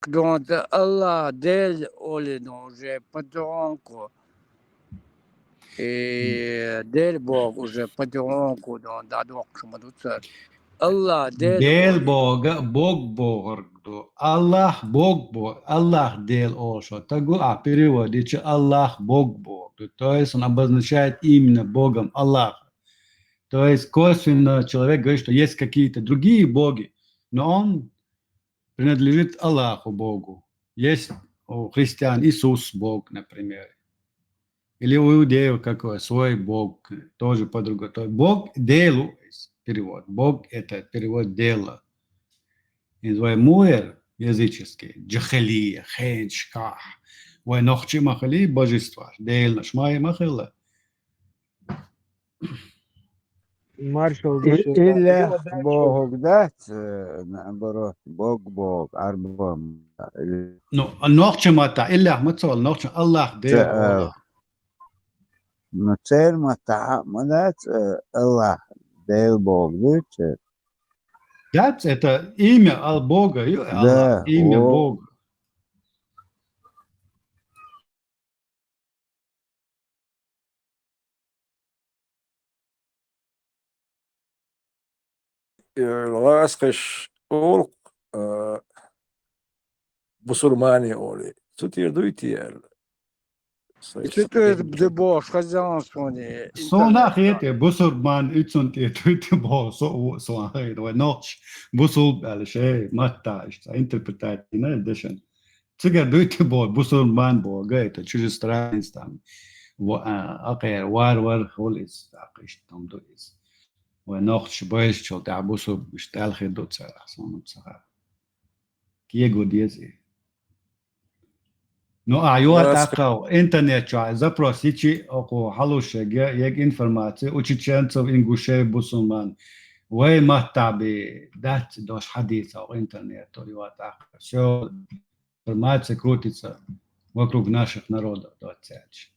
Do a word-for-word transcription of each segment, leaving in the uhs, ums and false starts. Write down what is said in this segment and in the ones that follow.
Донца Аллах Дела олина уже потихоньку. И Дела Бог уже потихоньку дон дӀадохкуш ма ду цара. Аллах Дела Дела олина. Бога Бог бохург ду. Аллах Бог бо-, Аллах Дела олуш ду. Тагу а переводича Аллах Бог бохург ду. То есть он обозначает именно Богом Аллаха. То есть косвенно человек говорит, что есть какие-то другие боги, но он принадлежит Аллаху Богу. Есть у христиан Иисус Бог, например. Или у иудеев какой свой Бог, тоже по-другому. То есть Бог делу есть перевод. Бог — это перевод дело. И твой муэр языческий, джахалия, хенчках. Вай нохчи махали божества, делнаш май махала. Маршал И-, дешер. Илях богу дац, э, наоборот, бог, бог, арбом. Ну, а нохчи мата, илях мацал, нохчи Аллах Дела. Ну, цер мата, ма дац, э, Аллах Дела Бог, дац, э. Дац, это имя Ал-, Бога, ю-, Аллах, да, имя Бога. Э, ласкаш олу, э, бусурмане олу. Цу тӀера дуй те аьлла. Цу тӀера ду бохуш хазан суна. Суна хетте, бусурман, уьцун тӀе туьйти боху, со у, суна хетте, вай нохчи бусулб аьлла, шей, матта, иштта, интерпретативна дешан. Цигара дуьйти бо, бусурман бо, га это чужестранец там. Во, а, акхер, вар-вар, хул из, так, иштта там ду из. Вай нохчи байшчул тӀехь бусурб, иштта аьлла хир ду цара, суна ца хаа. Кего деза и. Ну, а, ю Ласка. ТӀаккха интернет чохь запрос йичи, оку хьалушега, ег информация, у чеченцев, ингушей, бусурман. Вай матта бе дац дош хьадийца оку интернето, ю тӀаккха. Всё, информация крутится вокруг наших народов, доццаьлча.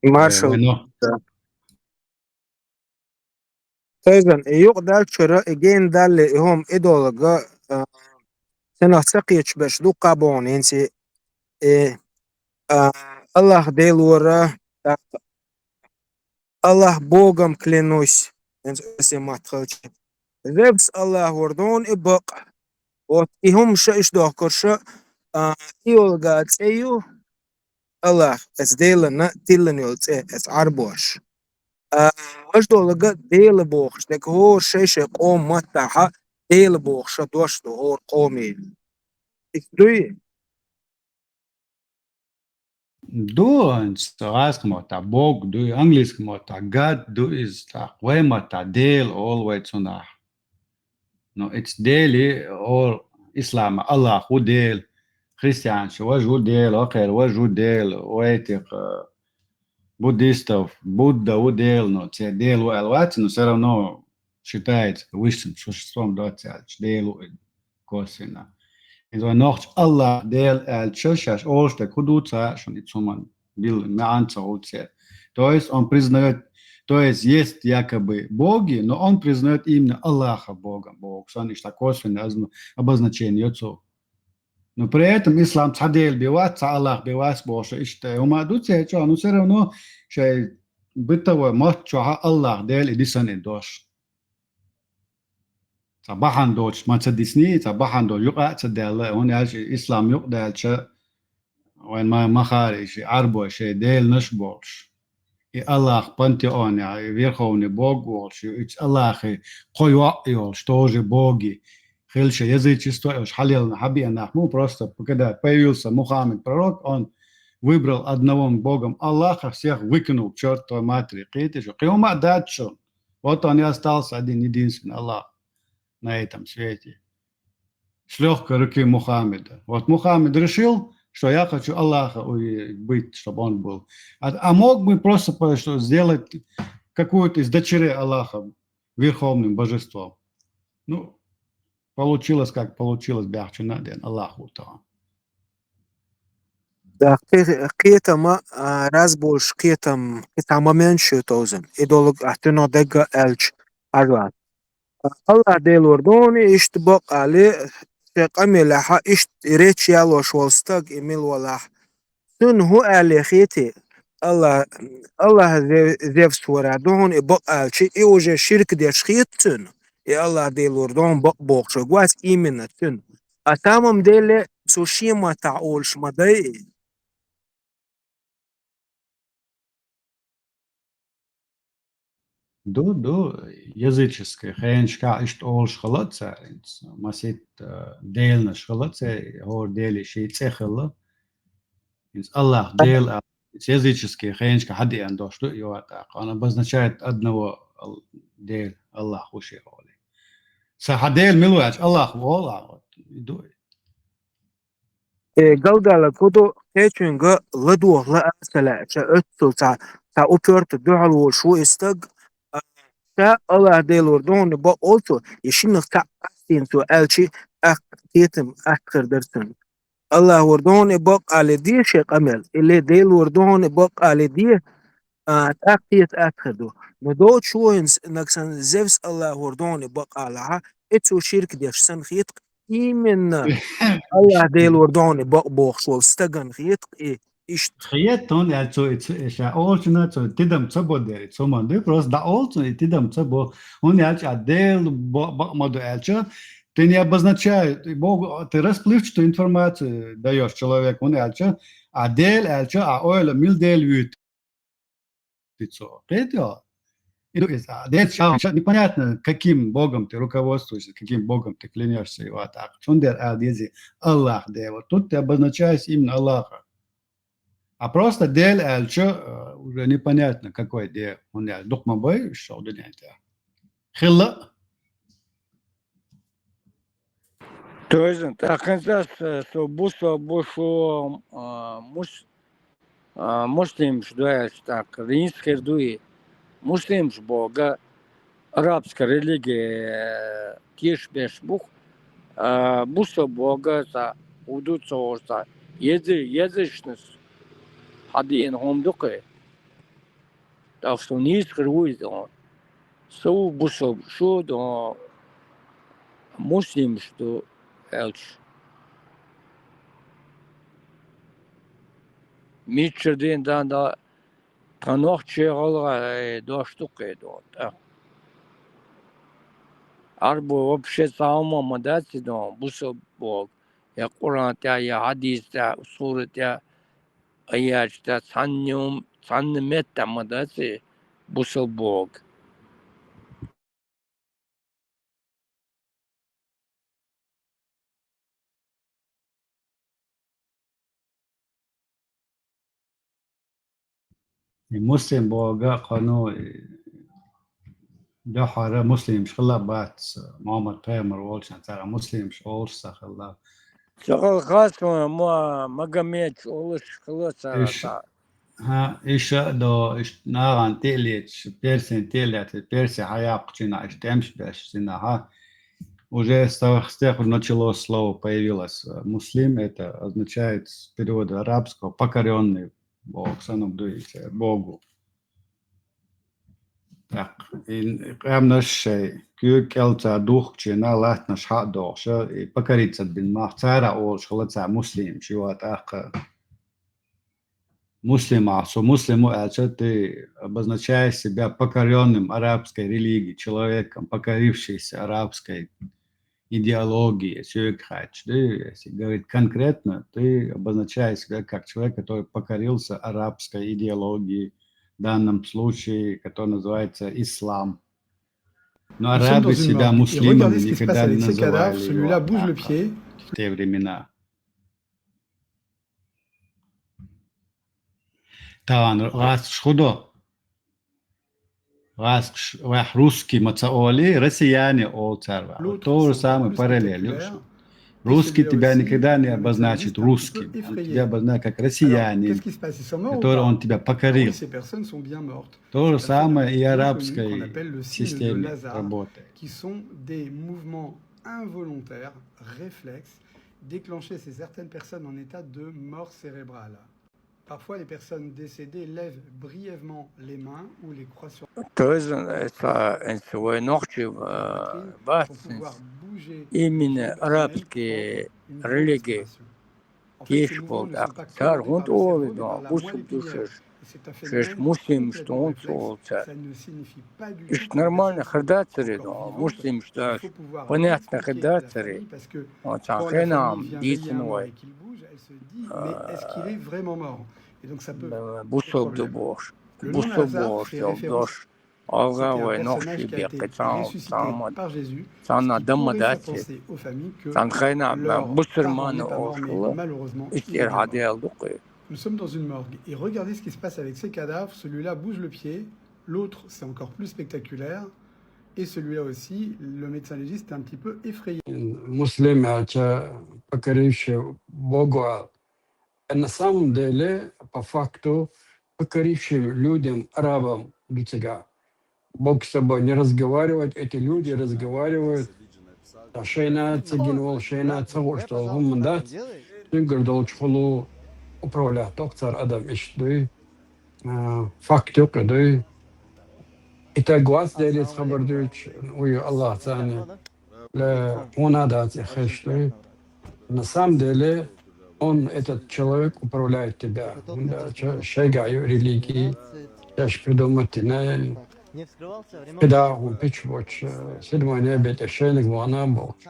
Маршал. Э, вай но- Тайзан, и юкъа даьллачара, и гена далле, и хӀума, и долга, а, цунах ца кхеташ берш дуккха а боху, хӀинца и, а, Аллах Делора, тӀаккха Аллах Богом клянусь, хӀинца оьрсийн мотт хилча. Зевс Аллахора дона и бакъ. Вот и хӀума ша иштта дохкарша, а, и йолга цӀе ю, Аллах, эца Делана тиллина йолу цӀе, эца Ӏарбош. А, важа долга Дела бохуш дерг хӀора шай-шай къоман маттахьа Дела бохуш дош ду хӀора къоме. Иштта дуй? Ду, хӀинца гӀазкхийн маттахь Бог ду, английскийн маттахь God ду иза, тӀаккха вай маттахь Дела олу вай цунах. Ну, эца Дели олу ислама Аллах ву Дела, христианаш важа ву Дела, вакхера важа ву Дела, вай тӀаккха буддистов Будда ву Дела, ну, церан Дела ву аьлла вац, но всё равно считается высшим существом, доццаьлча, Дела ву и косвенно. Иза вай нохча Аллах Дела аьлча, шаьш олуш дерг хӀун ду ца хаьа шуна, и цу хӀуман билла маьӀна ца хуьлу церан. То есть он признаёт, то есть есть якобы боги, но он признаёт именно Аллаха Богом, Бог. Сан иштта косвенное озна-, обозначение йо цо. Но при этом ислам цхьа Дела бен вац, цхьа Аллах бен вац бохуш, иштта хӀума а ду церан чохь, но всё равно шайн бытовой мотт чохь Аллах Дела и дисина и дош. Цхьа бахьана доцуш ма ца дисний, цхьа бахьана доцуш юкъа а ца даьлла, хӀунда аьлча ислам юкъадаьлча, вайн ма-, махари ши Ӏарбой шайн деланаш болуш. И Аллах пантеонехь, и верховный Бог волуш, и Аллахи кхо йоӀ йолуш, тоже боги. Хилла шайн язычество а йолуш, хьалелна хьабеана нах ма бу, просто когда появился Мухаммед пророк, он выбрал одного Богом Аллаха, всех выкинул к чёртовой матери. Кхетий шу, кхин хӀума а дац шуна. Вот он и остался один единственный Аллах на этом свете. С лёгкой руки Мухаммеда. Вот Мухаммед решил, что я хочу Аллаха увидеть, быть, чтобы он был. А, а мог бы просто по-, что сделать какую-то из дочерей Аллаха верховным божеством. Ну, получилось, как получилось, бяхчу на ден, Аллаху Таала. Да, кхе-, кхетама, а, раз болуш кхетам, кхетам момент шу тозан. И долу а туьно дагга аьлча, ажа. Аллах Делора дони, иштта бакъ али, Шен къамелехьа иштта речь ялош волу стаг и мила валахь, цуьнан хӀун аьлле хетий, Аллах, Аллах Зе-, Зевс вара ду хьуна и бакъ аьлча, и уже ширк деш хета цуьнан, и Аллах Делора ду хьуна бакъ бохуш ву, гуц именно цуьнан. А самом деле, цо шен маттахь олуш ма дай и. Ду, ду, языческий хенашкахь иштта олуш хала а цара, хӀинца масийтта, э, деланаш хала а церан, хӀора деле шен цӀе хилла. ХӀинца Аллах Дела аьлла, хӀинца языческий хенашкахь хьадеана дош ду и, йоӀ, тӀаккха. Он обозначает одного Ал-, Дела, Аллах ву шен олий. Сан хьан Дела мила ву аьлча, Аллах ву олу ахь, вот, и ду и. Э, галдала кху ду, кхечуьнга ладогӀа лаа а ца лаьа, ша оццул цхьа, цхьа уперто дуьхьал волуш ву и стаг, а, ша Аллах Делора ду хьуна бакъ олу цо, и шиннах цхьаъ къастийна цо аьлчи, тӀаккха кхетам атта хир дара цуьнан. Аллахора ду хьуна бакъ алий де шен къамел, или Делора ду хьуна бакъ алий де, а, тӀаккха кхета атта хир ду. Но доцуш ву хӀинца, нагахь санна Зевс Аллахора ду хьуна бакъ алахьа, и цо ширк деш санна хета-кх, именно Аллах Делора ду хьуна бакъ бохуш волу стагана хета-кх и, иштта. Хета, хӀунда аьлча цо и ц-, и ша олучунна цо тидам ца бо дера, и цу ма ду, просто дӀаолу цо и тидам ца бо. ХӀунда аьлча а Дела бо-, бакъ ма ду аьлча, ты не обозначай, и Богу, ты расплывчатую информацию даёшь человеку, хӀунда аьлча, а Дела аьлча, а ойла мила Дела вуьйту цо. Кхетий хьо? И ду иза, а Дела ша, ша непонятно, каким Богом ты руководствуешься, каким Богом ты клянёшься, и вот так. Цундела ала деза Аллах Дела. Тут ты обозначаешь именно Аллаха. А просто Дела аьлча, э, уже непонятно, какой Дела. ХӀунда аьлча дукха ма бай уьш шо дуьнен тӀехь. Хилла а. Тойзан, тӀаккха хӀинца ас, э, со бусалба бу, шу, а, мус-, а, муслимаш ду аьлча, тӀаккха нийса хир ду и. Муслимаш боху арабская религия, э, тешаш берш бу-кх, а, бусалба боху цхьа, хӀун ду цо, цхьа язы-, язычность хьадеана хӀума ду-кх и. Так что нийса хир ву иза, а. Со ву бусалба, шу ду, а, муслимаш ду аьлча. Мичча дин дан да Тхан нохчий, гӀалгӀай дош ду-кх и, ду, тӀа. Ӏарбо вообще цхьа хӀума ма дац и, ду, бусалба боху. Я Къуръан тӀехь, я хьадис тӀехь, сура тӀехь, аят тӀехь, цхьанна хӀума, цхьанна меттехь ма дац и бусалба боху. И муслим боху кхо, ну, и дуьххьара муслимаш хилла бац, Мухьаммад пайхамар волчу цара муслимаш олуш ца хилла. Чакъал хас ван, ма-, Магомед олуш хилла цара. Иш-, цара. ХӀа, иша а до, иштта нахана тӀе а леташ, персийн тӀе а леташ, перси хьаяккхучу дийнахь, иштта тӀемаш беш дийнахь, уже с того, с тех пор началось слово, появилось, э, муслим, это означает с перевода арабского покорённый, боху санна ду иза, Богу. Так, и къаьмнаш шайн куьйга кӀел ца духкучу дийнахь, латтанаш хьа а дохуш, и покориться бина мах цара олуш хилла цара муслимаш, и ван тӀаккха. Муслим ахь, со муслим ву аьлча, ты обозначаешь себя покорённым арабской религией, человеком, покорившийся арабской идеологии, сюйк хач, да, если говорить конкретно, ты обозначаешь себя как человек, который покорился арабской идеологии, в данном случае, который называется ислам. Но арабы себя муслимами никогда не называли, и вот так, в те времена. Тахана гӀазкхаш хӀун до? ГӀазкхаш ваьхь русский ма ца олий, россияне олу цара ваьхь. То же самое параллель ю шу. Русский тебя никогда не обозначит русским. Он тебя обозначит как россиянин, который он тебя покорил. То же самое и арабской системе работает. Qui sont des mouvements involontaires, réflexes, déclenchés chez certaines personnes en état de mort cérébrale. Parfois, les personnes décédées lèvent brièvement les mains ou les croient sur То есть, э, это, это свой ногти, э, бац, именно арабский религия тешаш болу тӀаккха. Цара хӀунда олу и дон, бусалба ду шаьш, шаьш муслимаш ду хӀунда ца олу цара? Иштта нормально хир дацара и дон, муслимаш дац, понятно хир дацара и. Цхьана хенахь дийцина вай. Бусалба ду бохуш. Бусалба бохуш йолу дош. АлгӀа вай нохчий беккхи цхьа, цхьа ма, цхьанна дан ма дац. Цхьана хенахь бусурманаш олуш хилла, иштта эр хьадаьлла ду-кх и. Nous sommes dans une morgue. Et regardez ce qui se passe avec ces cadavres. Celui-là bouge le pied, l'autre, c'est encore plus spectaculaire. Et celui-là aussi, le médecin légiste est un petit peu effrayé. Муслим аьлча, покоривший Богу аьлла. На самом деле, по факту, покоривший людям, арабам ду цигахь. Бог с тобой не разговаривает, эти люди разговаривают. Ткъа шайна ца гина волу, шайна ца хууш долу хӀумма дац. Цуьнгара долчу хӀулло управлять доккху цара адам иштта дуй. А, факт юкъа дуй. И таг вац Делаца хабар дуьйцуш, вуй Аллах царна. Ла хьуна дац и хезаш дуй. На самом деле, он, этот человек управляет тебя. ХӀунда аьлча шайгахь ю религии, шаьш придумать дина, кхидӀа а хӀун пича боцуш, седмой небе тӀе шайниг вахана а бохуш.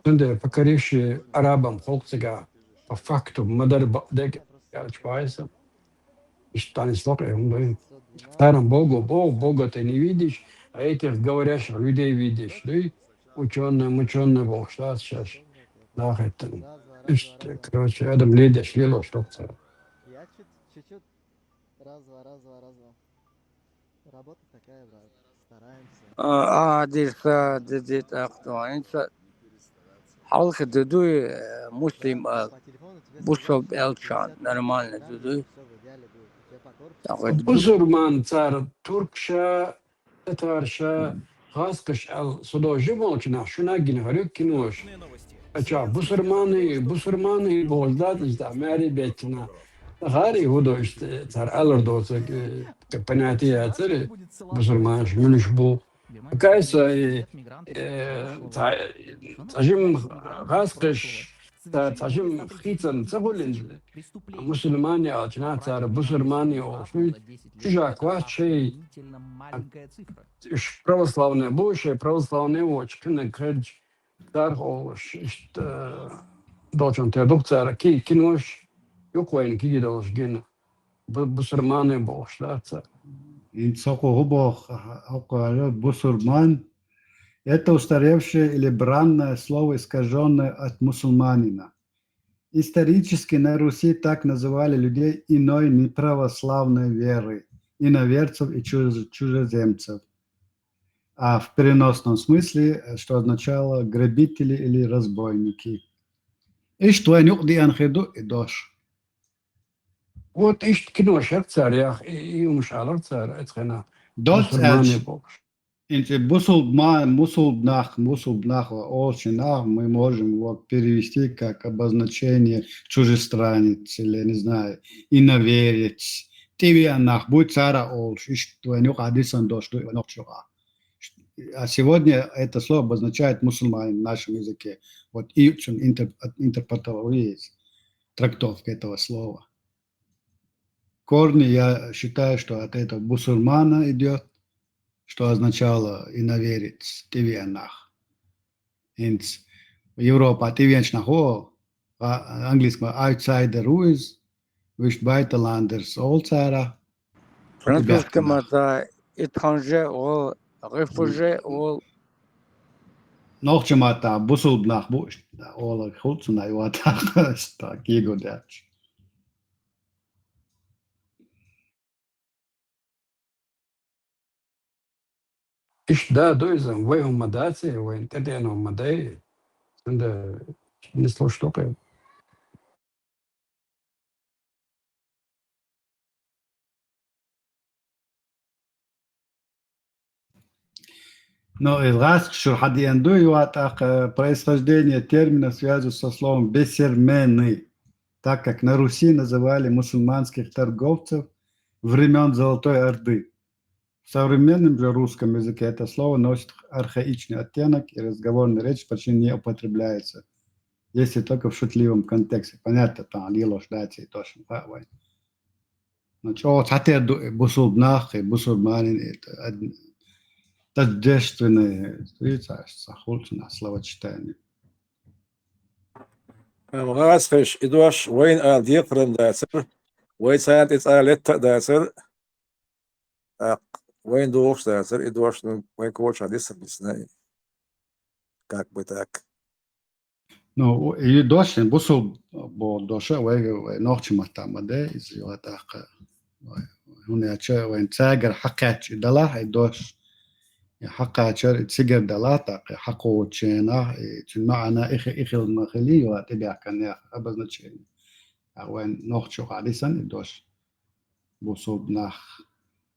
Цундела покоривший арабам халкъ цигахь, по факту, ма дара бакъдерг аьлча вайса. Иштта танисло кхе хӀума дуй. Царна Богу боху, Бога ты не видишь, а этих говорящих людей видишь, дуй? Учёные, мучёные бохуш дац шаьш. Нахеттина. Иштта, короче, адам ледеш лелош доккху цара. А, а, дирса, ди, ди, тӀаккха, хӀинца хьалха ду дуй, э, муслим а, бусалба аьлча, нормально ду дуй. Бусурман цара туркша, татарша, гӀазкхаша аьлла, со дожи молча нах шуна гина гӀарюк кинош. Ача бусурманы, бусурманы бохуш дац, иштта маьре беттина. ГӀари хӀу до иштта цара алар доцург, э, понятие яцара, бусурманаш муьлш бу. Кайса, э, э, ца-, цхьа жим гӀазкхаш, ца-, цхьа жим хийцан ца гуллин, мусульмане аьлча, нах цара бусурмане олуш, чужак вац шай, уьш православный бу, шай православный воцу кхинниг хьерча, царах олуш, иштта, э, долчун тера ду-кх цара ки-, кинош, юкъа вайна киги долуш гина. Бу-, бусурманы бохуш дац цара. ХӀинца хӀокхо хӀу боху, хӀокхо аьлла, бусурман, это устаревшее или бранное слово, искажённое от мусульманина. Исторически на Руси так называли людей иной неправославной веры, иноверцев и чуж-, чужеземцев. А в переносном смысле, что означало грабители или разбойники. Иштта вайн юкъа деана хир ду и дош. Вот иштта кинош яра цара яха, и, и хӀумаш алара цара, эцхьана доцца бусурмане аьлча, бохуш. ХӀинца бусулба ма-, мусулба нах, мусулба нах олучу нах мы можем вот перевести как обозначение чужестранец или, не знаю, иноверец. ТӀевеана нах буй цара олуш, иштта вайн юкъа дисина дош ду вайн нохчийн юкъа. А сегодня это слово обозначает мусульманин в нашем языке. Вот и цун интер-, интерпретология есть, трактовка этого слова. Корни, я считаю, что от этого бусурмана идёт, что означало иноверец, тивен нах. ХӀинца Европа тивенчу нах ву, а, английский ма outsider ву иза, вуьш buitenlanders олу цара. Французский маттахь étranger олу, réfugié олу. Нохчийн маттахь бусулба нах бу, олу хуьлу цунна юьхь тӀехь, кегийрхой даьлча. Иштта да ду иза, вай хӀума дац, вайн тӀедеана хӀума дай, цундела не слушай тӀаккха. Но из гӀазкхашна хьадеана ду юьхь тӀехь, э, происхождение термина связано со словом бесермены, так как на Руси называли мусульманских торговцев времён Золотой Орды. В современном же русском языке это слово носит архаичный оттенок, и разговорной речи почти не употребляется, если только в шутливом контексте. Понятно, там лилош даций, точно, да, вай. Ну, чё, цхьатера ду, э, бусулба нах, э, бусулба марин, это од-, тождественное, видите, а, са хулцу на словосочетание. Ам гӀазкхиш, и дош вайна ала декхарам дацар, вай царна тӀе цӀа летта а дацар, тӀаккха вайна дохуш дацар, и дош, ну, вайн коча дисар дисна, как бы так. Ну, и дош, бусулба бо дош, вай, вай нохча матта ма де, из йола тӀаккха. Вай, хӀунда аьлча вайн цаьгара хьакхаьчча и далахь, и дош, и хьакхачар, и цигара далахь, тӀаккха хьакхоченах, и цуьнан маьӀна и хи-, и хила ма хили, йола тӀебаьхкан яха обозначение. А вайн нохчо хьадисан и дош. Бусулба нах,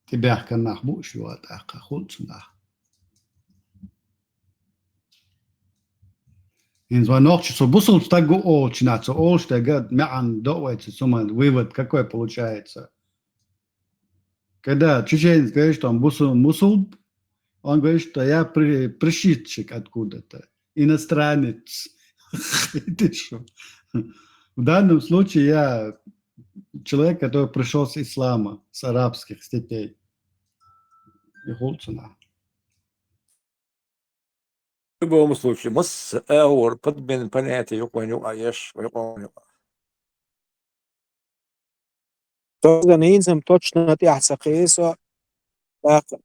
тӀебаьхкан нах бу уьш йола тӀаккха, хулцу нах. ХӀинца вай нохчо со бусулба стаг ву олучу нах, цо олуш дерг а маьӀна до вай цу суман вывод какой получается? Когда чеченец говорит, что он бусу-, мусулб, он говорит, что я при-, пришедший откуда-то, иностранец. Ты что? В данном случае я человек, который пришёл с ислама, с арабских степей. И хулцу нах. В любом случае, масса агӀор подмен понятие юкъа вайн юкъа еш, юкъа вайн юкъа. Тозан хӀинца-м точно тӀаьхьа ца кхийса, тӀаккха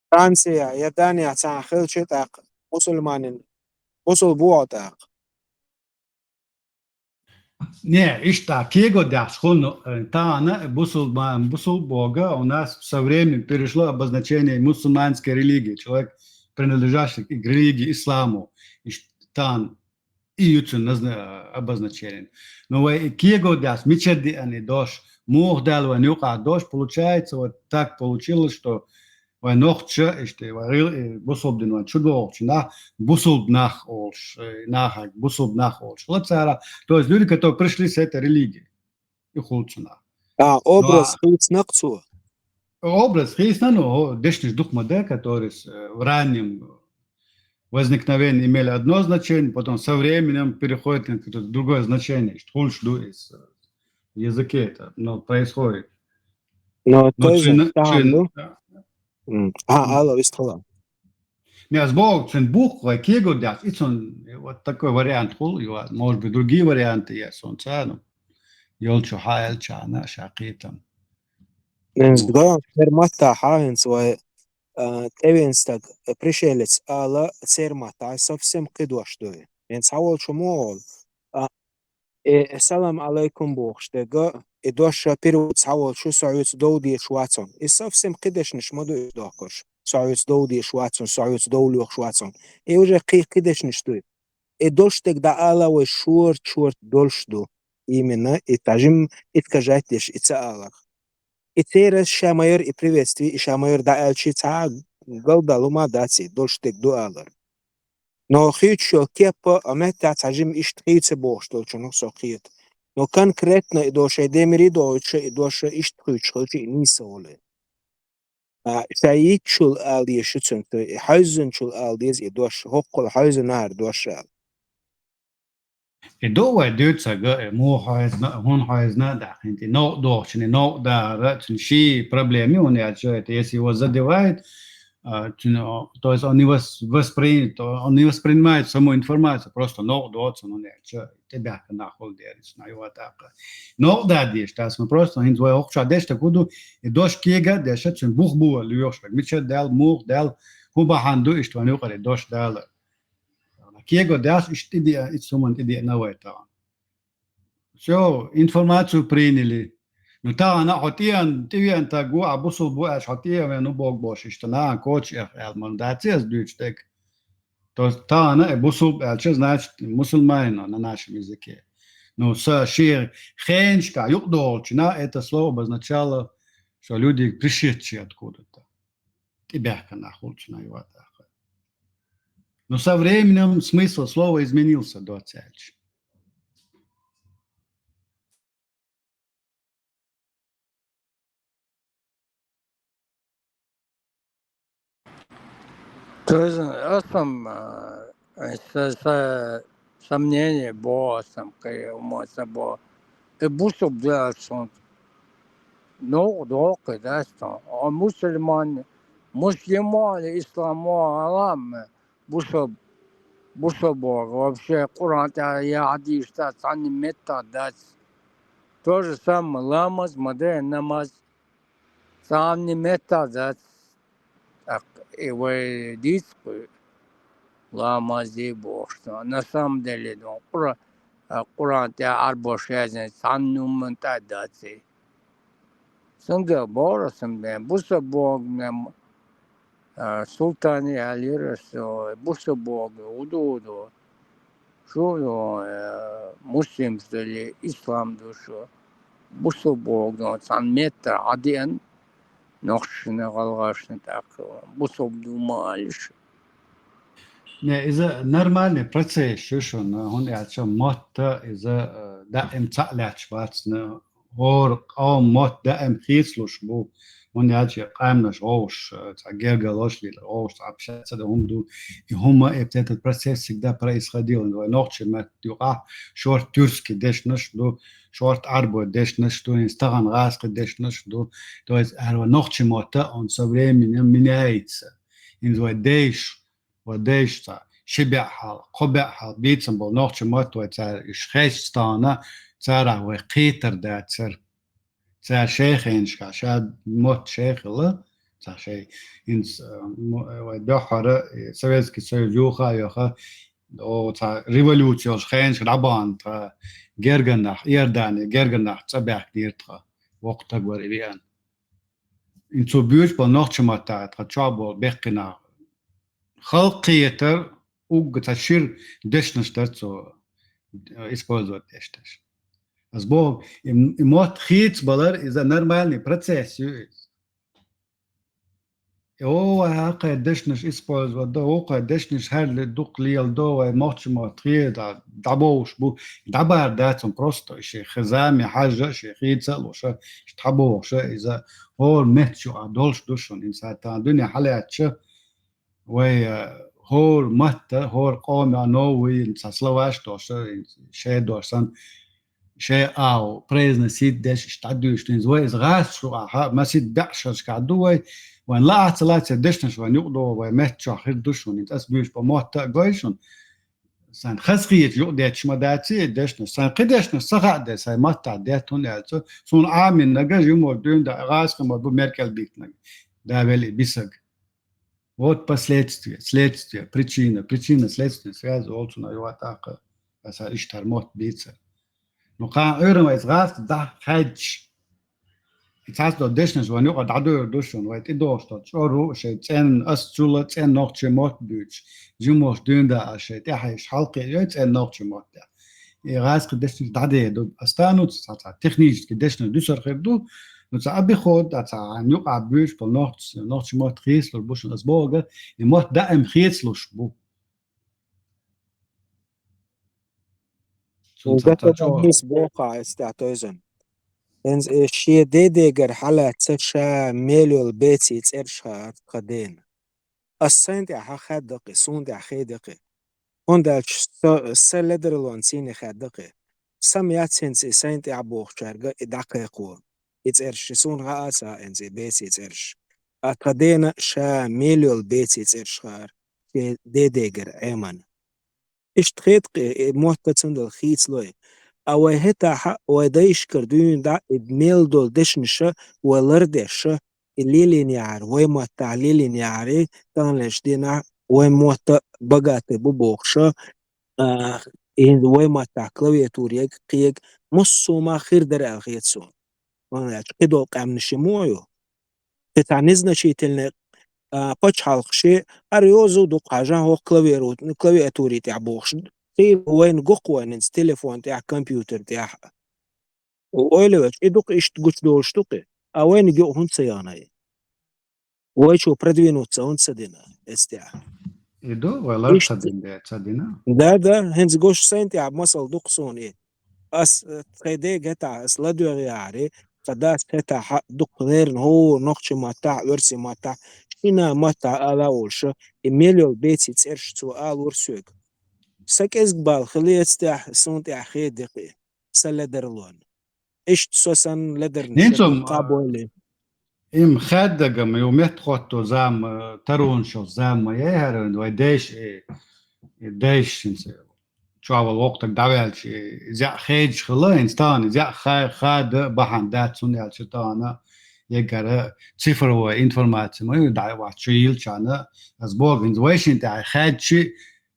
Франция я Дания цхьаьна хилча, тӀаккха мусульманин, бусулба ву хьо тӀаккха. Не, иштта кего даьхьаш хӀунда, э, тахана бусулба, бусулба бога у нас со временем перешло обозначение мусульманской религии, человек, принадлежащий к религии исламу. Иштта тахана и ю цуьнан назна-, обозначение. Ну, вай и кего даьхьаш, мичара деана и дош, муха даьлла вайн юкъахь дош, получается, вот так получилось, что вай нохча, иштта, вай гӀил-, э, бусулба дин вайн чу догӀучу нах, бусулба нах олуш, э, нахаг, бусулба нах олуш. Хила цара, то есть люди, которые пришли с этой религии. И хулцу нах. А, образ хийцина-кх цо? Образ хийцина, ну, дешнаш дукха ма ду, которые с, э, в раннем возникновении имели одно значение, потом со временем переходят на какое-то другое значение. Иштта хулаш ду из, э, языке это, ну, происходит. Но, но то есть, цуьнан, там, цуьнан, ну? А, алло, вистхила. Не, аз боху, цуьнан бух вай кего дац, и цуьнан вот такой вариант хул, и вот, может быть, другие варианты есть, он ца, ну, йолчу хьаэлчана ша кхетам. Эн сгоям, церан маттахь хӀинца вай, а, тӀевен стаг, пришелец ала, церан маттахь совсем кхидош дуй. Эн цхьа волчу мо олу, а, э, салам алайкум бохуш дерг, и дош перевод цхьа волчу со хьоьца дов дезаш вац хьуна. И совсем кхидешнаш ма ду иза дохкуш. Со хьоьца дов дезаш вац хьуна, со хьоьца дов лоьхуш вац хьуна. И уже кхи-, кхидешнаш дуй. И долуш дерг дӀаала вай шорта-шорта долуш ду. Именно и тӀажим искажать деш и ца аларх. И церан ша ма яра и приветствие, и ша ма яра дӀааьлча цхьа а галдала хӀума дац и, долуш дерг ду алар. Но хийцаш йолу кеп а меттехь цхьа жима иштта хийца бохуш долчунах со кхета. Но конкретно и дош шайн демире а доуьйтуш, и дош иштта хуьйцуш хилча, и нийса волу. А, ша йитчул ала дезаш ю цуьнга, и хьаьвзинчул ала деза и дош, хӀоккхул хьаьвзина хӀара дош ала. И ду вай дуьйцург, э, муха хьаьвзина, хӀунда хьаьвзина а даьккхина, и новкъа дохучун, и новкъа дахар, цуьнан ши проблема ю, хӀунда аьлча, это если его задевает, а, цуьнан, то есть он не вос-, воспри-, то он не воспринимает саму информацию, просто новкъа доцу, хӀунда аьлча, тӀебаьхкина нах хуьлу дерриг, цуьнан юкъа тӀаккха. Новкъа да дезаш, тас ма просто, хӀинца вай хӀокху чохь деш дерг хӀун ду, и дош кега а деш, цуьнан бух бу вала лоьхуш верг, мичара даьлла, муха даьлла, хӀун бахьана ду иштта вайн юкъара и дош далар. Кего дац, иштта тӀедеа, иштта хӀуманна тӀедеана вай тахана. Всё, информацию приняли. Ну, тахана хьо тӀеан-, тӀевеана стаг ву, ахь бусулба ву аьлча, хьо тӀеан веана ву боху бохуш, иштта нахана коча эха аьлла, ма дац иза дуьйцу дерг. То есть тахана и бусулба аьлча, значит, мусульманин на нашем языке. Ну, со шен хенашкахь юкъадолучу нах это слово обозначало, что люди пришедшие откуда-то. ТӀебаьхкина нах хуьлу цуьнан юкъа тӀаккха. Но со временем смысл слова изменился, доцу аьлча. Тозан, ас ам, а, са, са, са мнение бо, ас ам кхы, ма са бо. Э, бусалба да ас ам. Ну, доккхи да ас ам. А мусульман, муслимо али исламо алам, бусалба, бусалба вообще Къуръан тӀа я хьадис тӀа цхьанне метта дац. То же самое, ламаз ма де, намаз. Цхьанне метта дац, тӀаккха и вай дийцакхуй, ламаз де бохуш ду, на самом деле ду, Къура-, а, Къуръан тӀа Ӏарбош яздина цхьанне хӀуманна тӀа дац и. Цундела бохура сан бен, бусалба боху мем, а, султане аьллера ас, бусалба боху, уду, уду. Шу, э, муслимаш дали, ислам ду шу. Бусалба боху, цхьана метта Ӏадиъан, нохчашна, гӀалгӀашна тӀаккха бусалба ду ма алиш. Не, иза нормальный процесс ю шуна, хӀунда аьлча мотт иза, э, даим цхьаъ лаьтташ бац, хӀора къоман мотт даим хийцалуш бу, хӀунда аьлча къаьмнаш гӀовш, цхьа гергарлош лела гӀовш, цхьа общаться дан хӀума ду. И хӀума, и этот процесс всегда происходил. Вай нохчийн мотт юкъахь шорта тюркский дешнаш ду, шорта Ӏарбойн дешнаш ду, хӀинца тахана гӀазкхийн дешнаш ду. То есть, аьлла, вай нохчийн мотт, он со временем меняется. ХӀинца вай дайша, вай дайша цхьа ши бӀаь хьал, кхо бӀаь хьал бийцина болу нохчийн мотт вай цара уьш хезча тахана, царах вай кхетар дацара. Цара шайн хенашкахь, ша мотт шайн хилла, цхьа шайн, хӀинца, э, мо-, вай дуьххьара, э, Советский Союз юха а йоьха, о, цхьа революци йолчу хенашкахь дӀабахана тхан гергарнах, Иордане гергарнах цӀа баьхкинера тхан, воккха стаг вара и веана. И цо буьйцуш болу нохчийн маттахь тхан чохь болу беккхинах халкъ кхетар, уггар цхьа шира дешнаш дара цо, э, использовать деш дерш. Ас боху, и, и мотт хийцабалар, иза нормальный процесс ю иза. О, вай хӀокхайн дешнаш использовать до, вокхайн дешнаш хьарли дукха леладо, вай нохчийн мотт хьеда, дӀабовш бу, дӀабар дац хьуна просто, шен хезаме хьажа, шен хийца а луша, иштта хьабохуша, иза хӀора меттачу а долуш ду шуна, хӀинца тахана дуьне хьалаьцча, вай, э, хӀора матта, хӀора къоман новый, цхьа словаш доша, шен дош санна, шен агӀо произносить деш, иштта дӀадуьйшуш, хӀинца вай иза гӀазкхаша юкъахь, масех бӀешерашкахь ду вай, вайн лаахь а ца лаахь а церан дешнаш вайн юкъа догӀу, вай меттачохь хир ду шуна, хӀинца ас буьйцуш болу мотт а гой шуна. Сан хазахеташ юкъадетташ ма дац и дешнаш, сан кхин дешнаш ца хаа де, сайн маттахь детта, хӀунда аьлча, суна Ӏамийнарг жимма дуьйна да, гӀазкхи ма бу, Меркел бийтинарг, да велли бисаг. Вот последствие, следствие, причина, причинно-следственная связь олу цунах юха тӀаккха, аса иштта хӀара мотт бийцар. Ну, кхана Ӏуьйранна вай иза гӀазкхи дӀахаьдча, и цхьацца долу дешнаш вайн юкъара дӀадуьйр ду шуна, вай тӀедогӀуш долу чӀор ву, шайн цӀенна, ас цул а цӀенна нохчийн мотт буьйцуш, жимма дуьйна да ас шайн тӀаьхье иш хьалакхиъна йой цӀенна нохчийн мотт тӀехь. И гӀазкхи дешнаш дӀадер ду. Ас тахана цхьа, цхьа технически дешнаш дуьсур хир ду, ну, цхьа обиход, а цхьа хьайн юкъахь буьйцуш болу нохчийн, нохчийн мотт хийцалур бу шуна, ас бохург, и мотт даим хийцалуш бу. Цунна цхьа, цхьа чӀогӀа. Гатанис боху ас тӀехь тойзан. ХӀинца, э, шен дедегара хьалаьцна ша мел йолу бецийн цӀераш хаьара тхан дена. Ас сайн тӀехь хьан хаьдда кхин, суна тӀехь хеда кхин. ХӀунда аьлча со, сан ледарлонца цуьнан хаьдда кхин. Сан яц хӀинца и сайн тӀехь бохучаьрга и дӀакхайкхо. И цӀераш, и суна хаьа ца хӀинца и бецийн цӀераш. А тхан дена ша мел йолу бецийн цӀераш хаьара шен дедегара Ӏемина. Иштта хета кхин, и мотт а цундела хийцалой. А вай хӀетахь а, вай дайшкара дуьйна дӀа и мел долу дешнаша вай лардеш, и лелийна яхьара, вай маттахь лелийна яхьара, таханлерчу дийнахь вай мотт а богатый бу бохуша, а, и вай маттахь клавиатура ега, кхега, массо а ма хир дара аьлла хета суна. ХӀунда аьлча кхидолу къаьмнаш и мо а ю. Кхин цхьа незначительный, а, пачхьалкхаши, ара йозу дукха хьажа хӀокху клавиату-, клавиатури тӀехь бохуш. Кхин вайна гу-кх вайна хӀинца телефон тӀехь, компьютер тӀехь. Ойла йоцуш, и дукха иштта гучудолуш ду кхин. А вайна юкъа хӀунда ца яхна и? Вай чу продвинуться хӀунда ца дина эцтехь? И ду, вай лар ца дина, ца дина. Да, да, хӀинца гуш сайн тӀехь масал ду-кх суна и. Ас, э, тхайн дега тӀехь ас ладоьгӀна яхьари, Цхьа дас хӀетахь дукха леррина хӀора нохчийн маттахь, оьрсийн маттахь, шина маттахь ала волуш, и мел йолу бецийн цӀераш цо алора соьга. Сан кӀезиг бала хилла эцтехь, суна тӀехь хеда декхе, сан ледарлонна. Иштта со санна ледарна ХӀинца ша дуккха а бойли. Им хаьддагам ю меттахӀотто зама, таронашал зама ма яй хӀара вайн вай дайша, э, э, дайша хӀинца. Чохь вала воккхатаг дӀаваьлча, э, иза хедаш хилла, хӀинца тахана иза ха-, хада бахьана дац, хӀунда аьлча тахана еггара цифровой информаци ма ю, дӀа вац чу йилчарна, ас боху, хӀинца вайшин тӀехь хаьдчи,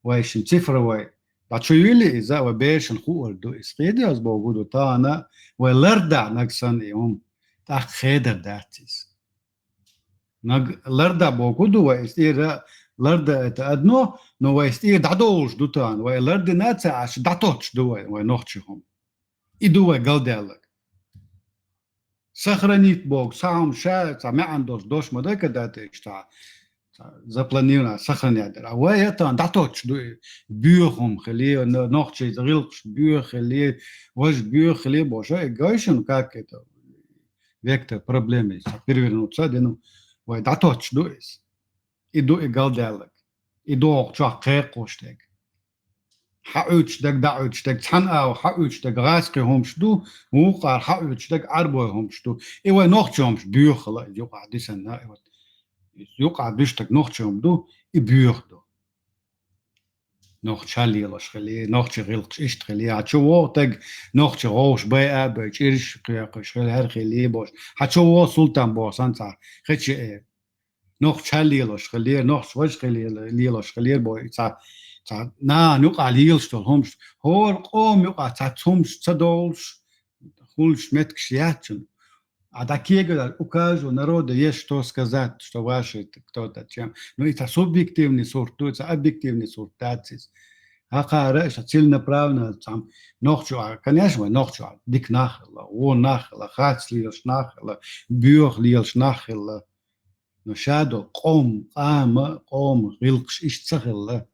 вайшин цифровой дӀачу юьллий иза, вай берашна хуур ду иза. Кхиди ас боху ду, тахана вай ларда наг санна и хӀума, тӀаккха хедар дац иза. Наг ларда боху ду вай, иза тӀера ларда это одно, но вай иза тӀера дӀадолуш ду тахана, вай лардина ца Ӏаш дӀатоттуш ду вай, вай нохчи хӀума. И ду вай галдаьллаг. Сохранить боху, цхьа хӀума ша, цхьа маьӀна долуш дош ма дай, когда ты иштта, цхьа запланировано сохранять дара. А вай это дӀатоттуш ду, и боьха хӀума хили, но-, нохчий гӀиллакхаш боьха хили, важа боьха хили бохуш, и гайшина как это, вектор проблемы, цхьа перевернуться дина, вай дӀатоттуш ду иза. И ду и галдаьллаг. И догӀу чохь кхайкхош дерг. Хьаоьцуш дерг, дӀаоьцуш дерг, цхьана агӀор хьаоьцуш дерг гӀазкхи хӀумаш ду, вукхара хьаоьцуш дерг Ӏарбой хӀумаш ду. И вай нохчи хӀумаш боьха хилла, иза юкъахь дисанна, и вот иза юкъахь дуьстаг нохчи хӀума ду, и боьха ду. Нохчи хьалелош хили, нохчи гӀиллакхаш иштта хили, хьан чу вогӀу таг нохчи гӀовш бай а бай, чӀирш кхоькхуш хили, хӀара хили бохуш. Хьан чу вогӀу султан боху санна цхьа хечи э. Нохчи хьалелош хилера, нохчи важа хили-, лелош хилера боху, и цхьа, цхьа нана юкъахь лелаш долу хӀумаш, хӀора къоман юкъахь цхьа цхьа хӀумаш ца долуш, хуьлуш меттигаш яц цуьнан. А дӀа кегара у каждого народа есть что сказать, что ваше кто-то чем. Ну, и цхьа субъективный сурт ду, цхьа объективный сурт дац иза. Хьакхара аша целенаправленно цхьа нохчо, а, конечно, вай нохчо, а, дика нах хилла, вон нах хилла, харц лелаш нах хилла, боьха лелаш нах хилла. Но ша долу къом, къама, къоман гӀиллакхаш иштта ца хилла.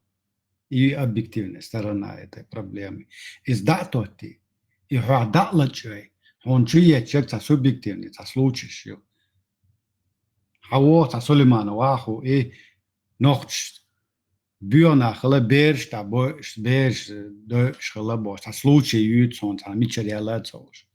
И объективная сторона этой проблемы. Иза дӀа а тоттий, и хьох дӀа а лачкъой, хьуна чу еттарг цхьа субъективный, цхьа случайш ю. Хьан вогӀу цхьа Сулейманов ваху и нохчаш боьха нах хилла, бераш дӀа бо-, бераш дойуш хилла бохуш, цхьа случай юьйцу хьуна, цхьа мичара яьлла а ца хууш.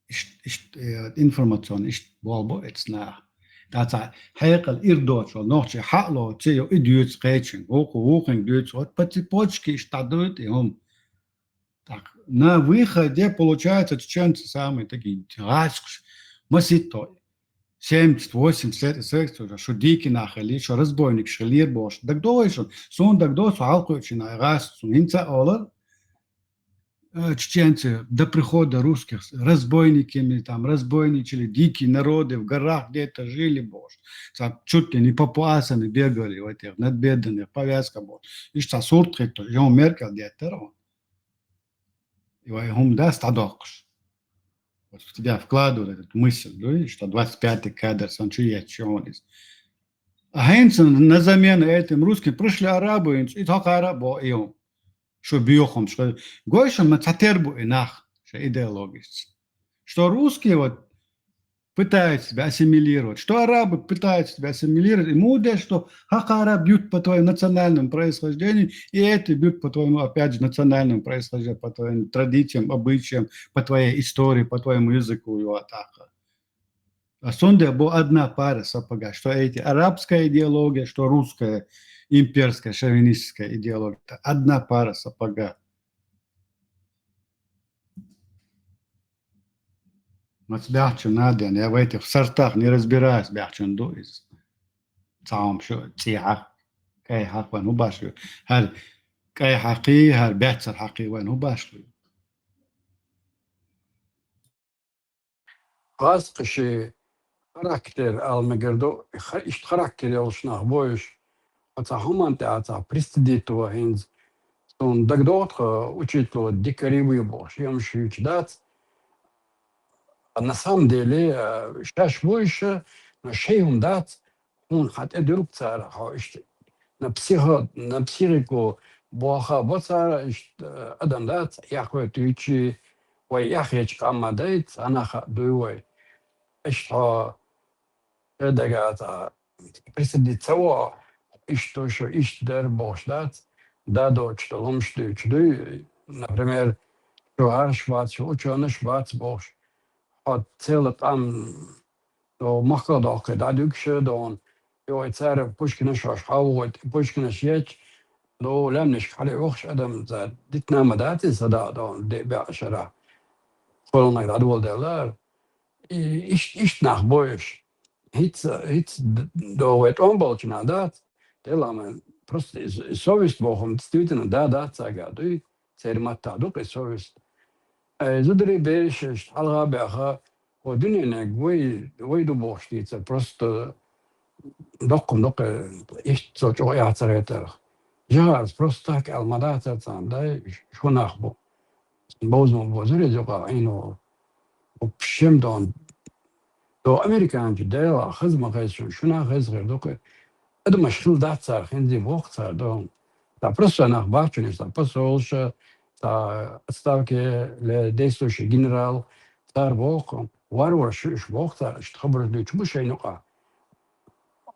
Ишт-, ишт-, э, информационный ишт болу бу эцна. Дац хьекъал ир доцу нохчий хьаъ лоцу, и дуьйцу кхечуьнга, вукху-, вукхуьнга дуьйцу, вот по цепочке ишт дӀадуьйту и хӀума. Так, на выходе, получается, чеченцы самые такие гӀазкхаш, маситто, семьдесят, восемьдесят лет и секс уже, шу дикий нах хили, шу разбойникаш хилира бохуш. ДагадогӀий шуна? Суна дагадогӀу, со хьалкхуьучу нах гӀазкхаш, суна хӀинца а олар, э, чеченцы до прихода русских с разбойниками, там, разбойничали, дикие народы в горах где-то жили, бохуш. Цхьа чуть ли не папуасами бегали в этих надбедренных повязках, бохуш. Иштта цхьа сурт хӀитто, Жон Меркел деттара он. И вай хӀума дац дӀадоккхуш. Вот в тебя вкладывают эту мысль, да, и что двадцать пятый кадр, сан чу етташ он иза. А хӀинца на замену этим русским пришли арабы, и, и тхо араб, бо, и он. Шу боьха хӀумаш хила. Гой шуна, ма цхьатера бу и нах, шайн идеологияца. Что русские вот пытаются тебя ассимилировать, что арабы пытаются тебя ассимилировать, и муде, что хьакхара бьют по твоему национальному происхождению, и эти бьют по твоему, опять же, национальному происхождению, по твоим традициям, обычаям, по твоей истории, по твоему языку, и вот так. А сунде бу одна пара сапога, что эти арабская идеология, что русская имперская шовинистская идеология. Это одна пара сапога. Маца баьхча надо, я в этих сортах не разбираюсь, баьхчун ду иза. Цхьа хӀума шу цӀе хьакха, кӀай хьакха вайн хӀун баш ю? ХӀара кӀай хьакхий, хӀара баьццара хьакхий вайн хӀун баш ю? ГӀазкхаши характер ала мегар ду, ха-, иштта характер йолуш нах бу уьш. Оцу хӀуманна тӀе а цхьа пристыдить ван хӀинца. Суна дагадогӀу тхан учитело дикари вуй бохуш, емаш хӀуьйцуш дац. А на самом деле, а, шаьш бу уьш, но шайн хӀума дац, хьуна хьан тӀе дуьллу цара, хьо иштта на психо-, на психику боха бо цара, иштта, э, адам дац, яккхой туьйчи, вай эхь ечу къамма дайта, цхьа нах а дуй вай. Иштта хьо шадага цхьа присоединиться ца во, иштта шу, иштта дара бохуш дац, да доцуш долу хӀумаш дуьйцуш дуй. Например, шу гӀарш бац, шу учёнаш бац бохуш, хьо цела къам, о, махках доккхий дӀадуьгуш а дона, йой, цара Пушкинаш хьош хьавогӀуьйту, Пушкинаш ечу, ну, лаьмнашка хьалаоьхуш адам, цара дитина ма дац иза сада а дона, де беа шарахь. Холунах дӀадоладелла. И, ишт-, иштта нах бу уьш. ХӀинца, хӀинца д-, до вай тӀом болчу нах дац. Делахь ма, просто и, и совесть боху, действительно, да, дац цаьрга дуй, церан маттахь ду-кх и совесть. Э, зударий бераш иштта хьалха а баьхна, хӀо дуьнениг вай, вай ду бохуш дийцар, просто доккха ма ду-кх, иштта цо чӀогӀа эхь ца гӀертарх. Жихарца просто так аьлла ма дацара царна, да, шо нах бу. Бовза ма бозура иза юкъахь Ӏийна волу. Вообще ма дона. До американчу дела хаза ма хеза шуна, шуна хеза хир ду-кх. Адамаш хилла дац цара, хӀинца боху цара дона. Цхьа просто нах бац шуна, цхьа посолша, цхьа отставке ле действующий генерал, цара боху, варвараш шу уьш боху цара, иштта хабарш дуьйцуш бу шайна юкъахь.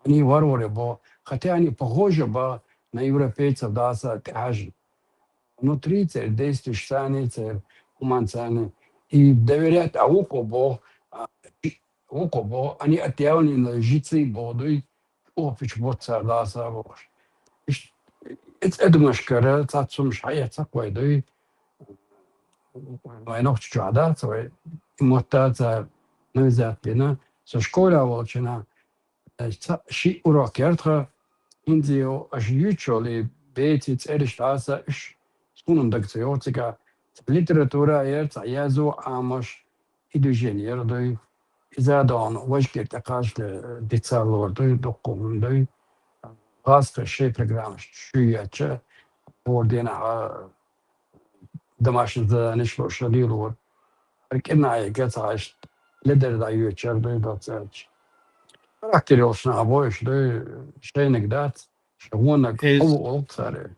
Они варвары бо, хотя они похожи бо на европейцев, да, са тӀехьажна. Внутри церан действующий царна, церан хӀуманна царна. И доверять, а вукхо бо, а, вукхо бо, они отъявленные лжецы бо дуй, чӀогӀа пича бу цара ласа бохуш. Иш-, эц адамашкара цац хӀумаш хьаэца кхой дуй. Вай нохча чохь дац, вай мотта цара навязать бина. Со школа волчина, Ца ши урок яра тхан, хӀинца йо аша юьйцуш йолу и беций цӀераш дӀаса, уьш суна-м дага ца йогӀу цигахь. Цхьа литература а яра, цхьа язо а Ӏамош, и движение яра дуй. Иза а дона, важа кӀира тӀекхачале дицаллора дуй, дуккха хӀума дуй. ГӀазкхаша шайн программаш чуьйечча, хӀора дийнахь а домашний заданиеш луш лелора. ХӀара кӀирнахь яга ца хьаьжча, ледара дӀайоьдучара дуй доцурча. Характер йолуш нах бу уьш дуй, шайниг дац, шайн вонаг Эз-, хьо ву олу цара.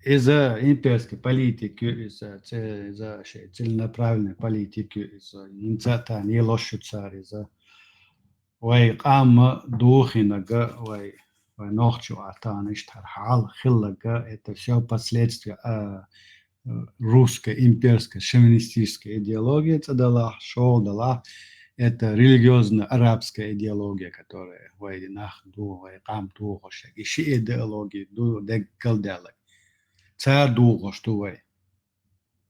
Иза имперский политик ю, иза, це-, иза шайн целенаправленный политик ю, иза, хӀинца а тахана елош ю цара иза. Вай къам духинарг, вай, вай нохчо а тахана иштта хьал хилларг, это всё последствия, а, русской имперской шовинистической идеологии, цӀа далахь, шолгӀа далахь, это религиозная арабская идеология, которая вай нах ду, вай къам духуш, и ши идеология ду деггал даьлларг. Цара духуш ду вай.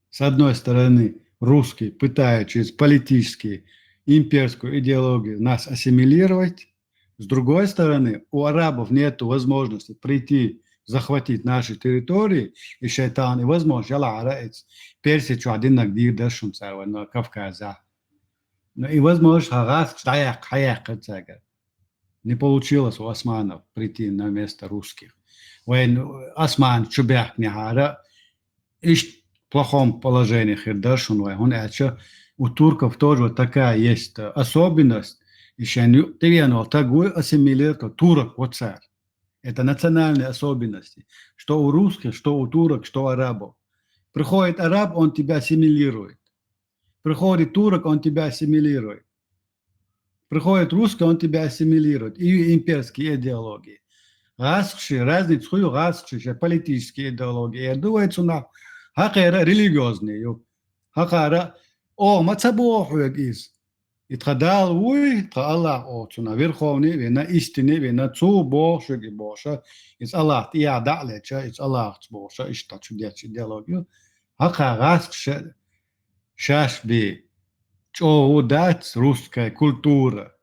С одной стороны, русские пытаются через политическую имперскую идеологию нас ассимилировать, с другой стороны, у арабов нету возможности прийти, захватить наши территории, и шайтан, и возможность яла араиц, Персия чохь диннаг дийр дара шуна цара вайн Кавказа. Но и возможность ха гӀазкхаш дӀаяьккха, хьаяьккха цаьрга. Не получилось у османов прийти на место русских. Вайн осман чу баьхкинехьара, иштта плохом положении хир дара шуна вай, хӀунда аьлча у турков тоже вот такая есть, э, особенность, и шен ю-, тӀевеана волу таг вуй ассимилировать, турок ву цара. Это национальные особенности, что у русских, что у турок, что у арабов. Приходит араб, он тебя ассимилирует. Приходит турок, он тебя ассимилирует. Приходит русский, он тебя ассимилирует. И имперские идеологии. ГӀазкхаши, разница хӀун ю гӀазкхаши, шайн политические идеологии? Эр ду вай цунах, хӀокхара религиозный ю. ХӀокхара, о, ма ца боху хьоьга иза. И тхан Дала вуй, тхан Аллах оцунах верховный а вина, истинный а вина, цо боху шуьга и бохуша, иза Аллах тӀехьа дӀа а леча, иза Аллахца бохуша, иштта чу дечу идеологию. ХӀокхара гӀазкхаша шаьш бен чӀогӀа дац русская культура.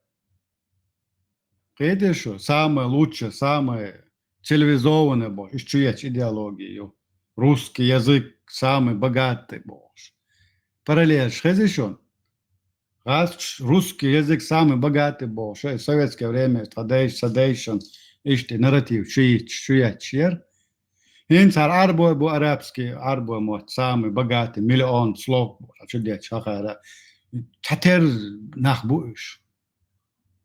Кхетий шу, самая лучшая, самая цивилизованная бохуш, иштта чу ечу идеология ю. Русский язык самый богатый бохуш. Параллельш хезий шуна? ГӀазкхаш, русский язык самый богатый бохуш, и советское время тхан дайша, сан дайшан иштта нарратив чу йиташ, чу етташ яра. ХӀинца хӀара Ӏарбой бу, арабский Ӏарбой мотт самый богатый, миллион слов бу, чу детташ хӀокхара. Цхьатерра нах бу уьш.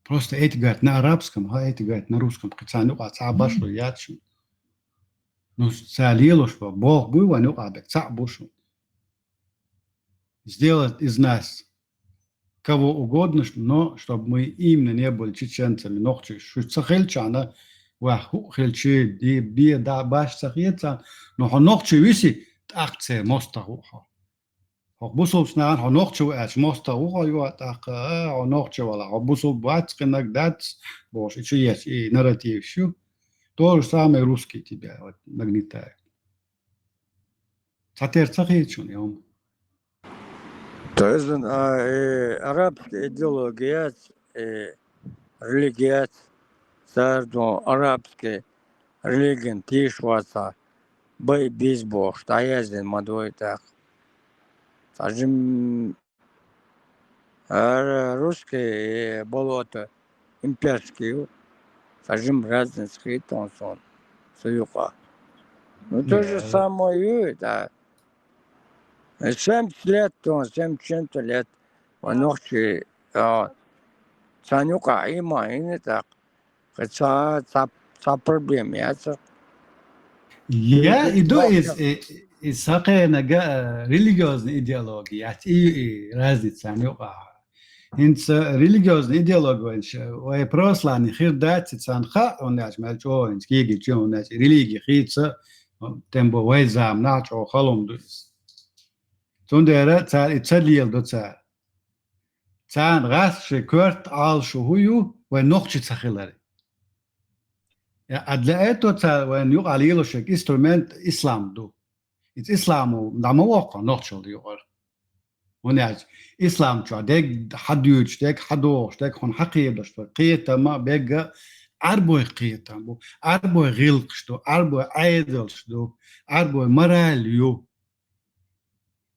Просто эти говорят на арабском, а эти говорят на русском. Кхин царна юкъахь цхьа башло яц шуна. Ну, ца лелош бо, боху буй вайн юкъахь бен, цхьаъ бу шуна. сделать из нас кого угодно, но чтобы мы именно не были чеченцами, нохчий шу ца хилчана, вах ху хилчи, ди, би, да, баш ца хица, но хо нохчи виси, так це моста ху хо. Хо бусул снан, хо нохчи ваш моста ху хо, ю, так, хо нохчи вала, хо бусул бац, кинаг дац, бош, и чу есть, и нарратив шу. То же самое русский тебя вот нагнетает. Цатер ца хилчун, ё. То есть, а, э, арабская идеология, э, религия, цардон арабский религиен тиш ваца бай бизбох, та язин мадой так. Сажим, а, русский, э, болото имперский, сажим разница хитон сон, суюка. Ну, то же самое, да. Семьдесят лет, он семьдесят чем-то лет. Он нохчи, а, цанюка има, и не так. Ца, ца, ца проблема, я ца. Я иду из, из сакенага, э, религиозной идеологии, я и, и разница, ну, а. Инца религиозной идеологии, венч, ой, православный хирдать, цан ха, он яч мел чо, инц киги чо, он яч религии хица, тем бо вай зам, на чо халом дуис. Цундера цар и цадиел до цар. Цан гас ши кварт ал шу хую, вай нохчи ца хилари. Я, а для этого цар вай нюк алило шек инструмент ислам ду. Ит исламу дама вокка нохчил югар. Вон яч, ислам чо, дег хадюч, дег хадош, дег хон хакидош, киетама бега арбой киетам бу, арбой гилкш ду, арбой айдалш ду, арбой мораль ю.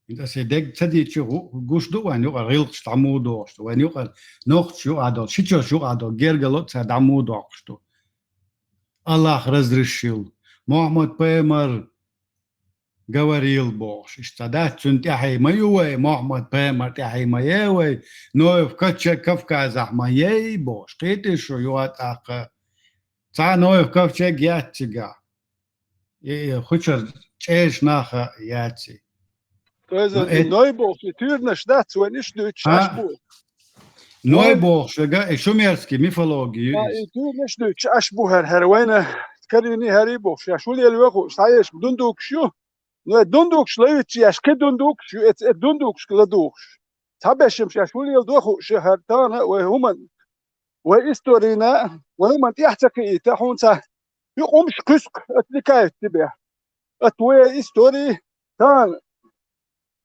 Инта се дег цадичи гу-, гуш ду вайн юкъар гилкш даму дохш ду, вайн юкъар нохч ю адал, шичош ю адал, гергало ца даму дохш ду. Аллах разрешил. Мухаммад пайгамбар говорил бохш. Ишта да цун тяхай ма ю вай, Мухаммад пайгамбар тяхай ма е вай, Ноев кача Кавказах ма ей бохш. Кити шу ю атака. Ца Ноев ковчег ятчига. И, и хучар чеш наха яци. То есть, но и эт- Ной бохш, и тюрнаш дац, вайн иш дучаш бу. Ной бохш, га, и шумерский мифологию. А, и тюрнаш дучаш бу хар, хар вайна, карини хари бохш, я шулел веху, саеш дундукшу. Но дундукш левич, я шке дундукшу, эт, эт дундукш ладукш. Табешим, я шулел доху, шахар тана, вай хуман. Вай историна, вай хуман тяхцаки, и тахунца. Юкъумш куск отвлекает тебя от твоей истории. Тан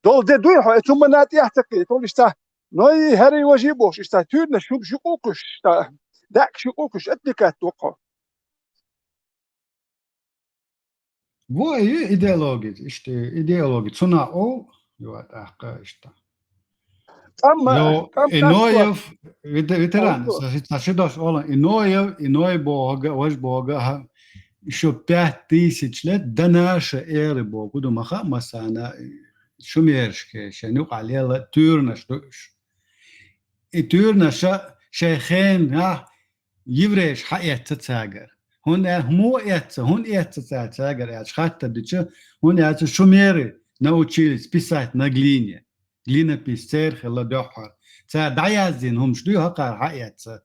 дол де дуй хо, эту мана тяхтаки, то лишь та. Но и хари важи бохш, ишта тюрна шуб шукукуш, ишта дак шукукуш, отвлекает тохо. Во и идеология, ишта идеология, цуна о, ю атака ишта. Амма, Йо, амма Иноев, вет-, ветеран, Алло. са-, са шидош олан, Иноев, Иной бога, вож бога, ха, ещё пять тысяч лет до нашей эры бога, ду маха масана, шумершке, шенюк алела, тюрнаш душ. И тюрнаша, шейхен, а, еврейш ха эцца цагар. Хун э, хму эцца, хун эцца ца-, цагар, эч хатта дича, хун эцца шумеры научились писать на глине. Глинопись церхила дохар. Ца даяздин хумш дуй хакар ха эцца.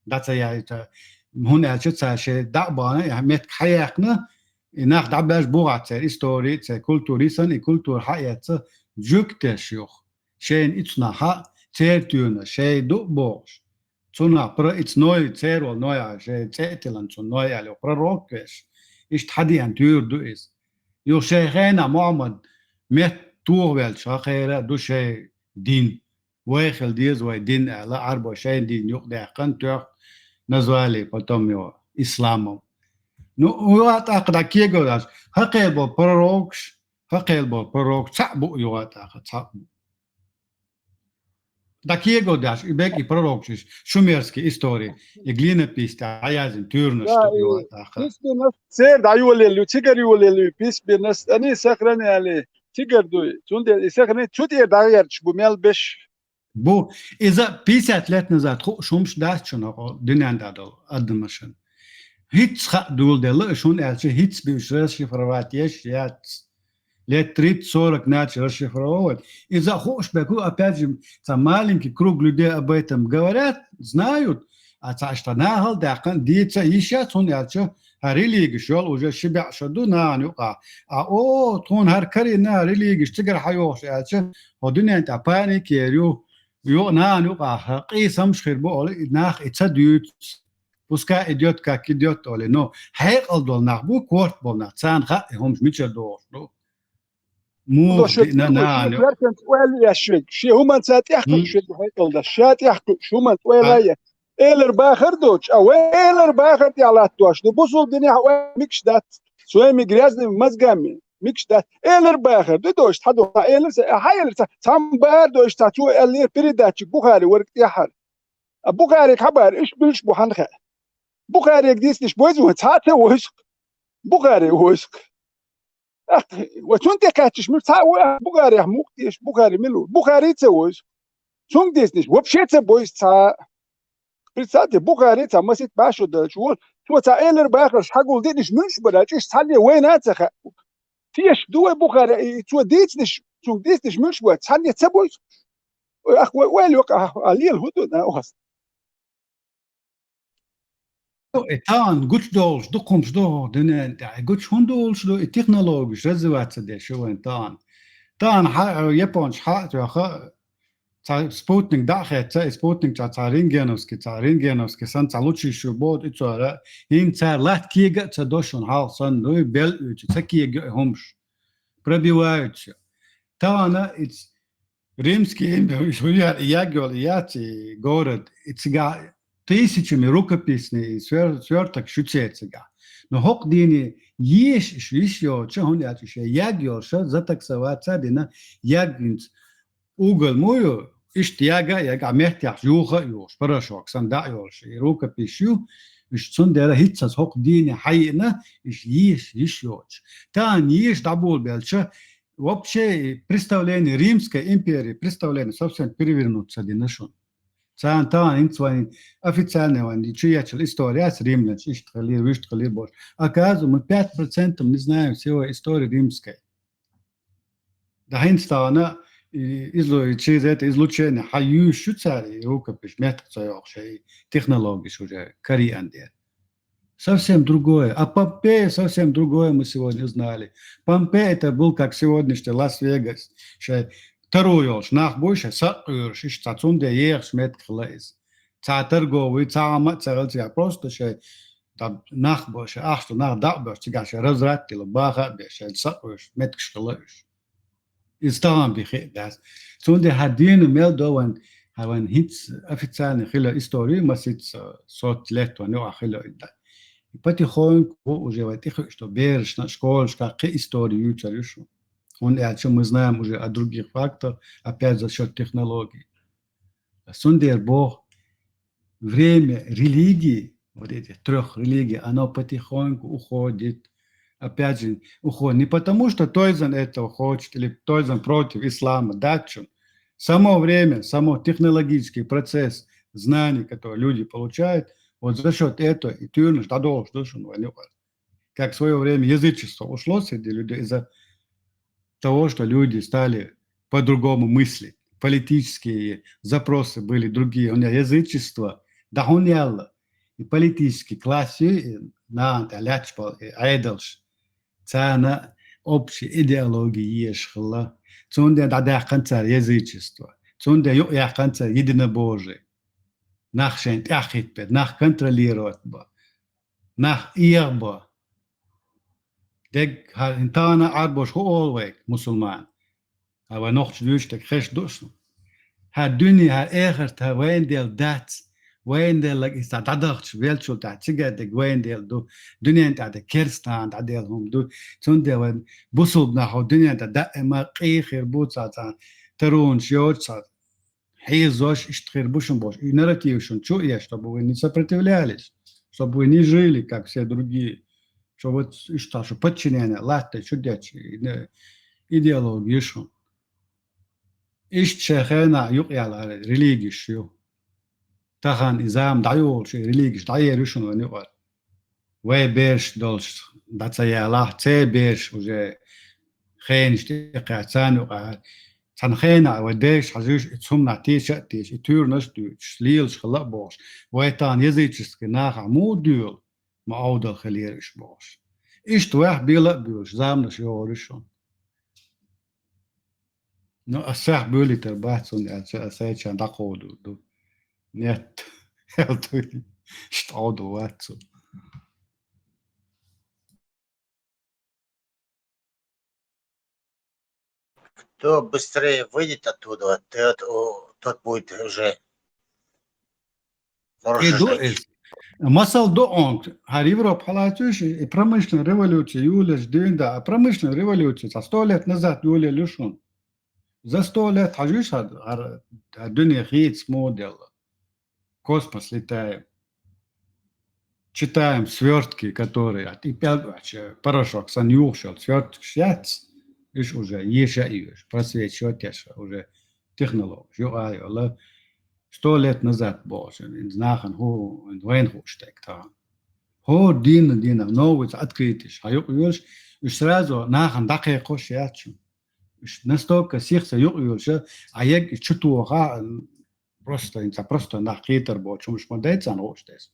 Да ца яйта. Хун эцца ца ше да бана, я мет хаяхна, и нах да баш буга цер истории, цер культури сан, и культур ха эцца, жук теш юх. Шейн ицна ха, цер тюна, шей ду бохш. Цуна пра иц Ной, цервал Ной а, же цетилан цун Ной а, лё пророк веш. Ишт хадиан тюр ду из. Ю шей хена Мухаммад мет тух велч, ха хера ду шей дин. Вай хел диз вай дин ала, арбо шей дин юк дехкан тёх назвали потом его исламом. Ну, уат акда кего даш. Ха хел бо пророкш, ха хел бо пророк, ца бу юат аха, ца бу. Да кего даш, и бек и пророкшиш, шумерские истории, и глинопись, та аязин тюрнаш, Да, что и юат аха. Письменность, цер да юлелю, цигар юлелю, письменность, они сохраняли, цигар дуй, цунде, и сохраняли, чуть и да ярч, бу мел беш. Бу, и за пятьдесят лет назад, ху, шумш дас чуна, о, дюнян дадал, адмашин. Хиц ха дул дела, шун элчи, хиц би уж расшифровать еш, яц. лет тридцать-сорок начали расшифровывать. Иза а хууш бегу, опять же, ца маленький круг людей об этом говорят, знают, а ца ишта нахал даккан дийца йиш яц, хӀун аьлча, хӀа религиш йол уже ши баьӀ шу ду нахана юкъа. А о, тхуна хӀара карийна религиш цигара хьайохуш аьлча, хӀо дуьнен тӀа паник ер ю, юкъа нахана юкъа, хӀа, къийсамаш хир бу, оли, и нах и ца дуьйцу. Пускай идёт, как идёт, оли. Но хьекъал долу нах бу, корта болу нах, царна хаьа и хӀумаш мичара догӀуш ду. Муха Ло шуьга диъна тӀехь нахана шен ю. Коьртанца ойла еш шуьга. Шен хӀуманца тӀехь кхуьуш шуьга хьекъал даш. Ша тӀехь кхуьуш хӀуманца ойла Ай. е. Элар бахар доцуш, а вай элар бахар тӀехь латтош ду. Бусул динехь ойла микаш дац. Своими грязными мозгами микаш дац. Элар бахар ду доцуш, цхьа ду, цхьа элар ца, хьан элар ца, цхьамма баар доцуш, цхьа цо аьллера передатчик Бухари варг тӀехьара. А Бухариг хьан баар, иштта буьлш бу хьан хаьа. Бухарига дийцинаш бойза вайн, цхьа а ца войсу. Бухари войсу. Ах, ва цунна тӀе кхаьччаш муьлш цхьа а вой, ах, Бухарехь мукъа деш, Бухари мила ву? Бухари ца войсу. Цунга дийцинаш вообще ца бойсу цхьа а. Представьте, Бухари цхьа масит башо даьлча вон, цо цхьа элар бахарш хьагул диънаш муьлш бара, чӀиш цхьанне вайна а ца хаьа. Теша ду вай Бухари, и цо дийцинаш, цунга дийцинаш муьлш бара, цхьанне ца бойсу. Ой, ах, вай ойла йокъа, ах, а лела хӀун ду, на, оха. И тахана гучудолуш ду, кхумаш ду хӀокху дуьнен тӀехь. И гучу хӀунда долуш ду, и технологиш развиваться деш ю вайн тахана. Тахана хьа-, япончу хьа а тоьхна, цхьа спутник дӀа а хетта, и спутник чохь цхьа рентгеновский, цхьа рентгеновский санна цхьа лучиш ю боду и цара, хӀинца цара латта кега а ца до шуна хьалха санна, дуй, бел уьйцу, ца кега ю и хӀумаш. Пробиваются. Тахана и Римский империя, ягйолу яц и город, и цигахь тысячами рукописный свер-, сверток шу цецигахь. Но хӀокху дийне еш, иш йиш йоцуша, хӀунда аьлча ша ягйолуша, затаксоваться а дина, ягйинца уголь ма ю, иштта яга а яга, а меттехь юха а юхуш, порошок санна дӀа а йолуш, и рукопись ю, уьш цундела хӀинца хӀокху дийне хьайиъна, иш еш, йиш йоцуш. Тахана еш дӀаболабелча, вообще, представление Римской империи, представление совсем перевернуться дина шуна. Царна тахана хӀинца вайн официальная вайн чуэчал история яц римлянаш, иштта хилира, вуьшта хилира бохуш. Оказывается, мы пять процентов не знаем всего истории римской. Да хӀинца тахана, и, излу-, и через это излучение хьан юьйш ю цара, и рукопись меттах ца йоккхуш, и технологиш уже кариан дер. Совсем другое. А Помпея совсем другое мы сегодня узнали. Помпея это был, как сегодняшний Лас-Вегас. Шай таро йолуш нах буй, шай сакъуьйраш, иштта цхьа цунде ехаш меттиг хила иза. Цхьа торговый, цхьа хӀума а ца хила цигахь, просто шай, там, нах бо, шай ахча нах дӀа а беш, цигахь шай разврат дила, баха а беш, шай сакъуьйраш, меттигаш хила уьш. Иза тахана бен хиъ дац. Цундела хьан дийна мел до вайн, хьан вайн хӀинца официальный хила история, масица соц лет вайн юкъахь хила ю дан. И потихоньку уже вай тӀехуьуш до берашна школашкахь кхин история юьйцур ю шу. ХӀунда аьлча мы знаем уже о других фактах, опять за счёт технологий. Цундела боху, время религии, вот этих трёх религий, оно потихоньку уходит. Опять же, уходит не потому, что Тойзан этого хочет или Тойзан против ислама, да, чё? Само время, само технологический процесс знаний, который люди получают, вот за счёт этого и тюрнаш дадолуш ду шуна вайн юкъара. Как в своё время язычество ушло среди людей из-за того, что люди стали по-другому мыслить. Политические запросы были другие. У них язычество, да, хӀунда аьлла, и политический класс, и нахана тӀе лаьтташ болу и Ӏедалш, царна общая идеология езаш хилла. Цундела дӀадаьккхина цара язычество. Цундела юкъаяьккхина цара единобожие. Нах шайна тӀаьхьахӀиттабе, нах контролировать бан. Нах эгӀабо. Дерг хӀара хӀинца тахана Ӏарбоша хӀун олу вайга, мусулман? ХӀара вай нохчаша дуьйцуш дерг хезаш ду шуна? ХӀара дуьне, хӀара эхарт, хӀара вайна делла дац. Вайна делларг иза дӀадахча веллачул тӀаьхьа цигара дерг вайна делла ду. Дуьнен тӀехь дерг керстанна дӀаделла хӀума ду. Цундела вайн бусулба нах хӀокху дуьнен тӀехь даима къен хир бу цхьа, цхьа таронаш йоцуш, цхьа хьийзош, иштта хир бу шуна бохуш, и нарратив шуна чу а еш, чтобы вы не сопротивлялись, чтобы вы не жили, как все другие, что вот иштта шу подчинение латташ чу дечу и-, идеология шуна. Иштта шайн хенахь юкъаяьлла религиш ю. Тахана и зама дӀайолуш, и религиш дӀаер ю шуна вайн юкъара. Вай бераш долуш дӀа ца ялахь, церан бераш уже кхенаш тӀекхаьча, царна юкъахь цхьана хенахь вай дайша хьажуьйтуш, и цхьа хӀуманах теша а теша, и туьйранаш а дуьйцуш, лелаш хилла а бохуш, вай тахана языческий нахах муха доьлу, ма Ӏовдал хилера уьш бохуш. Иштта ваьхьа бела а боьлуш, заманаш йогӀур ю шуна. Ну, ас саьхьа буьйлийтар бац, хӀунда аьлча ас сайчарна дӀакховдор ду. Нет, аьлла ду, иштта Ӏовдал вац цо. Кто быстрее выйдет оттуда, тот, у- тот будет уже И ду нарушать. Эс. Масал ду онг, хӀара Европа хьалацуьш, и промышленная революция юлеш дуьйна да, а промышленная революция цхьа сто лет назад юлел ю шуна. За сто лет хьажуьш хӀара, хӀара, хӀара дуьне хийца муха делла. Космос летаем. Читаем свёртки, которые, а, и пӀелг а, порошок санна юхуш йолу свёрткаш яц, уьш уже еша а йоьш, просвечивать еш уже технологиш юкъа а йолу. Сто лет назад бохуш, иза нахана хӀу, вайна хууш дерг тахана. ХӀора дийнан дийнах новый открытиш хьан юкъа йолуш, уьш сразу нахана дӀакхайкхош яц шуна. Уьш настолько сих сан юкъа йолуш, а ерг и чу тоха, просто, хӀинца просто нах кхетар боцу хӀумаш ма дай царна хууш дерг.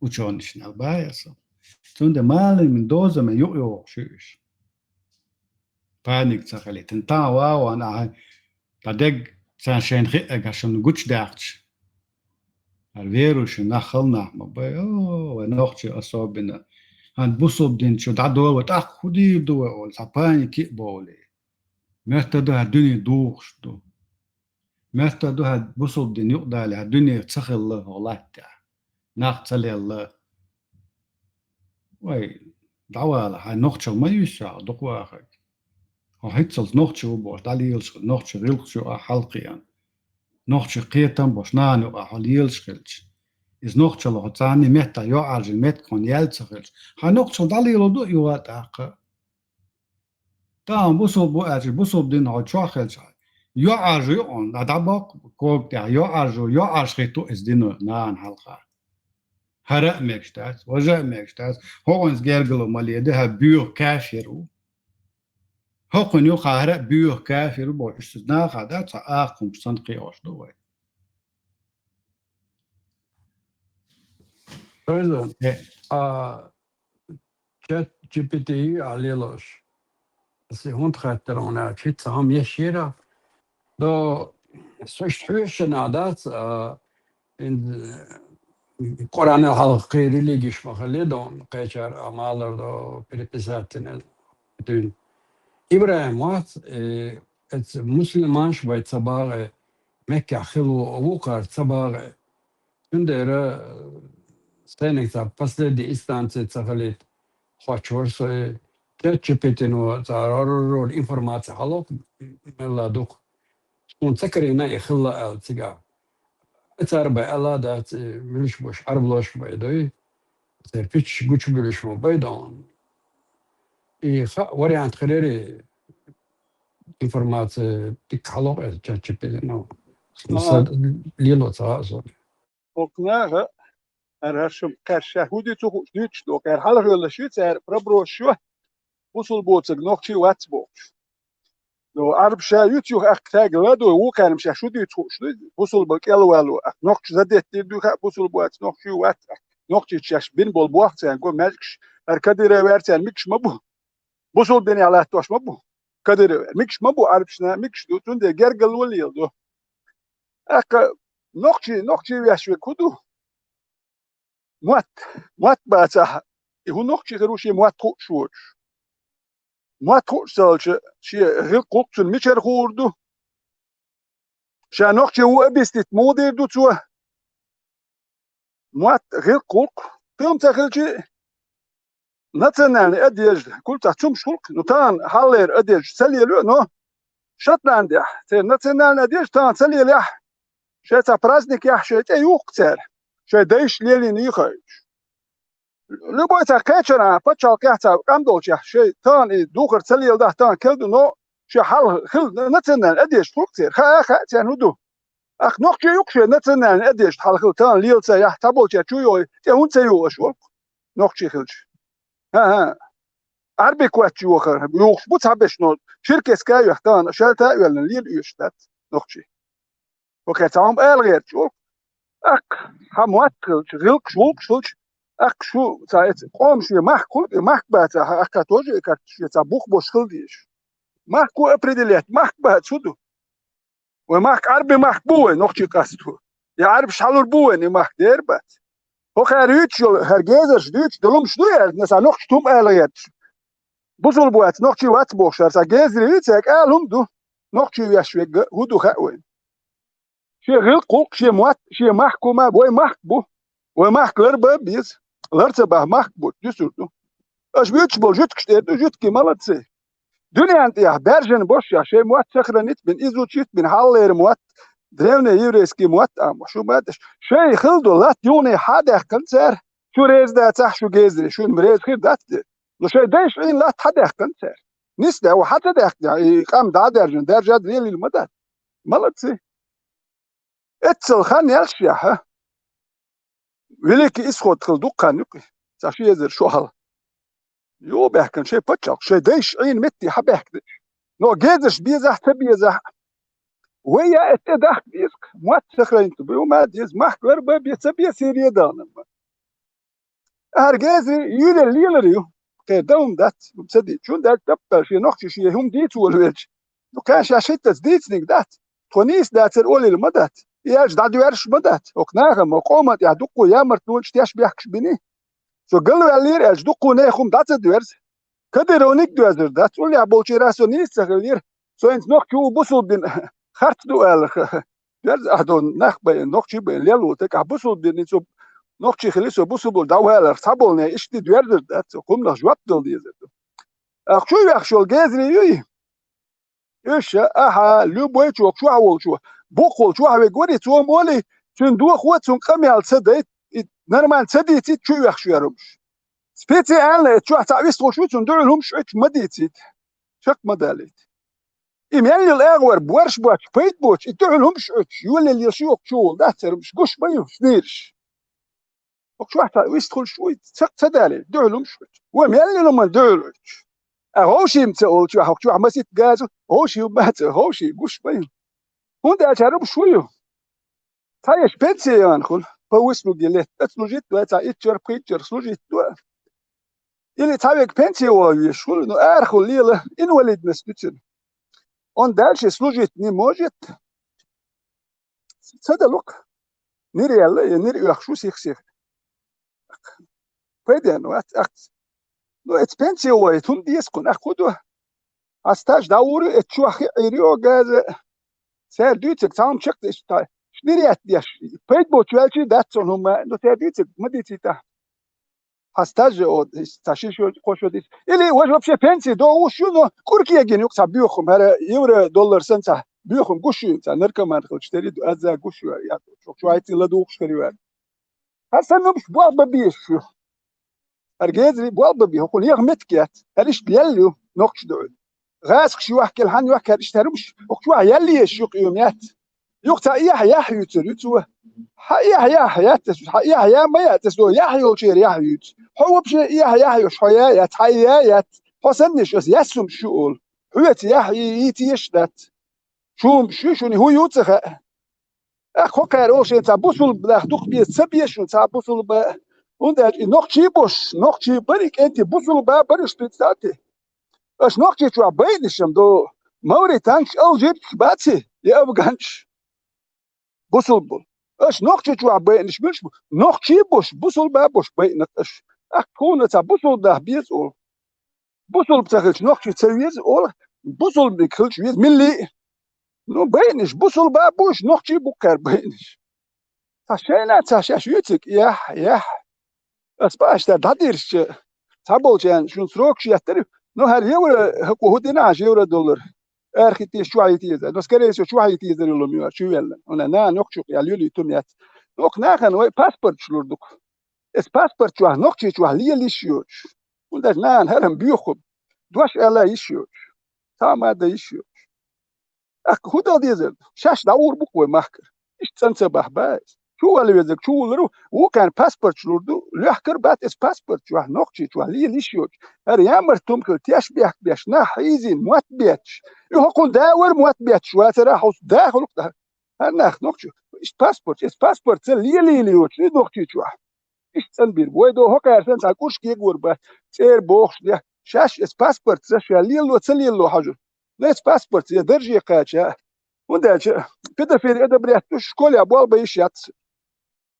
Учёныйшна аьлла баха аса. Цундела маленькая доза мел юкъа йогӀуш ю уьш. Паника ца хилийта. Тан ван ван ахьа, ткъа дерг царна шайна хиъ эгаш шуна гучудаьккхича. ХӀара верующий нах хала нах ма бай, о, вай нохчий особенно. ХӀан бусулба дин чу дӀадолу вай, тӀаккха хӀун дийр ду вай олу, цхьа паника а бовлий. Метта ду хӀара дуьне духуш ду. Метта ду хӀара бусулба дин юкъадале, хӀара дуьне ца хилла хӀокху латтехь. Нах ца лелла. Вай, дӀавала, хьайн нохчалла ма юьсу хьо дукха вахарг. Хьо хӀинццалц нохчи ву бохуш, дӀалелаш хилча, нохчи гӀиллакхаш юкъахь хьалакхиъна. Нохчи кхетам бохуш, нахана юкъахь хьо лелаш хилча. Иза нохчалла хьо царний меттахь йоӀаржина меттиг хьуна яьлла ца хилча. Хьайн нохчалла дӀалело ду а юха тӀаккха. Тахана бусулба бу аьлча, бусулба дин хьо чохь хилча, йоӀаржо ю хьуна, дӀа, дӀабоккху кога тӀехь, йоӀаржо, йоӀаржо хӀитто иза дино нахана хьалха. ХӀара а мегаш дац, важа а мегаш дац, хӀокхуьнца гергарло ма леладе, хӀара боьха кафир ву. ХӀокхуьнан юкъахь хӀара а боьха кафир ву бохуш, иза наха дац, цхьа акха хӀумаш санна кхиош ду вай. Хьоьза, Э, а, чат G P T ю ахь лелош? Аса хӀунда хаттар хьуна аьлча, хӀинца хьо-м еш йира. До, со иштта хьоьжуш нах дац, а, ин, Къуръанал хьалха кхин религиш ма хилли до, кхечара а малар до, переписать дина дуьйна. ИбрахӀим вац, э, эца мусульманаш бай ца багӀе, Меккехь хилла ву, вукхара ца багӀе. Цундела, э, сайниг цхьа последняя инстанция ца хилийта хоттуш вара со, э, чат G P T-но цара рор-рор информаци хьалокху, мелла дукха. Суна ца карийна и хилла аьлла цигахь. Цара бай аьлла дац, э, муьлш бош, Ӏарбош бай дуй. Церан пиччаш гучубуьлуш ма бай дан. И ха-, вариант хилира, информация дика хьалокху эца чат G P T-но. Ага. Са лело ца хаьа суна. Окху наха, ара хӀара шуьга кхаьрша хӀун ду ца хууш дуьйцуш ду, кхара хьалхавеллаш ю цара, пробросаш ю, бусулба боцург нохчий вац бохуш. Ну, Ӏарбаша юьйцу юха аьхка тагала ду, вукхарна шаьш шу дуьйцу хууш ду, бусулба кӀелвало, аьхка нохча задеттир ду хаьа, бусулба вац, нохчий вац, аьхка нохчий шаьш бина болу боху царна, го маьжгаш, хӀара Кадыров ваьр царна микаш ма бу, бусулба динехь латтош ма бу, Кадыров ваьр, микаш ма бу Ӏарбашна, микаш ду, цундела гергарло леладо. Аьхка нохчий, нохчий веш верг хӀун ду? Мотт, мотт бацахь, и хӀун нохчий хир ву шен мотт хууш воцуш? Мотт хууш ца хилча, шен гӀиллакх-гӀуллакх цунна мичара хуур ду? Ша нохчи ву объяснить муха дийр ду цо? Мотт, гӀиллакх-гӀуллакх, тӀом ца хилча, национальный одежда, кулцах цумаш гӀуллакх, ну, тахана хьаллера одежда ца лелайо, но Шотландехь церан национальный одежда тахана ца лелаяхь, шайн цхьа праздникехь шайн тӀе юхку цара, шайн дайша лелийна йихаьвча. Любой цхьа кхечанхьа пачхьалкхехь цхьа къам долчехь, шайн тахана и духар ца леладахь, тахана кел ду, но шайн хьалха хилла национальный одежда гӀуллакх церан. Хаа, хаа церан хӀун ду. Ахь нохчи юкъа шайн национальный одежда хьалха хилла, тахана лела ца яхь, цхьаболчаьрга чу йогӀий, тӀе хӀунда ца юху аша гӀуллакх? Нохчи хилча. ХӀан-хӀа. Ӏарбий коч йохар, юхуш бу цхьаберш, но Черкесска а йоьхна, шаьлта а оьллина, лела оьшуш дац нохчий. Окей, цхьа хӀума ала гӀерташ волу. Аккха, хьан мотт хилча, гӀиллакхаш, гӀуллакхаш хилча, аккха шу, цхьа эца, къоман шен махка хуьлу, и махка бац, хьан аккха тоже и карта шен цхьа бух беш хила дезаш. Махко определять, махка бац хӀун ду? Вай махка Ӏарбий махка бу вай, нохчий къасто. Я Ӏарбаш хьалур бу вайна и махка, дера бац. ХӀокхара юьйцуш йолу, хӀара гезарш дуьйцуш, долу хӀумаш ду аьлла, цхьа нохчо хӀума ала гӀерташ. Бусулба вац, нохчий вац бохуш, хӀара цхьа гезаре ю, цаьрга ала хӀума ду. Нохчий веш верг хӀун ду хаьа вайна. Шен гӀиллакх-гӀуллакх, шен мотт, шен махка хӀума, вай махка бу. Вай махка лар бан а беза. Лар ца бахь махка бу, дуьсур ду. Аша буьйцуш болу жуьгташ тӀера ду, жуьгтий, молодцы. Дуьненна тӀехь баьржина бошшехь шайн мотт сохранить бина, изучить бина, хьалхалера мотт, древний еврейский мотт а бохуш, шу ма деш. Шайн хилла долу латта юххе хьа а даьккхина цара, шу реза дацахь, шу гезаре, шуна реза хир дац те. Ну, шайн дайша Ӏийна латта хьа даьккхина цара. Нисде, хьа ца даьккхинехь, и къам дӀа а даьржина, даьржа а лелийла ма дац. Молодцы. Эццал хан яьллашехь, Великий Исход хилла дукха хан ю-кх, цхьа ши эзар шо хьалха. Юха баьхкина шайн пачхьалкх, шайн дайша Ӏийна метте хьа баьхкина. Но гезарш безахь а, ца безахь а, вай я эцу тӀе дахка деза-кх, мотт сохранить бу, ма деза, махка лар бан а беза, ца беза, сире а дална. ХӀара гезаре юьйлалла лелар ю. Кхин дан хӀума дац, хӀума ца дийцича. ХӀунда аьлча таппар шен нохчо шен хӀума дийца волавелча, ну, кхин ша шиттаза дийцинарг дац. Тхо нийса дацара олийла ма дац. И аьлча дӀадоьрзуш ма дац. ХӀокху нахана, ма къоман тӀехь дуккха ямартлонаш, теш-бехкаш биний. Со галваьллера аьлча, дуккха нехан хӀума дӀа ца доьрзу. Кадыровниг доьрзур дац. Уллехь болчеран со нийса ца хилира. Со хӀинца нохчо ву, бусулба дин харц ду аьлла, доьрзу ахь долу нах байина, нохчий байина, лелла волу тӀаккха бусулба дин, со нохчий хили, со бусулба дӀаваларх цхьаболу нехан иштта доьрзур дац, цо кхунах жоп дала дезар ду. Ахь чу вехаш йолу гезаре юй? Уьш, ахьа, любой чохь, чохь волчо, букхволчо чохь вега вари, цо ма олий, цуьнан дохо а, цуьнан къамел ца дайта, и нормально ца дийцийта чу вехаш верг хӀумаш. Специально эца чохь цхьаъ вистхуьлуш ву, цунна дуьхьал хӀумаш оьцуш ма дийцийта, чекх ма далийта. И мел йолу агӀор борш боцуш, пайда боцуш, и дуьхьал хӀумаш оьцуш, йолаелла йолуш ю хӀокху чу волу, дац церан хӀумаш, гуш ма ю, снийраш. ХӀокху чохь цхьа вистхуьлуш вуй, цхьаъ ца далийта, дуьхьал хӀумаш оьцуш. Вай мел йолу хӀуманна дуьхьал оьцуш. Ткъа ховшийна ца олу чохь, хӀокху чохь масийтта газа, ховший ма ца, ховший гуш ма ю. ХӀунда аьлча хӀара хӀумаш хӀун ю? Цхьа еш пенсия яхана хуьлу, по выслуге лет, отслужить до, цхьа итт шарахь, пхийтта шарахь служить до. Или цхьа верг пенсия ван везаш хуьлу, ну, арахула лела, инвалидность ю цуьнан. Он дальше служить не может. Ца далу-кх. Нир яьлла, я нир оьхуш ву сих-сиха. Пайденна вац, акц. Ну, эца пенсия ван, хӀунда деза кхунна, ахь хӀун до? Хьан стаж дӀагӀур ю, эца чохь хиъ Ӏийр ю газа. Цара дуьйцург цхьа хӀума чекхдеш, шнирет деш, пайда боцуш ваьлчий дац цунна хӀума, ну, цара дуьйцург ма дийцийта. Хьан стаж, о, цхьа ши шо, кхо шо дийца. Или важа вообще пенсия догӀуш ю, но кӀур кегина ю-кх цхьа боьха хӀума, хӀара евро, доллар санна цхьа боьха хӀума гуш ю, цхьа наркоман хилча тера ду, аза гуш ю, я, чу, чу айцин ладугӀуш хир ю аьлла. ХӀара санна хӀумаш болх бан безаш ю. ХӀара гезаре болх бан беза, хӀокхуьнан яха меттиг яц. ХӀара иштта лелла ю, нохчо дуьхьал. ГӀазкхаша йохкаелла, хьан йохкаелла иштта хӀара хӀумаш, хӀокху чохь яьлла езаш ю-кх и метта. Юха цхьа эхь-яхь юьйцур ю цо. Хьан эхь-яхь яц аса, хьан эхь-яхь ма яц аса, яхь йолчеран яхь юьйцу. Хьо вообще эхь-яхь йолуш, хьо я яц, хьан я яц. Хьо санна аса яьсса хӀумаш ю олу. Хьоьца яхь йийца еш дац. Шу хӀумаш ю, шуна хӀун ю ца хаьа. Ах, кхокхара олу шен цхьа бусулба нах дукха беза, ца беза шуна цхьа бусулба. ХӀунда аьлча и нохчий а босуш, нохчий бара и кӀентий, бусулба бара уьш, представьте. Аша Нохчийчохь байинаш ма ду, мавританцаш, алжирцаш баций, я афганцаш? Бусулба болу. Аша Нохчийчохь байинаш муьлш бу? Нохчий а босуш, бусулба а босуш байинарг аша. Ахь тхуна цхьа бусулба нах беза олу. Бусулба ца хилча, нохчий ца веза олу, бусулбаниг хилча веза милли а. Ну, байинаш, бусулба а бу уьш, нохчий а бу кхара байинаш. Цхьа шайна, цхьа шаьш юьйцург, яхь, яхь. Ас бааш тӀа дӀадирзича, цхьаболчарна шуна срокаш еттара, ну, хӀара евро, хӀокху хӀун дина хьажа евро доллар? Арахийтийша, чохь йитийзар. Ну, скорее всего, чохь йитийзар йолу ма ю, чу ваьлла. Хьуна нана йоккхачу я луьлий тум яц. Ну, кху нахана вай паспорташ лур ду-кх. Эс паспорт чохь, нохчий чохь лела йиш йоцуш. ХӀунда аьлча нахана хӀара-м боьха хӀума. Дош ала йиш йоцуш. Цхьа а ма дан йиш йоцуш. Ахь хӀун дала дезар ду? Шаьш дӀагӀур бу-кх вай махкара. Иштта цӀан ца бахь бац. Чу вала везарг чу вулар ву, вукхарна паспорташ лур ду, лоьхкар бац эс паспорт чохь, нохчий чохь лела йиш йоцуш. ХӀара ямарт хӀума хила теш бехк беш, нах хьийзийна, мотт бетташ. И хӀокхунна да вара мотт бетташ вацара, хьовса да хуьлу-кх тӀаккха. ХӀара нах нохчо, иштта паспорт, эс паспорт ца лелийла йоцуш ду нохчий чохь. Иштта цӀанбийр бу. Вай догӀу хӀокхара санна цхьа кӀурш кегор бац, цӀера бохуш де. Шаьш эс паспорт ца ша лело, ца лело хьажур. Но эс паспорт я дарже кхача. ХӀунда аьлча педофили одобрять ду, школе болх бан йиш яц.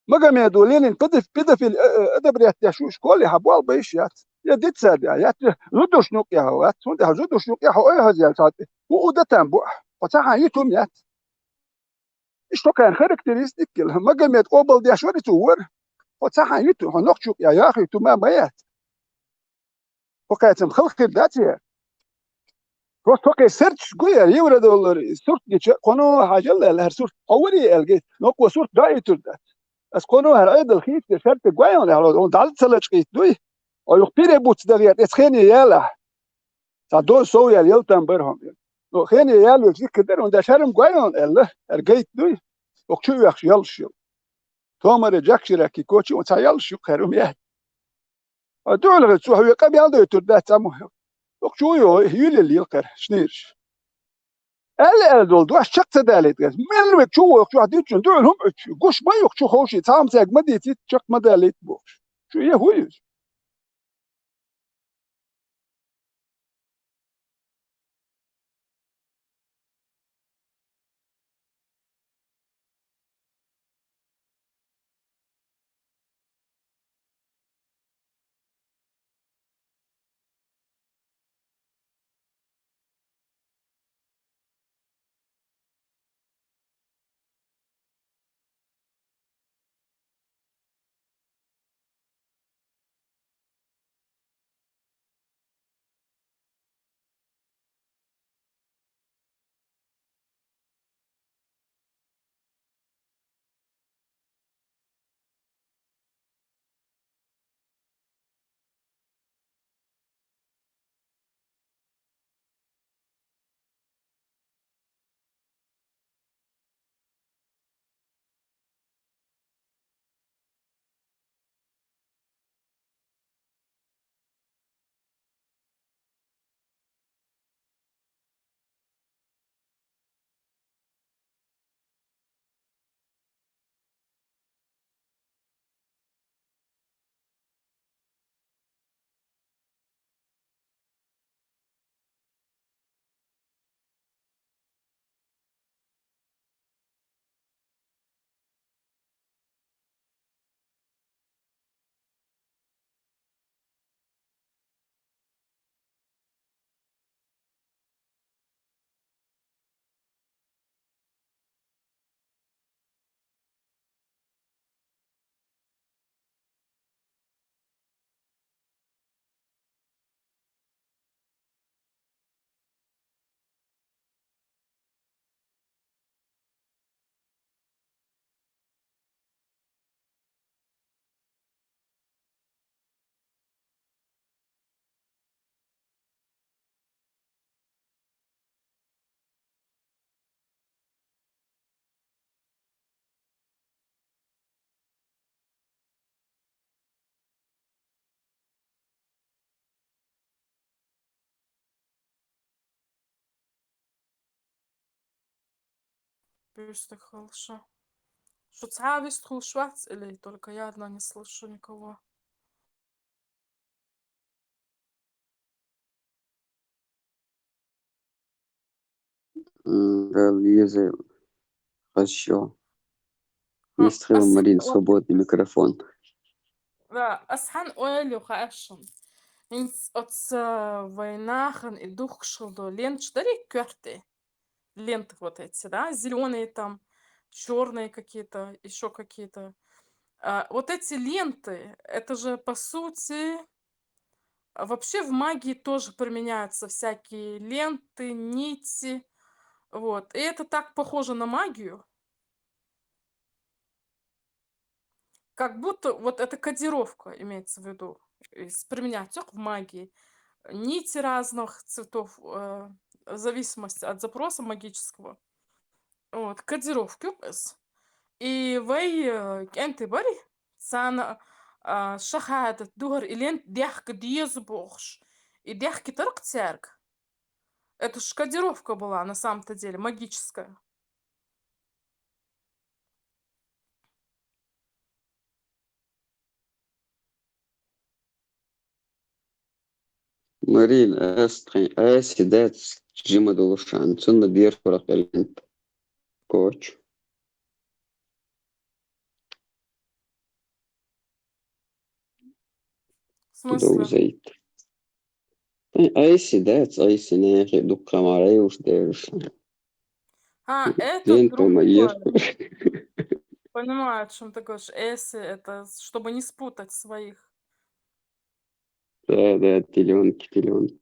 Магомедов, Ленин педоф-, педофили, э, э, одобрять деш ву, школе болх бан йиш яц. Я детсаде яц, я зудчун юкъехь вац. ХӀунда аьлча зудчун юкъехь хьо ойхьазъяьлча, хӀу у датан бу. Хьо цхьа хьан йитум яц. Иштта кхарна характеристика йила. Магомед къобалдеш вара, цу вара. Хьо цхьа хьан йиту, хьо нохчу юкъа яха йиту ма, ма яц. Хьо кхаьчам халхир дац я? Просто хьо кхе серташ гу яра, евро доллар, сурт гича, кхоно хьажал аьлла, хӀара сурт. Хьо вари аьлла гайта, но кхо сурт даийтур дац. Ас кхоно хӀара Ӏедал хийца, шарта гойон аьлла, он дал ца лачкъийт дуй. О, юх пире буц дагъяр, эц хене ялахь. Цхьа доза сов яьлла, ял там бара хьо. Но хене яллуьйту зикар дара, он даш хӀара-м гойон аьлла, хӀара гайта дуй. Оха чу оьхуш яллуш йо. Томаре жакширакки кочу, он цхьа яллуш ю кхаьрум яц. А дуьхьал хӀара цо хьоьга къамел дойтур дац цхьаммо. Оха чу йо, юьлел йил кхаьр, шнийраш. Аьлла, аьлла долу дош чекх ца далийта газ. Мел век чу воху чохь дитчун дуьхьал хӀума оьцу. Гуш ма юху чу ховший, цхьа хӀума цаьрга ма дийцийта, чекх ма далийта бохуш. Чу е хӀу иза? Буьйса халша. Шу цхьа вистхуьлуш вац или только я одна не слышу никого? М, да, Лиза, хорошо. Ха, Есть хила ас Марин, о-, свободный микрофон. Да, ас хьан ойла ю хаьа шуна. ХӀинца оцу вайн нахана и духкуш хила долу ленташ дарий коьрте? Ленты вот эти, да, зелёные там, чёрные какие-то, ещё какие-то. А, вот эти ленты, это же, по сути, а, вообще в магии тоже применяются всякие ленты, нити. Вот. И это так похоже на магию. Как будто вот эта кодировка имеется в виду, из-, применяется в магии. Нити разных цветов, э, в зависимости от запроса магического. Вот, кодировки. И вай, э, кӀентий барий, царна, а, шахӀадат духьар и лента дехка деза бохуш, и дехкийтар-кх цаьрга. Это ж кодировка была, на самом-то деле, магическая. Марин, ас тхайн аси дац жима долуш ан, цунна дерхурах элент. Коч. В смысле? Довзайт. Тхайн аси дац, аси нехи дукха мара юш дерш. А, это Ленту другое. Понимаю, о чём ты говоришь. Эси, это с-, чтобы не спутать своих. Да, да, телёнки, телёнки.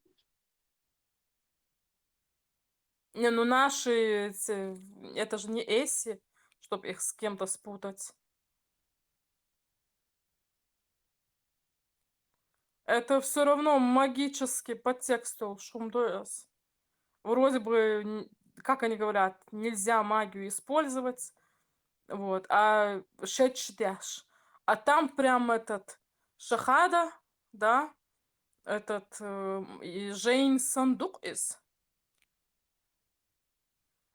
Не, ну наши эти, это же не эси, чтоб их с кем-то спутать. Это всё равно магический подтекст, ол шумдояс. Вроде бы, н-, как они говорят, нельзя магию использовать, вот, а шедши деш. А там прям этот шахада, да, этот, э, и жейн сандук из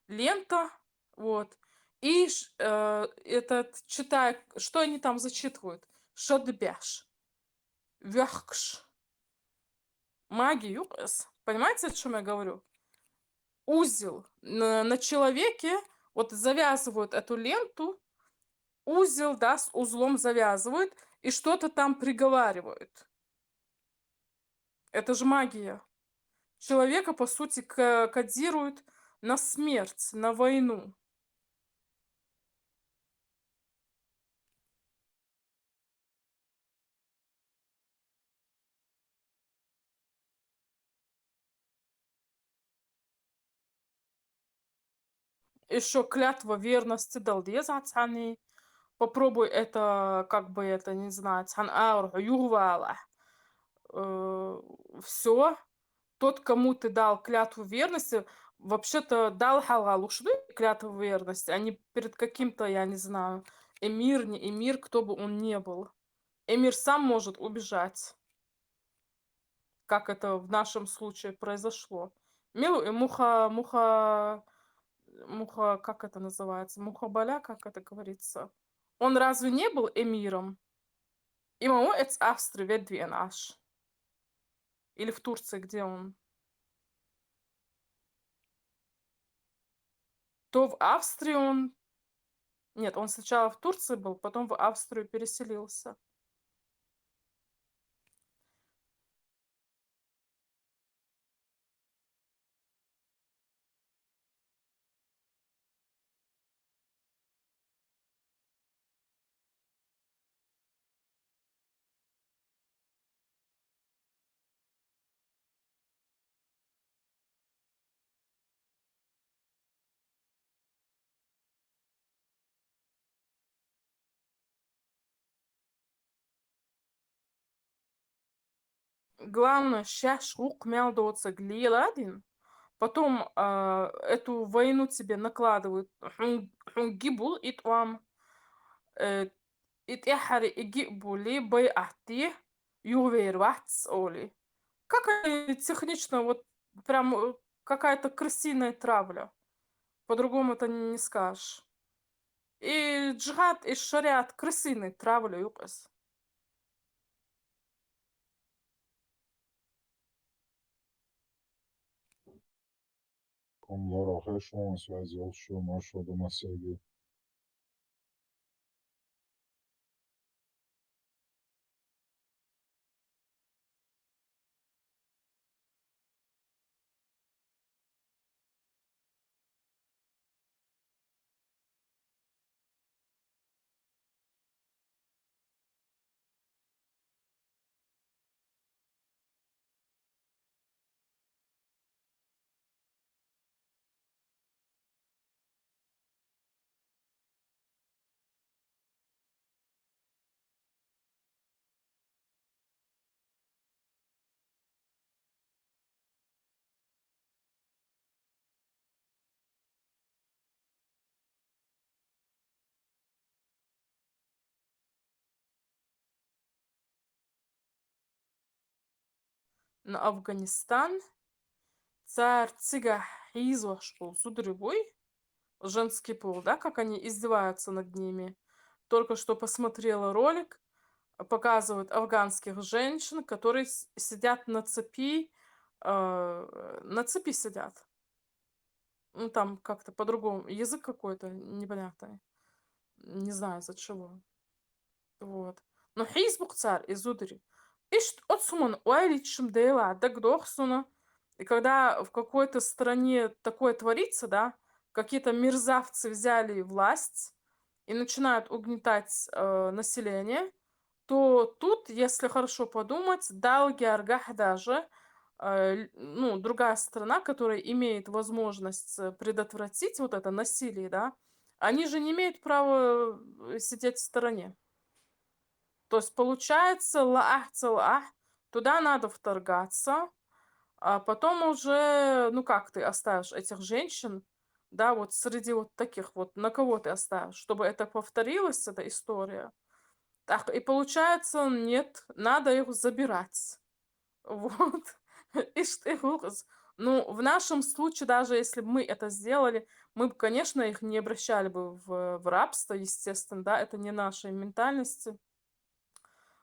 лента, вот. И ш-, э, этот, читает, что они там зачитывают? Шадбеш. Вехкш. Магию, э, с-, понимаете, о чём я говорю? Узел на, на человеке, вот завязывают эту ленту, узел, да, с узлом завязывают, и что-то там приговаривают. Это же магия. Человека, по сути, к-, кодируют на смерть, на войну. Ещё клятва верности дала деза цхьанне. Попробуй это, как бы это, не знаю, цхьан агӀор хьо юхавалахь. Э, всё. Тот, кому ты дал клятву верности, вообще-то Далла хьалха луш ду клятву верности, а не перед каким-то, я не знаю, эмир, не эмир, кто бы он ни был. Эмир сам может убежать, как это в нашем случае произошло. Милу и муха, муха, муха, как это называется? Мухабаля, как это говорится? Он разве не был эмиром? Има у эц Австрии ведвен аш? Или в Турции, где он? То в Австрии он... Нет, он сначала в Турции был, потом в Австрию переселился. Главное, шаьш гӀуллакх мел доцург леладина, потом, а, эту войну тебе накладывают, хьун-, хьуна гибул и тӀом, э, и тӀеххьара и гибули, байӀат де, юхавер вац оли. Как они технично, вот прям, э, какая-то крысиная травля. По-другому это не скажешь. И джихад, и шариат крысиный травля юкъас. Ком лорахе шуна связь йолуш ю, маршо ду массаьрга. на Афганистан. Цар цигахь хьийзош болу зударий буй, женский пол, да, как они издеваются над ними. Только что посмотрела ролик, показывают афганских женщин, которые с- сидят на цепи, э, на цепи сидят. Ну, там как-то по-другому, язык какой-то непонятный. Не знаю из-за чего. Вот. Но хьийзабу-кх цар и зударий. Иштта оцу хӀуманна ойла йича-м делахь дагадоху суна. И когда в какой-то стране такое творится, да, какие-то мерзавцы взяли власть и начинают угнетать э, население, то тут, если хорошо подумать, Далла гергахь даже, э, л- ну, другая страна, которая имеет возможность э, предотвратить вот это насилие, да, они же не имеют права э, сидеть в стороне. То есть получается, лаахь ца лаахь, туда надо вторгаться, а потом уже, ну как ты оставишь этих женщин, да, вот среди вот таких вот, на кого ты оставишь, чтобы это повторилась, эта история. Так, и получается, нет, надо их забирать. Вот. Иштта хӀокхуза. Ну, в нашем случае, даже если бы мы это сделали, мы бы, конечно, их не обращали бы в, в рабство, естественно, да, это не нашей ментальности.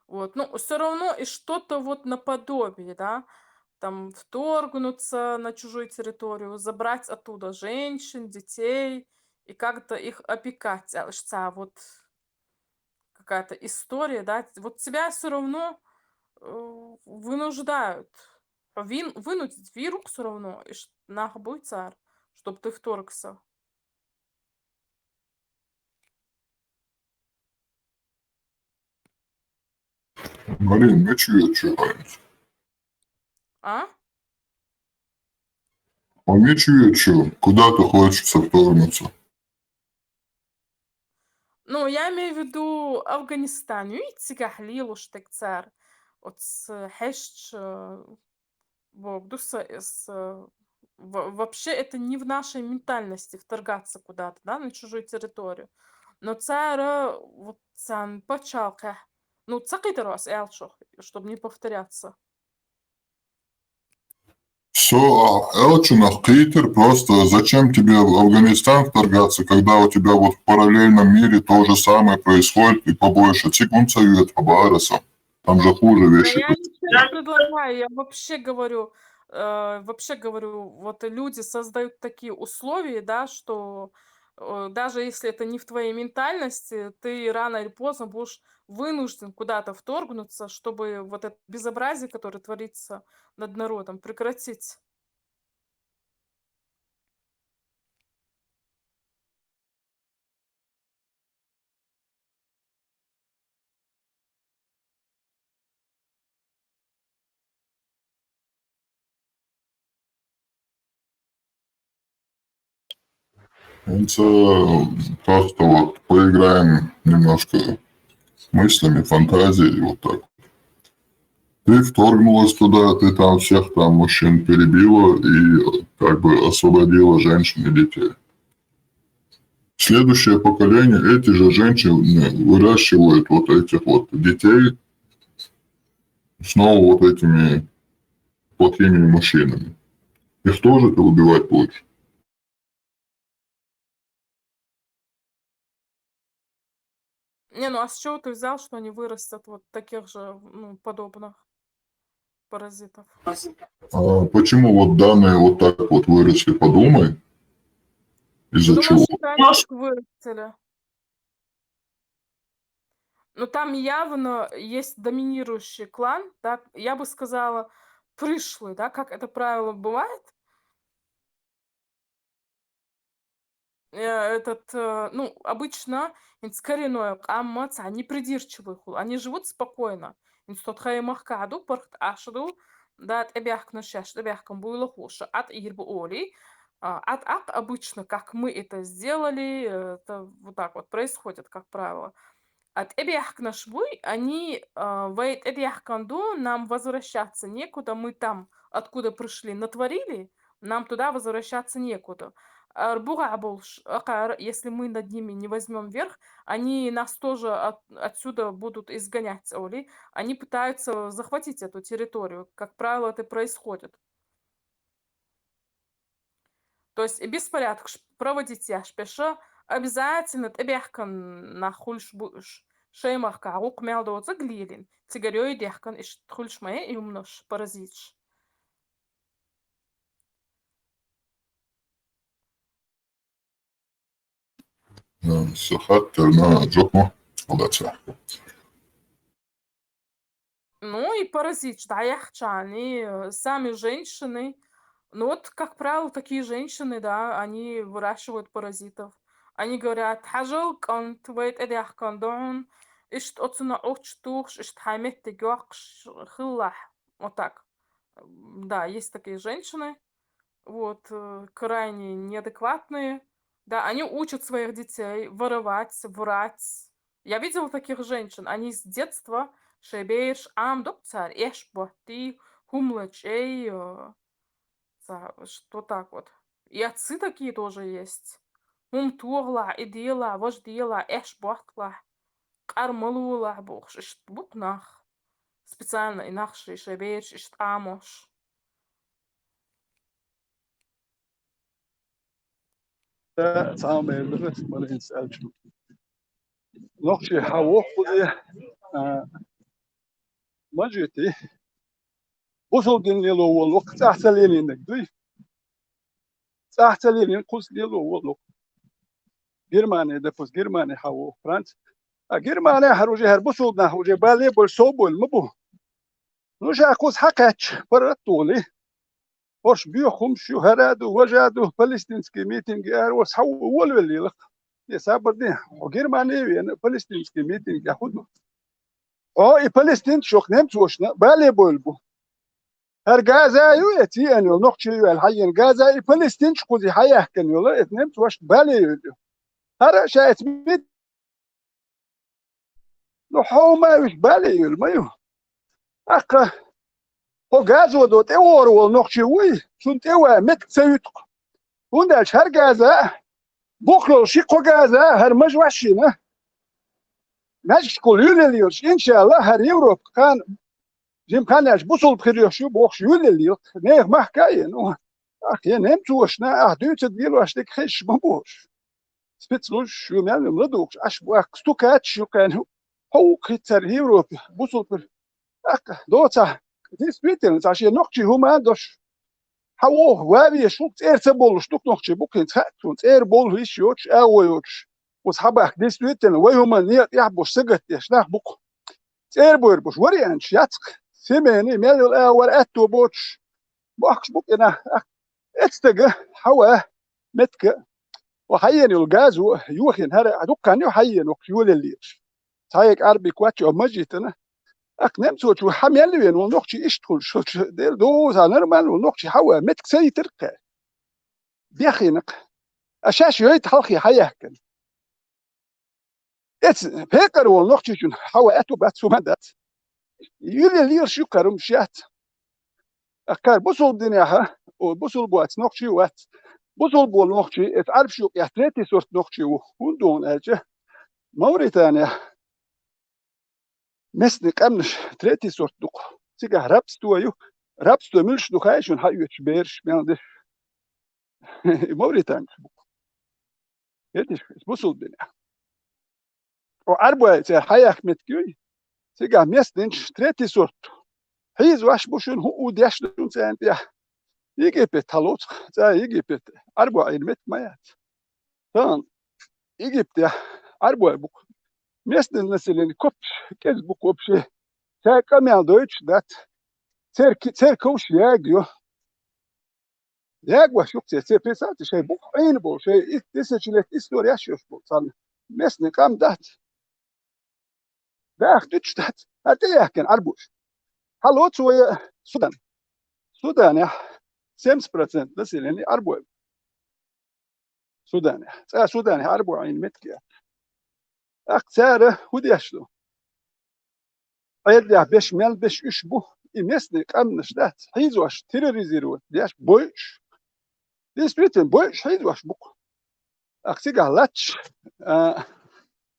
Вот. Ну, все равно и что-то вот наподобие, да, там вторгнуться на чужую территорию, забрать оттуда женщин, детей и как-то их опекать. А, ш- а вот какая-то история, да, вот тебя все равно э, вынуждают. Вин, вынудить виру все равно, и ш- нах буй цар, чтобы ты вторгся. Марин, мича везаш ву хьайнца? А? А мича везаш ву? Куда ты хочешь вторгнуться? Ну, я имею в виду Афганистан. Видите, как лилуш так цар. Вот с хьешч бог дуса из э, во- вообще это не в нашей ментальности вторгаться куда-то, да, на чужую территорию. Но цара вот цан пачалках. Ну, цакъитарос элчух, чтобы не повторяться. Все, а, элчунах кхетар, просто зачем тебе в Афганистан вторгаться, когда у тебя вот в параллельном мире то же самое происходит и побольше. Цигун совет по Барасу. Там же хуже Да вещи. Я ничего не предлагаю, я вообще говорю, э, вообще говорю, вот люди создают такие условия, да, что э, даже если это не в твоей ментальности, ты рано или поздно будешь вынужден куда-то вторгнуться, чтобы вот это безобразие, которое творится над народом, прекратить. Это просто вот поиграем немножко мыслями, фантазией, вот так. Ты вторгнулась туда, ты там всех там мужчин перебила и как бы освободила женщин и детей. Следующее поколение, эти же женщины выращивают вот этих вот детей снова вот этими плохими мужчинами. Их тоже ты убивать будешь. Не, ну а с чего ты взял, что они вырастят вот таких же, ну, подобных паразитов? А почему вот данные вот так вот выросли? Подумай, из-за Потому чего. Что они так вырастили. Но там явно есть доминирующий клан, да, я бы сказала, пришлый, да, как это правило бывает. Э, Этот, э, ну, обычно, коренное, амма, они придирчивые, хул, они живут спокойно. Институт хаймах каду, пархт ашду, да, тӀебяхкна шаш, тӀебяхкан буйла хуша, ат ирбу оли, а, ат ак обычно, как мы это сделали, э, это вот так вот происходит, как правило. А тӀебяхкнаш буй, они, а, вай тӀебяхкан ду, нам возвращаться некуда, мы там, откуда пришли, натворили, нам туда возвращаться некуда. Ар бугӀа болуш, акхар, если мы над ними не возьмём верх, они нас тоже от-, отсюда будут изгонять, цӀа олий. Они пытаются захватить эту территорию. Как правило, это происходит. То есть беспорядкаш проводить еш беша, обязательно тӀебаьхкан нах хуьлуш бу уьш. Шайн махкахь гӀуллакх мел доцург лелийна, цигарь йой дехкан иштта хуьлуш ма яй юмнаш, паразиташ. М, со хаттар ма жоп ма, хӀалаца. Ну, и паразиташ дӀаяхьча, они, э, сами женщины. Ну вот, как правило, такие женщины, да, они выращивают паразитов. Они говорят: «Хьажал, кӀант, вай тӀедехкан ду хьуна, иштта оцунах оцу тухуш, иштта хьайн меттиг йоккхуш хилалахь». Вот так. М, да, есть такие женщины. Вот, э, крайне неадекватные. Да, они учат своих детей воровать, врать. Я видела таких женщин. Они с детства шайн бераш Ӏамадо цара эш боттий, хӀума лачкъий, э, ца-, что так вот. И отцы такие тоже есть. ХӀума тохалахь, и делахь, важа делахь, эш ботталахь, къар ма лолахь бохуш, иштта бу-кх нах. Специально и нах ши-, шайн бераш иштта Ӏамош. Э, цхьа а мер бара, ма линца аьлча. Нохчий хьан воху кхузе, а, мажитий? Бусулба дин лело волу воккха цӀахь ца лелийнарг дуй? ЦӀахь ца лелийна кхуза лело волу воккха. Германия, допустим, Германия хьан воху, Франция. А Германия хьара уже хӀара бусулба нах уже бале а болуш сов болу ма бу. Ну, ша кхуза хьан кхаьчча, паргӀат а долий. ХӀорш боьха хӀумаш ю, хӀара а ду, важа а ду, палестинский митинге ара ву, схьа волавеллийла-кх. Де сабар де, хьо Германе а веана, палестинский митинге хӀун ду? Хьо и палестинцаш йоккха немцошна бале а бевлла бу. ХӀара Газа ю, эца еана йолу нохчий ю аьлла хьаена Газа, и палестинцаш кхузий хьаяьхкина йолу, эца немцошна бале а йолу ю. ХӀара а ша эца мит-, ну, хьо ма уьш бале а йолу ма ю. ТӀаккха хьо Газо до тӀе вогӀур волу нохчий вуй, цунна тӀе ван меттиг ца юьту-кх. ХӀунда аьлча хӀара Газа, бухлол ши кхо Газа, хӀара мажа ваьшшина, маьждигашкахула юьллаллалаш, иншалла, хӀара Европа кхана, жима кхаьннаш бусулба хир йош ю бохуш юьллаллалаш, нехан махка а йина, ну, ах, я немцошна, ах, дуьйцург лелош дерг хезаш ма бохуш. Спецслужбаш ю мел ю ладугӀуш, аш бу, ах, стукачаш ю кхаьна, хьо ву-кх хӀинца цара Европе, бусулба хир. ТӀаккха доцахь, действительно, цхьа шен нохчий хӀума а дош. Хьан воху, ван везаш ву-кх, цӀера ца боллуш ду-кх нохчий, бу-кх хӀинца хаьа суна, цӀера боллуш йиш йоцуш, агӀо йоцуш. Оцу хьан бахка, действительно, вай хӀума некъа тӀехь болуш сагатдеш нах бу-кх. ЦӀера бовр болуш варианташ яц-кх. Семена, мел йолу агӀор аьтто боцуш. Бохкуш бу-кх и нах, ах, эцтага, хьан ван, меттига, хьо хьаена йолу Газо, йохийна хӀара, а дуккха хан ю хьаена воккхуш йолаллалаш. Цхьа а Ӏарбий коч а мажитана. Ах, немцочо хьан мел вена волу нохчий иштта хуьлуш, шо чу дела доза нормально волу нохчий хьан ван, меттиг ца йитира-кх. Бехийна-кх. А шаьш йойта хьалхе хьаяьхкина. Эца пекъар волу нохчичун хьан ван аьтту бац, хӀума дац. Юьллаллалаш ю кхара хӀумаш яц. Ах, кхара бусулба динехь, о, бусулба вац нохчий вац. Бусулба волу нохчий, эца Ӏарбаш юкъехь третий сорт нохчий ву. ХӀунда ву аьлча, Мавритания местный къаьмнаш третий сорт ду-кх. Цигахь рабство ю. Рабство муьлш ду хаьий шуна, хьан оьцуш бераш мел деш? И мавританцаш бу-кх. Хетиш, бусулба динехь. О, Ӏарбой церан хьаяьхка меттиг юй. Цигахь местнинчаш третий сорт. Хьийзош бу шуна, хӀун а деш ду шуна царна тӀехь. Египет хьалоцу-кх, цкъа Египет Ӏарбой Ӏийна меттиг ма яц. Тахана Египтехь Ӏарбой бу-кх. Местный население копчаш кӀезиг бу-кх вообще. Цаьрга къамел дойтуш дац. Церан ки-, церковаш ягайо. Ягош ю-кх церан, церан, представьте, шайн букъ Ӏийна болу, шайн ис-, тысячелетний история еш йолуш болу царна. Местный къам дац. Даха дуьтуш дац. ХӀара тӀеяхкина Ӏарбоша. Хьалоцу вай Судан. Суданехь семьдесят процент население Ӏарбой. Суданехь. Цкъа Суданехь Ӏарбой Ӏийна меттиг яц. ТӀаккха цара хӀун деш ду? Ӏедалехь беш мел беш уьш бу, и местный къаьмнаш дац, хьийзош, терроризировать деш, бойуш. Действительно, бойуш хьийзош бу-кх. Ах цигахь лаьтташ, а,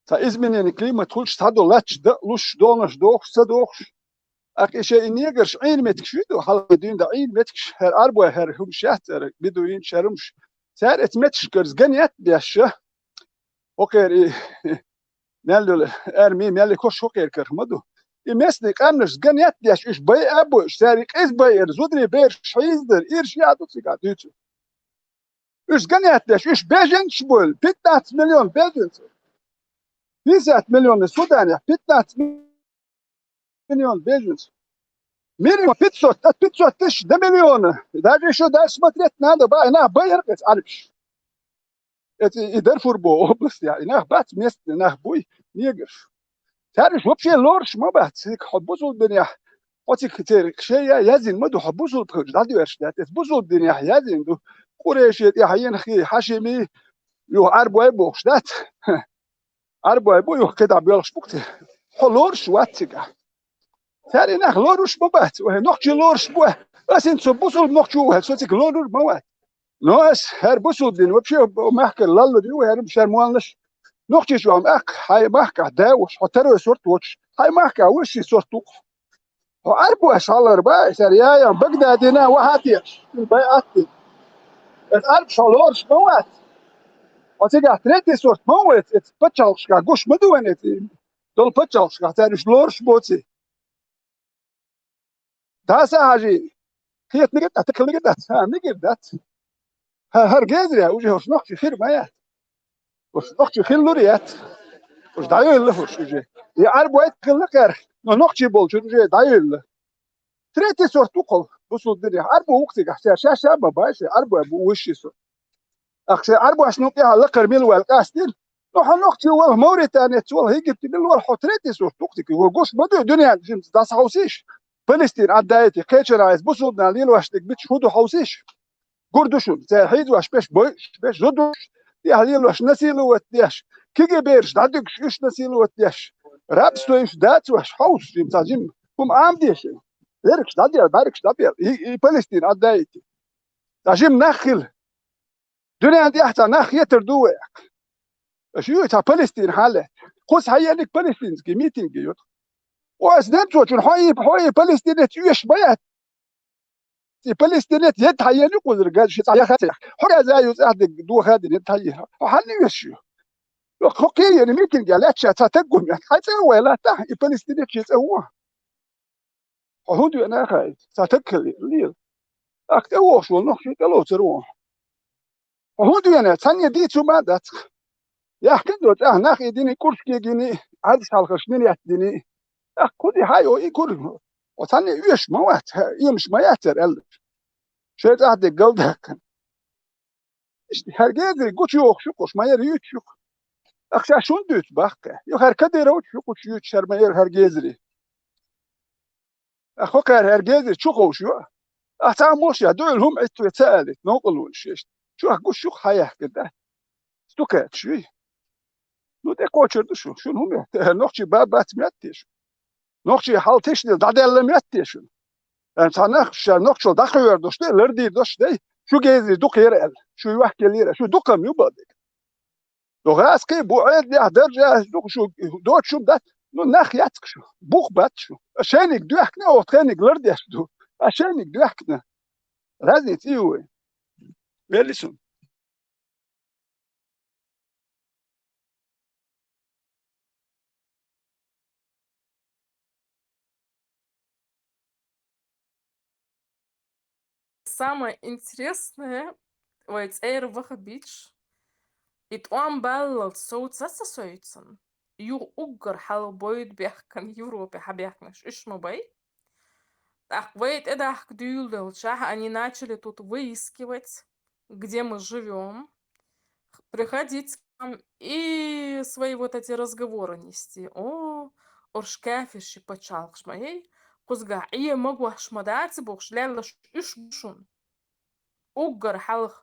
цхьа изменение климат хуьлуш, цхьа ду лаьтташ, дан а луш, догӀанаш дохуш, ца дохуш. Ах и шайн и неграш Ӏийна меттигаш ю ду, хьалха дуьйна дан Ӏийна меттигаш, хӀара Ӏарбой хӀара хӀумаш яц цара, бедуинаш, хӀара хӀумаш. Цара эцу меттигашкара ган етта деш, хӀокхеран и мел йолу арми, мел йолу кошаш хӀокхеран карах ма ду. И местный къаьмнаш ган етта деш, уьш бай а бойуш, цара и къиза байар, зударий бераш хьийзадар, ирча яа ду цигахь дуьйцу. Уьш ган етта деш, уьш беженцаш бу, пятнадцать миллион беженцаш. Пятьдесят миллион Суданехь, пятнадцать миллион беженцаш. Миллион пятьсот, от пятьсот тысяч до миллиона. Даже ещё дальше смотреть надо, бай, нах байар эца Ӏарбаш. Эца и Дарфур боху областехь, и нах бац местный, нах буй, неграш. Цаьрнаш вообще лоруш ма бац, цига хьо бусулба динехь, хьо цига церан шен я язйина ма ду, хьо бусулба хилча дӀадоьрзуш дац. Эца бусулба динехь язйина ду, Къурайши тӀе хьаена хи, Хьашими, юха Ӏарбой бохуш дац. Ӏарбой бу, юха кхидӀа боьлхуш бу-кх те. Хьо лоруш вац цигахь. Цаьрга нах лоруш ма бац, вай нохчий лоруш бу. Ас хӀинца со бусулба нохчо ву, со цига лорур ма вац. Но ас хӀара бусулба дин вообще махкара лаллур ю, хӀара шаьра молланаш. Нохчий чохь ма аьккха, хьайн махкахь да а волуш, хьо второй сорт воцуш, хьайн махкахь высший сорт ву-кх. Хьо Ӏарбош хьалар бан, цара яям Багдадина вахьа а тешаш, цуьнан байӀат а дина. Эца Ӏарбаш хьо лоруш ма вац. Хьо цигахь третий сорт ма ву эца, эца пачхьалкхашкахь гуш ма ду вайн эца, долу пачхьалкхашкахь цара уьш лоруш боций. Даса хьажий, кхетниг а дац, таханиг а дац, хӀа, ниг а дац. ХӀа, хӀара гезарехь уже хӀорш нохчий хир ма яц. ХӀорш нохчий хир лур яц. ХӀорш дӀайойла хӀорш уже. И Ӏарбой хилла кхаьрга, но нохчий болчуьра уже дӀайойла. Третий сорт ву-кх хьо, бусулба динехь. Ӏарбо ву-кх цигахь, ша, ша, ша ма бай, ша, Ӏарбой бу высший сорт. Ахь шайн Ӏарбошна тӀехь лакхара мила ваьлла къастийна? Ну, хьо нохчий валахь, Мавританец валахь, Египте мила валахь, хьо третий сорт ву-кх цигахь. Хьо гуш ма ду дуьненна жимма дӀасахьовсийша. Палестин Ӏаддаийти, кхечанхьа иза бусулба нах лелош дерг мичахь хӀун ду хьовсийша. Гур ду шуна, цара хьийзош берш бойуш, берш зудуш, тӀехь лелош насиловать деш, кегий бераш дӀадуьгуш, уьш насиловать деш, рабство уьш дацош, хьовсуш, жимма цхьа жимма хӀума Ӏамадеш. Берригаш дӀадел, берригаш дӀабел, и, и Палестин Ӏаддаийти. Цхьа жимма нах хила. Дуьненна тӀехь цхьа нах хетар ду вай. Аша юй цхьа Палестин хьале. Кхуза хьаениг палестинский митинг ю. Оцу немцочун хьо и, хьо и палестинец оьшуш ма яц. И палестинец едда хьаен ю кхузара газ ши цхьа яха цех. Хьо газ а ю цӀаьхьа дерг доха а дина едда хьаен. Хьо хьанна оьшуш ю? Хьо кхе ена митинге лаьтташ цхьа таг гума. Хьайн цӀа а вай латтахь, и палестинец шен цӀа вон. Хьо хӀунда веана хаийта? Цхьа таг хила лела. Ахь тӀе вогӀуш волу нохчий тӀелоцур ву. Хьо хӀунда веана? Цхьанне дийца хӀума а дац-кх. Яхкина до тӀаьхьа нах и дини, курске гини, Ӏаьржа хьалхарш нинетта дини. ТӀаккха кхуза хьан йо и кура? Хьо цхьанне оьшуш ма вац, хьан, эмаш ма яц цара аьлла. Шайн цӀахь дерг галдаьккхина. Иштта хӀара гезарий гучуйохуш ю-кх уьш, ма яра юьйцуш ю-кх. Ахь ша шун дуьйцу баккха? Ю хӀара Кадыровч ю-кх уьш юьйцуш, хӀара ма яра хӀара гезарий. Ахь хӀокхара хӀара гезарий чу ховш ю. Ахь цхьа а мохь ша дуьйла хӀума Ӏитта ве ца алийта, новкъарлонаш еш. Чу ахь гуш ю-кх хьан яхкина тӀе. Стукаьрташ юй. Ну, тӀекхочур ду шу. Шуна хӀума моьтту? Нохчий бан бац моьтту те шу? Нохчий хьал тишнил дӀадаьлла моьтту те шуна? Ам цхьа нах ша нохчалла дӀакхоьрдуш дай, лардийр дош дай, шу гезарий дукха яра аьлла, шу йохкеллера, шу дукха ма ю бакъдерг. Ду гӀаскхий бу Ӏедалехь даржаш дукха шу доцуш хӀума дац, ну, нах яц-кх шу, бух бац шу. Ас шайниг доьхкина, оха тхайниг лардеш ду. Ас шайниг доьхкина. Разница и вай. Велли сун. Самое интересное, вай цӀера ваха биташ, и тӀом баллалц совца а ца соьцан, юха уггар хьалха бойда бехкан Европе хьабехканаш, уьш ма бай. ТӀаккха вай тӀедахка дуьйладелчахь, они начали тут выискивать, где мы живём, приходить к нам и свои вот эти разговоры нести. О, орш кафирши пачхьалкхаш ма яй, кхузгахь Ӏе магош ма дац бохуш, леллаш уьш бу шуна. Уггар хьалха.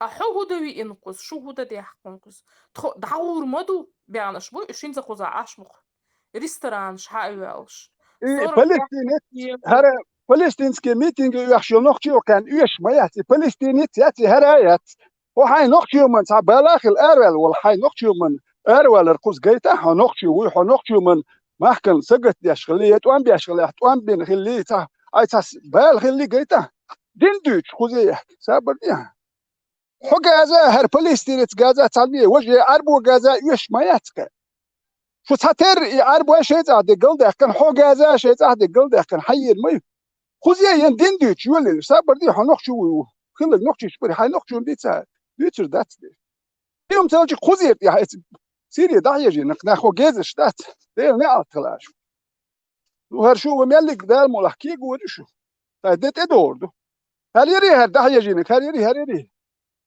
А хьо хӀун дан виъна кхуза, шу хӀун дан дехкина кхуза? Тхо дӀагӀур ма ду, баьнаш бу, уьш хӀинца кхуза Ӏаш бу-кх. Ресторанаш хьа а воьллуш. И Палестинец, хӀара палестинский митинге оьхуш йолу нохчий кхаьнна оьшуш ма яц, и палестинец яц, и хӀара а яц. Хьо хьайн нохчийн хӀуманна цхьа бала а хилла араваьлла волу хьайн нохчийн хӀуманна аравалар кхуза гайта, хьо нохчи вуй, хьо нохчийн хӀуманна махкана сагатдеш хилла, я тӀом беш хилла, тӀом бина хилла, цхьа, ай цхьа бала хилла гайта. Дин дуьйцуш кхуза яхка, сабар де. Хьо Газа, хӀара палестинец Газа цхьаьна, важа Ӏарбо Газа оьшуш ма яц кхаьнна. Шу цхьатерра и Ӏарбой шайн цӀахь дерг галдаьккхина, хьо Газа шайн цӀахь дерг галдаьккхина, хьайийна ма ю. Кхуза ян дин дуьйцуш йолийла, сабар де, хьо нохчи вуй ву. Хилларг нохчийчу бара, хьайн нохчунна дийца, дуьйцур дац де. Кхин хӀума ца хилча кхузера тӀехь эца Сири дӀахьежийна, нах хьо гезаш дац, Делан неӀалт хилла шу. Ну, хӀара шу ван меллиг Дала мукъалахь кегор ю шу. Тай де тӀедогӀур ду. ХӀара яри хӀара дӀахьежийнарг, хӀара яри, хӀара яри.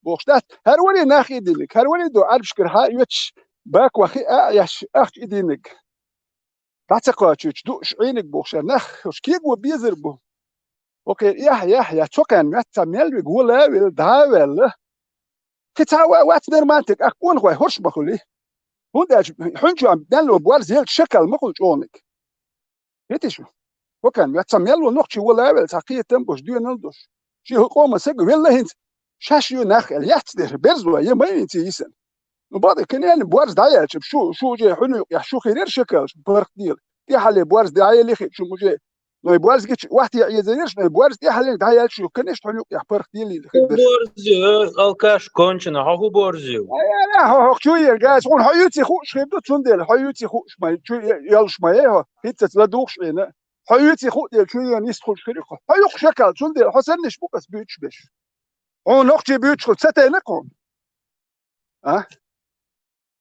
Бохуш дац, хӀара вари нах и диниг, хӀара вари ду Ӏарбашкара хьа а оьцуш, баквахи а а еш, ахча и диниг. ДӀа ца кхочуьйтуш дууш Ӏийниг бохуш, хӀара нах хӀуш кего безар бу. Окхе, яхь, яхь, яхь, цо кхаьнна моьтту цхьа мел вига вола а велла, дӀа а ваьлла. Кхин цхьа а вац нормальниг, ахь къонахой хӀорш ма хуьлий. ХӀунда аьлча хьуьнчу а мелло борз елча шакал ма хуьлу чӀогӀаниг. Хетий шу? Хьо кхаьнна моьтту цхьа мелло нохчи вола а велла, цхьа кхетам а беш, доьналла а долуш. Шен хӀу къоман сага велла хӀинца, шаьш ю нах аьлла, яц дерг, берзо я ма винца йисана. Ну, бакъ, кхин аьлла, борз дӀаяьлча, шу, шу уже хьуьнан юкъехь шу хир яра шакалш, паргӀатдийла. ТӀаьххьале борз дӀаяьлли хиъча, уже, ну, борз гича, вахте Ӏезар яра шу, ну, борз тӀаьххьале дӀаяьлча, шу, конечно, хьуьнан юкъехь паргӀатдийла хир дерш. ХӀун борз ю, алкаш кончена, хьо хӀун борз ю? Ай, ай, ай, хьо, хьо, хьо чу ен гайса, хьуна хьо юьйций хууш хир ду, цундела, хьо юьйций хууш ма, чу е-, йолуш ма е хьо, хӀинццаца ладугӀуш Ӏийна. Хьо юьйций хуу дела, чу ен йист хуьлуш хир ю хьо. Хьо юкъа шакал, цундела, хьо саннаш бу-кх ас буьйцуш берш. Хьуна нохчий буьйцуш хила ца тайна-кх хьуна? А?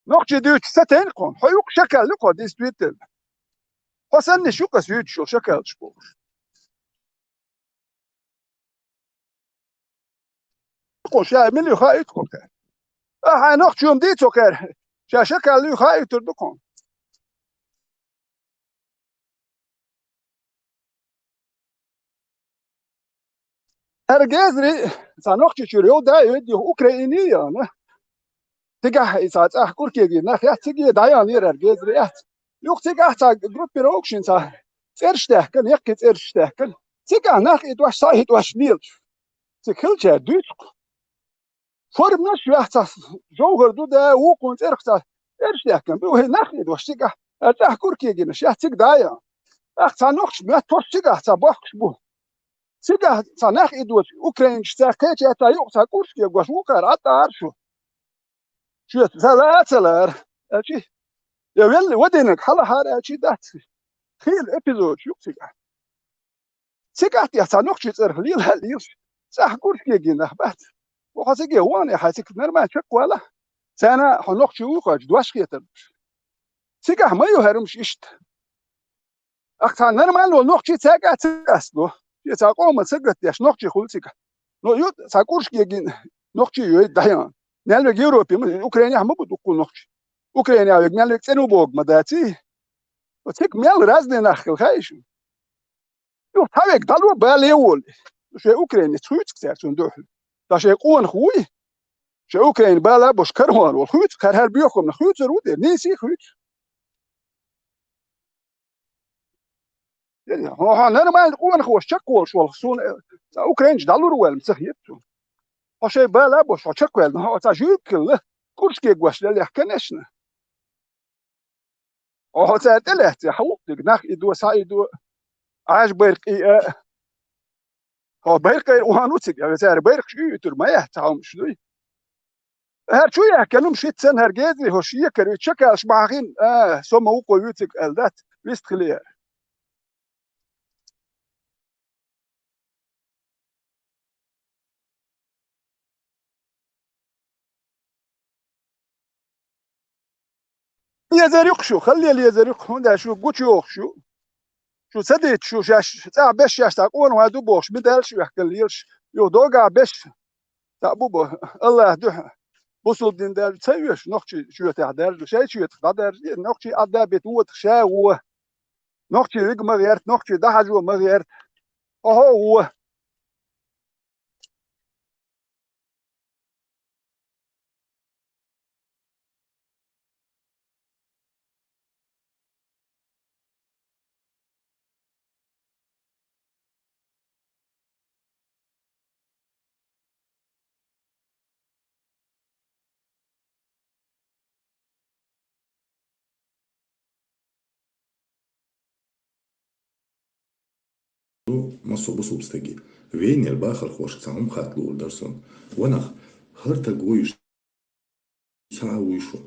Нохчий дуьйцуш ца тайна-кх хьуна? Хьо юкъа шакал ю-кх хьо, действительно. Хьо саннаш ю-кх ас юьйцуш йолу шакалш бохуш. Кху ша мила ю хаийта кху кхаьр. А хьайн нохчо ма дийца кхаьр. Ша шакал ю хаийтур ду кхуна. ХӀара гезри, цхьа нохчи чуьра йолу да а йоьду юха Украине а яхана. Цигахь и цхьа цӀахь кӀуркеги нах яц, циге дӀаяханера хӀара гезри яц. Юха цигахь цхьа группировкашна цхьа цӀераш даьхкина, яккхий цӀераш даьхкина. Цигахь нах и дош, схьа и дош лелаш. Цига хилчара дуьйцу-кх. Форманаш ю ахь цхьа жовхӀар ду да, вукхунна цӀерах цхьа цӀераш даьхкина. Бу хӀей нах и дош цигахь, хӀара цӀахь кӀуркегинаш яц цига дӀаяхана. ТӀаккха цхьа нохча моьтту хӀорш цигахь цхьа бохкуш бу. Цигахь цхьа нах и доцу украинчаш цхьа кхеча цхьа юкъа цхьа кӀурш кегош вукхара ӀатӀара шу. Шоьца ца лаа а ца лаара, аьлчи, я велли вадийнарг хьалахьара аьлчи дац. Хийла эпизодаш ю-кх цигахь. Цигахь тӀехь цхьа нохчий цӀарах лела а лелаш, цӀахь кӀурш кегий нах бац. Хьо циге вахана хьайн цига нормально чекхвала. Царна хьо нохчий вуй хьоьжуш дош хетар долуш. Цигахь ма ю хӀара хӀумаш иштта. Ахь цхьа нормально волу нохчий цаьрга а ца къастадо. Шен цхьа къоман сагатдеш нохчий хуьлу цигахь. Но ю цхьа кӀурш кегийна нохчий йой дӀаяхана. Мел верг Европе ма, Украинехь ма бу дуккха нохчий. Украинехь верг мел верг цӀена богу ма даций. Цига мел разный нах хила хаьий шуна? Юха цхьа верг дӀало бале а волий. Шайн Украинец хуьйцу-кх цара цунна дуьхьал. Ткъа шайн къонах вуй? Шайн Украина бала а болуш карахьара волу хуьйцу-кх, хӀара хӀара боьхамна хуьйцур ву дера, нийсий хуьйцу. Хьо, хьо нормально къонахоша чекхволуш волу суна, э, цхьа украинчу дӀалур ваьлла ца хета суна. Хьо шайн бала а болуш, хьо чекхваьлла, хьо цхьа жуьгталла, кӀурш кегош лелехь, конечно. Хьо, хьо цара тӀелаьцци, хьан вукху дерг нах и до, схьа и до, Ӏаьжа байракх и а. Хьо байракх айра вахана ву цига, я цара байракхаш уьйтур ма яц, цхьа хӀумаш дуй. ХӀара чу яхкина хӀума шица санна хӀара гезри хӀорш екар ву, чекалш бахьахина, а, со ма вукхо вуьйцург аьлла дац, вист хилера. Лезар ю-кх шу, халле лезар ю-кх, хӀунда аьлча шу гучуйохуш ю. Шу ца дийцча, шу шаьш цӀахь беш шаьш цхьа къонахой ду бохуш, медалш а вехкина лелаш, юха догахь беш цхьаъ бу бо, АллахӀ дуьхьа. Бусулба дин даьржа ца оьшу, нохчий чоьтехь даьржа, шайн чоьтах дӀадаьржа, нохчий Ӏадда а битта вотах ша а гӀо. Нохчий вига ма гӀерта, нохчий дӀахьажо ма гӀерта. Хьо-хьо а гӀо. массо а бусулба стаге. Венера бахархошка цхьа хӀума хатта луур дара сона. Ванах, хӀара таг вуйш, цхьа а вуй шу.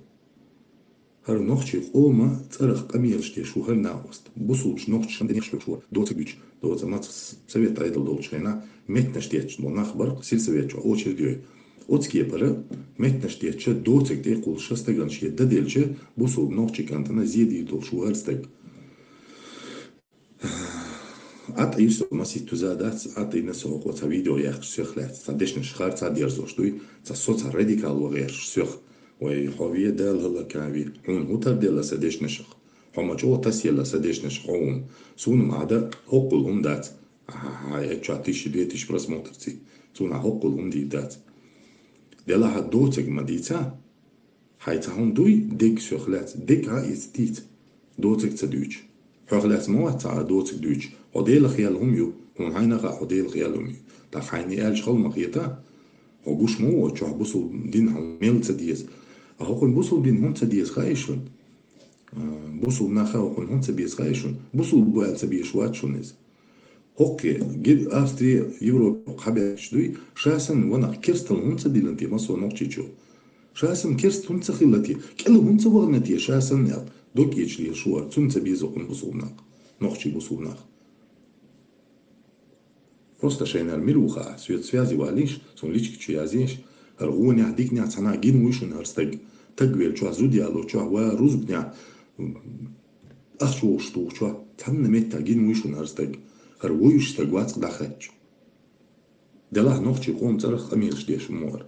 ХӀара нохчий къома цӀарах къамелаш деш ву хӀара накъост. Бусулбаш нохчаш хӀама динех шуьгуш ву доцаг дуьйцу. Доца маца совет Ӏедал долчу хенахь меттанаш детташ болу нах бара сельсовет чохь очередь йой. Оцу кепара меттанаш деттача доцаг тӀе кхуллуша стагана шен дан делча бусулба нохчий кӀантана зе дийр долуш ву хӀара стаг. Ӏа тӀе йиссо масийтта туза дац, Ӏа тӀе йина со хӀокхо цхьа видео яьккхаш сох лаьцна, цхьа дешнаш хар цхьа дерзош дуй, цхьа со цхьа радикал ван гӀерташ сох. Вай, хьо ве Дала хӀаллакави, хьуна хӀун тардела сан дешнашах? Хьо ма чӀогӀа тасъелла сан дешнашах хьо хӀума. Суна ма Ӏада хӀоккхул хӀума дац. Ахьа, хьай, чохь тысяча, две тысячи просмотр ций. Суна хӀоккхул хӀума дийр дац. Делахь а доцаг ма дийца. Хьай цхьа хӀума дуй, дегга соьх лаьцна, дегга хьан эца дийца. Доцаг ца дуьйцу. Хьох лаьцна ма вац цхьа а доцаг дуьйцу. Хьо Делах яьлла хӀума ю, хьуна хьайна хаьа хьо Делах яьлла хӀума ю. ТӀаккха хьайна и аьлча хала ма хета. Хьо гуш ма ву, чохь бусулба дин хьуна мел ца деза. А хӀокхуьнан бусулба дин хӀунда ца деза хаьий шуна? А, бусулба наха хӀокхуьнан хӀунда ца беза хаьий шуна? Бусулба бу аьлла ца безаш вац шуна иза. ХӀокхе, Ге-, Австрия, Европа хьабаьхкаш дуй, ша санна ванах керстал хӀунда ца диллина те массо а нохчичо? Ша санна керст хӀунда ца хилла те? КӀела хӀунда ца вахана те ша санна аьлла? Дог эча лела шу вара, цунна ца беза хӀун бусулба нах? Нохчий бусулба нах. Просто шайнара мила ву хаа, соьца связи валийша, суна личка чу язйийша, хӀара гӀонехь, диканехь цхьанхьа гина вуй шуна хӀара стаг. Таг велла чохь зуда яло, чохь ва рузбанехь, ахча вовшах тухучохь, цхьанна меттехь гина вуй шуна хӀара стаг. ХӀара вуьйш стаг вац-кх дӀахаьттачу. Делахь нохчий къоман цӀарах къамелаш деш ву хӀара.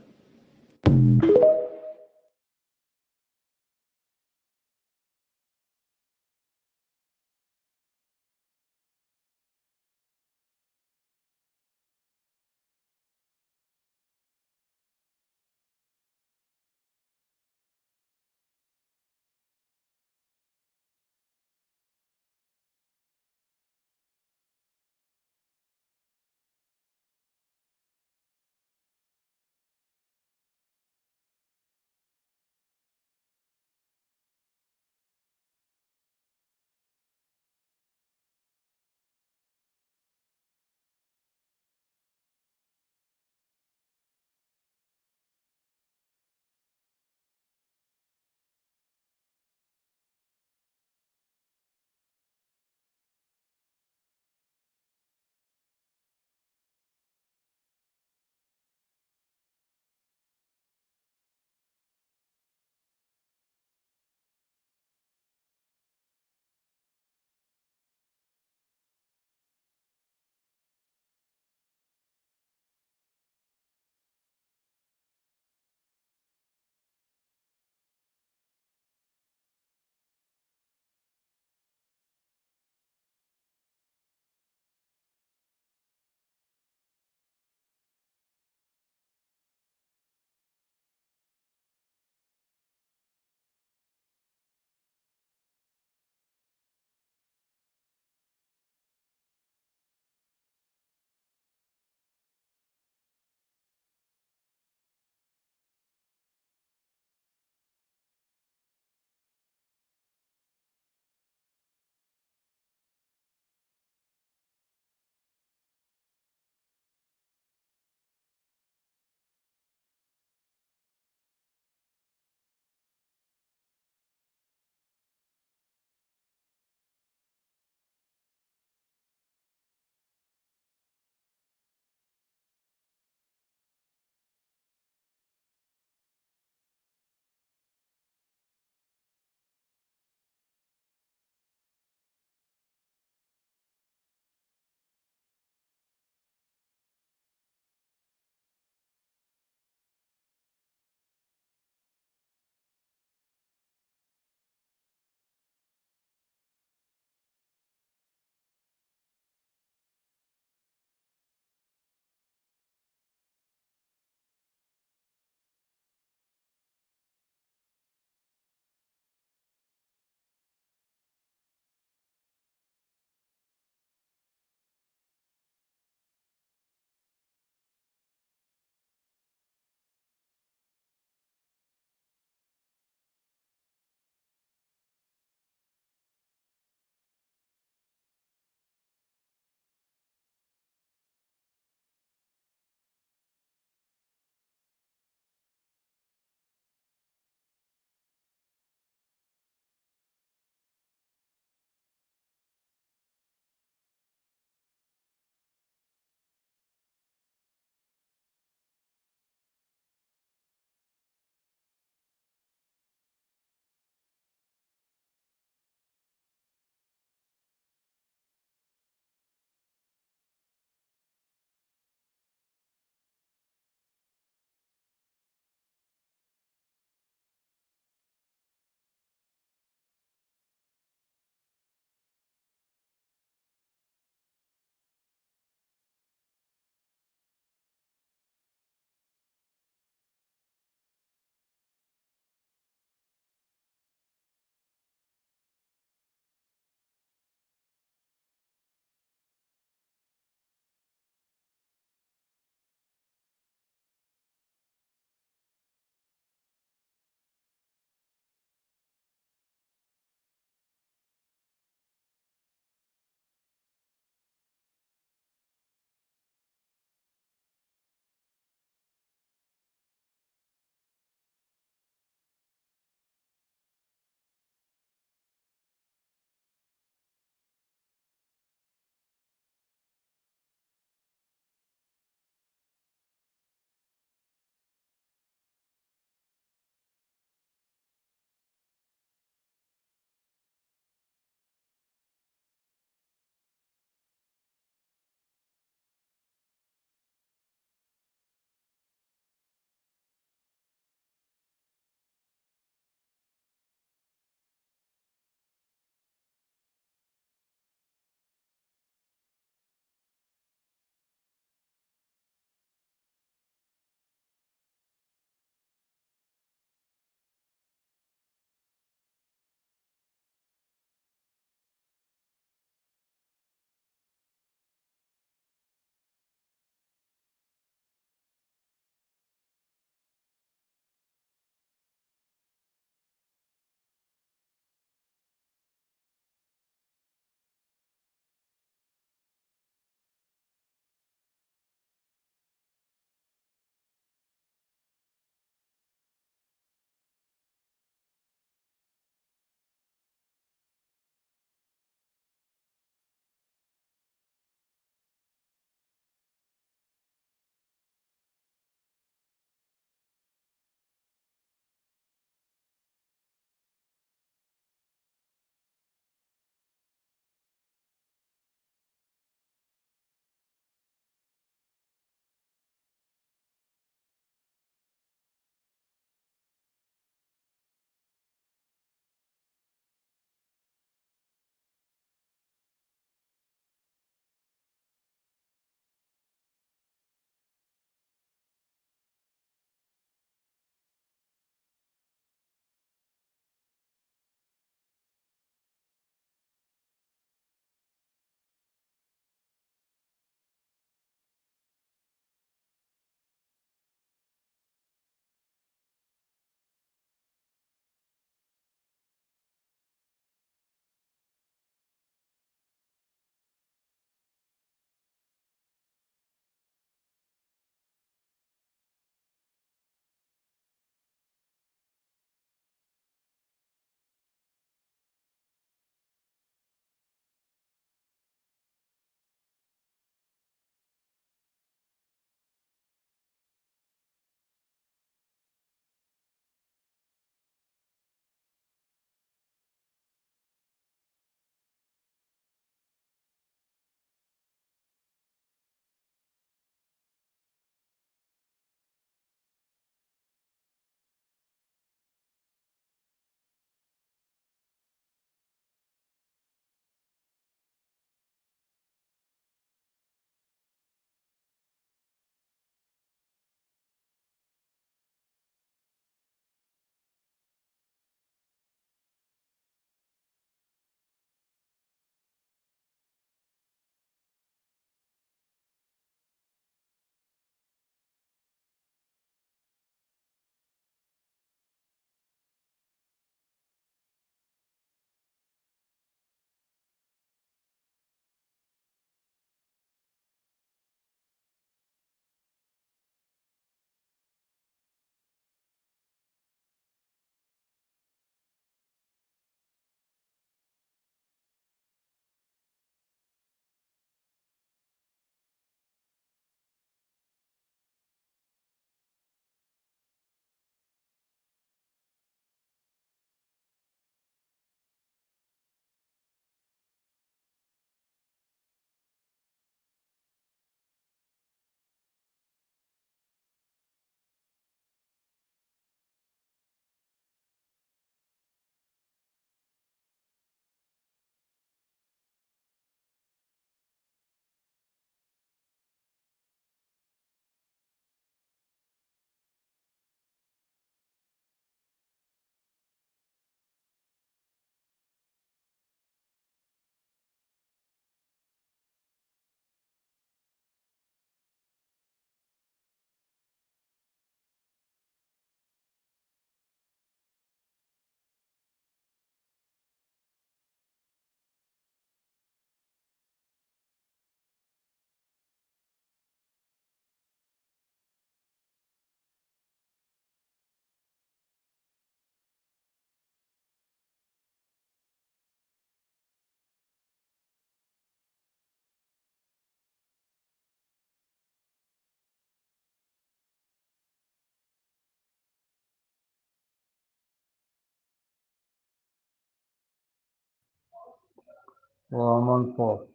Ламан по.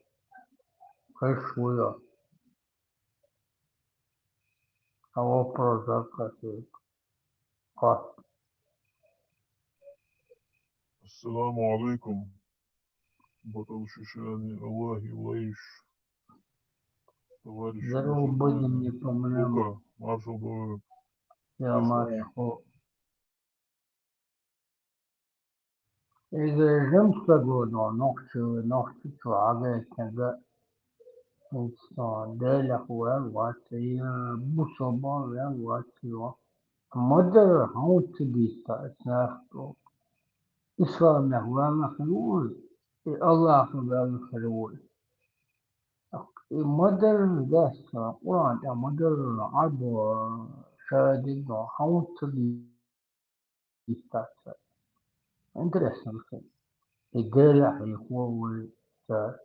Хеш вуя. А вопрос закрыть. Хас. السلام عليكم. Батыл Шишани, Аллахи Лаиш. Товарищ Здорово, Мусульман. Будем не помним. Лука, маршал Дуев. Я Аслан. Маршал. Иза жемчугу, но ногти, ногти чуага кенга. Инсан делах вел ватия, бусоба вел ватия. Мадар хауци диста снахту. Исламах вел хруй, и Аллах вел хруй. И мадар дас, Куран тӀа мадар абу шадига хауци диста. Интересно, что и делах, и хулы, да.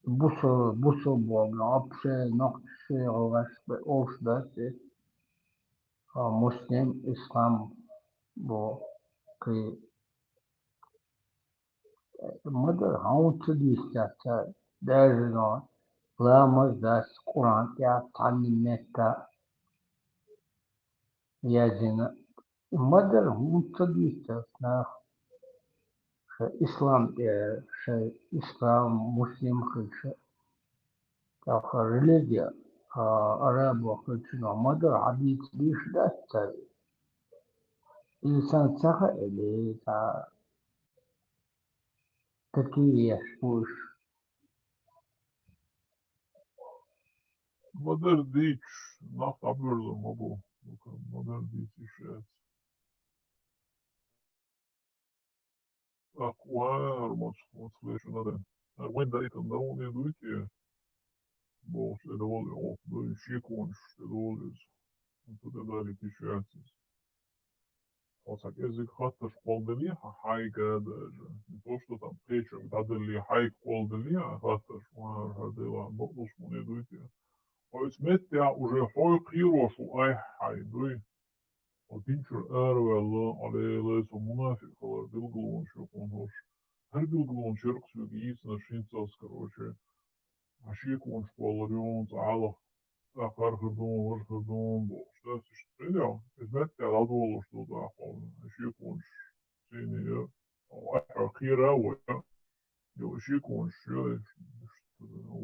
Бусу, бусу бога, вообще, ногти ши, гаш, ош, да, те. А муслим, ислам, бо, кы, мадар хауци диста, даже но, ламаз дас, Куран тӀа, тани метта, язина. Мадар хӀунца дийцас нах, ша ислам тӀе, ша ислам, муслим хилча. Таха религия, а, арабо хилча, мадар хьадийца дийш дац цари. Инсан ца хаили, та, такие еш уж. Мадар дийцаш нах дӀабоьрзур ма бу. Мадар дийцаш яц. Акъ, вай, хӀара моц, моц лечу надо. ХӀара вайн дайтан да вон дуйте. Бохуш тӀедовла, оха дуй, шеконаш тӀедовла иза. Оцу тӀе далийта йиш яц иза. Хьо цхьа кӀеззиг хаттарш кхолладале хьан хьайга даже. Не то, что там кхечунга дӀадалле, хьайга кхолладале хьан хаттарш, ма хӀара дела бакъдолуш ма дуй те. Хьо иза меттехь уже хьой кхерош ву айхьа хьайн дуй. Хьо дин чуьра араваьлла, Ӏалелай со мунафикъ хилар билгалонаш ю хьуна хӀорш. ХӀара билгалонаш яра-кх соьга йийцинарш хӀинццалц, короче. Хьан шеконаш кхоллар ю хьуна цкъа хьалха, тӀаккха хӀара хир ду хьуна, важа хир ду хьуна бохуш. Дац иштта хилла, иза меттехь дӀадолуш ду тӀаккха хьуна, хьан шеконаш сийна я, айхьа кхера а вай, я шеконаш, я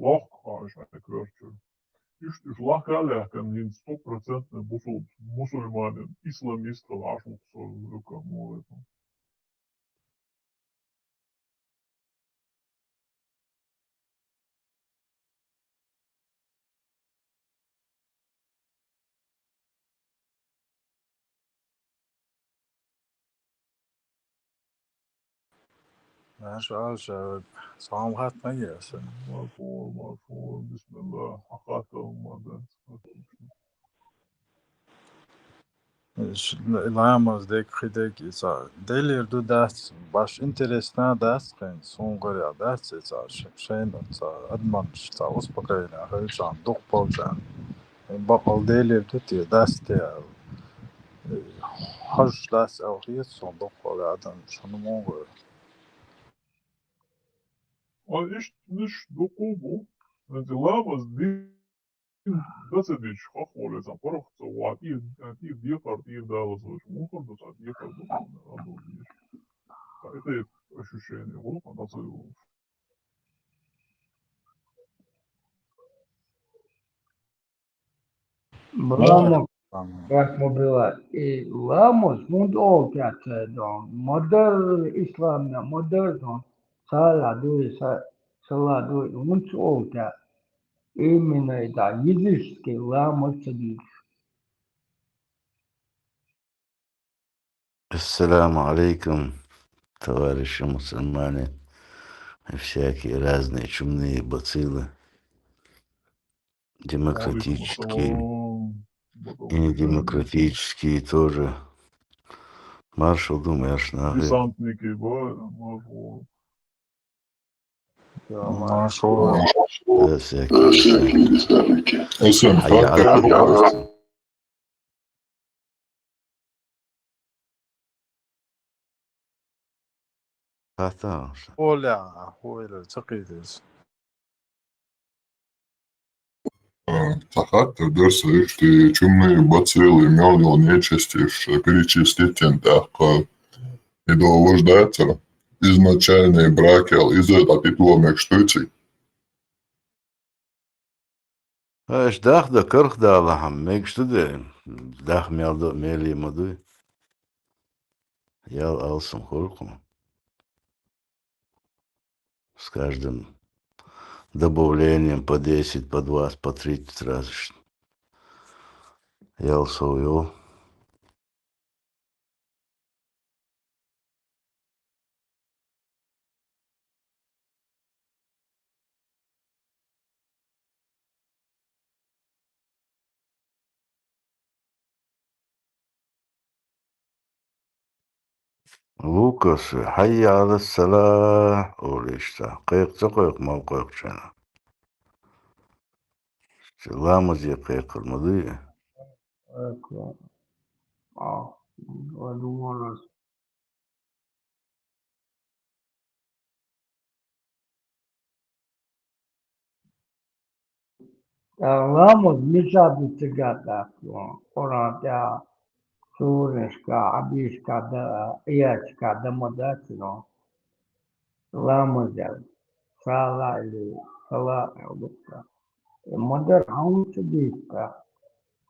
лохка хьан иштта хьайн коьрта чуьра. Иштта уьш лахка а лаьхкина, хӀинца стопроцентный бусул-, мусульманин, исламист хила Ӏаш ву-кх со, вуьркан мо вай. Маша, Алша, салам хатта ма еза. Марфур, марфур, бисмилла, хьан хаттар хӀумма дац. Ш-, ламаз дерг, кхидерг иза делер ду дац, баш интересна дац кхин, суна гӀарехь дац иза, ш-, шайна цхьа адамаш цхьа успокоение хилчахьана, дукхахболчарна. Баккъал делер ду те, дац те аьлла. Хьожуш дац аьлла хета суна дукхахболу адам, шуна муха гӀо? Ой, иштта муьш дукха бу, хӀинца ламаз дин дан ца дича, хаххоле цхьа паргӀат ца ву, тӀера, тӀера декхар, тӀера далаза ваьш, муххар ду цхьа декхар ду, хьуна, хьуна ду дийша. Ткъа и тайпа ощущение гӀуллакх дан ца йолуш. Ламаз, рахмабилла, и ламаз хӀунда олу тӀехь ца дон? Ма-дарра исламна, ма-дарра дон, салахь дуй, са-, салахь дуй, хӀунда ца олу тӀехь? Именно и да, йизишский ламаз ца дийцуш. Ассаламу алейкум, товарищи мусульмане, всякие разные чумные бациллы, демократические и недемократические тоже. Маршал ду, марш нахуй. Десантники, ба, маршал. Маршал. Да, всякие, всякие. Хаттар. Оля, Оля, ца кхетар. Ца хаттар дар са, иштта чумный бацилли мел йола нечисть перечислить ян тӀаккха, и долаш дацара. Изначальный брак ял, из а дӀатӀатоха мегаш дуй цига? Аш дахда карх далахьама, мегаш ду де, дах мел ду, мел ма дуй. Ял алсам хуркху. С каждым добавлением по десять, по двадцать, по тридцать раз. Ял сов йо. Лукас, хьаййа Ӏала салахь олийша, кхайкха ца кхайкха, мал кхайкхача хана. Ламазе кхайкхар ма дуй? Кхайкхар. А, ладувгӀанас. ТӀаккха ламаз мичахь ду цига тӀаккха, Къуръан тӀехь, сурашка, хьадисашка да, аяташка да ма дац, но ламаз ял, сала или сала аьлла ду-кх. Э, ма-дарра хьан ца дийца,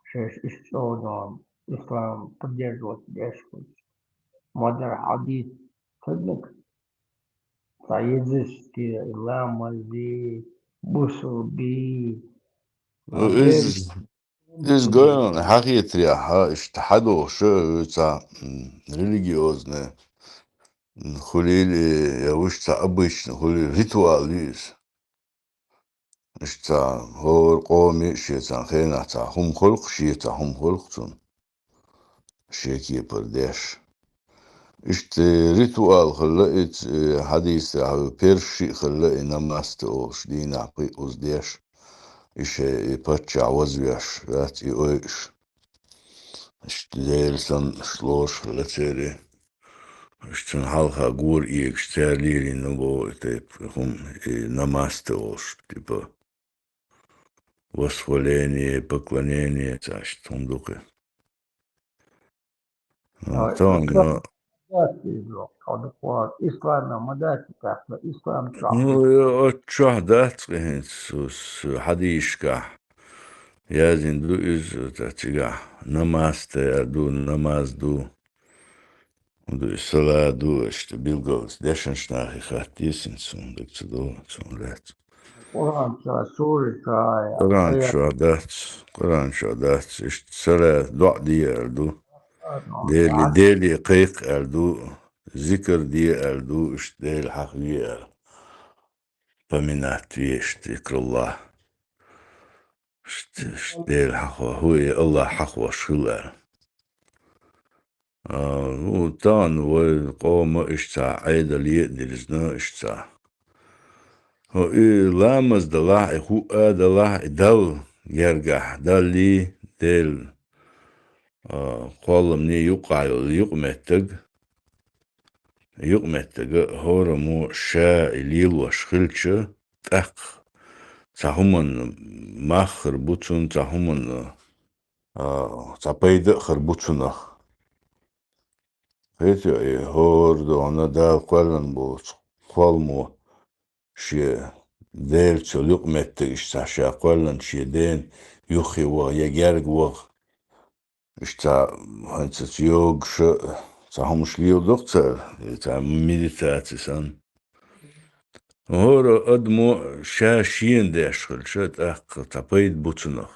шаьш иштта чӀогӀа ислам поддерживать деш хилча. Ма-дарра хьадийца ца дийца. Цхьа езаш те ламази, бусулби. Ну, из, из гойн хьахетарехь, хьа, иштта хьадохуш а, цхьа, м, религиозный, м, хуьлийла, я вуьш цхьа обычный хуьлийла, ритуал ю иза. Иштта цхьа хӀора къоме а шен цхьа хенахь цхьа хӀума хуьлу-кх, шен цхьа хӀума хуьлу-кх цунна. Шен кепара деш. Иштта ритуал хилла и ц-, э, хьадийса тӀехь, персаши а хилла и намаз дан олуш, дийнахь пхиъ уза деш. И шен и паччахь вазвеш, вац и ойуш. Иштта Дела санна, иштта лоруш хилла церан. Иштта цунна хьалха гора эгаш, цара лелийна боху и тайпа хӀума, и намаз дан олуш, типа, восхваление, поклонение, цхьа иштта хӀума ду-кх. Ой, тахана, ислам дац иза, хьо дукха ислам ма дац, тахана ислам чохь. Ну, оцу чохь дац-кх хӀинца, с-, хьадисашкахь яздина ду иза, цигахь намаз дан аьлла ду, намаз ду. Ду и сала ду, иштта билгалца дешначу нахе хатта деза хӀинца, суна дага ца до, суна лаьцна. Къуръан чохь, сура чохь, Къуръан чохь дац, Къуръан чохь дац, иштта сала доӀа де аьлла ду. Дели, Дели кхайкха аьлла ду, зикр де аьлла ду, иштта Дела хьахаве аьлла. Поминать ве, иштта зикруллахӀ. Иштта, иштта Дела хьахо-, хӀу, и АллахӀ хьахош хила аьлла. А, ну, тахана вай къома иштта цхьа Ӏедал е а дирзина иштта цхьа. ХӀо, и ламаз далахь, и хӀуъа далахь, и Далла гергахь, Даллий, Дела, а, кхолламний юккъахь йолу юкъаметтиг. Юкъаметтига хӀораммо ша и лелош хилча, тӀаккха цхьа хӀуманна мах хир бу цунна, цхьа хӀуманна, а, цхьа пайда а хир бу цунах. ХӀета и хӀора духьана Дала кхоьллина боцу кхолламо шен Делаца йолу юкъаметтиг иштта цхьа ша кхоьллина шен дена юххе ваха я герга ваха. Иштта хӀинца йогуш а цхьа хӀумаш леладо-кх цара, и цхьа медитаци санна. ХӀора адамо ша шена деш хилча, тӀаккха цхьа пайда бу цунах.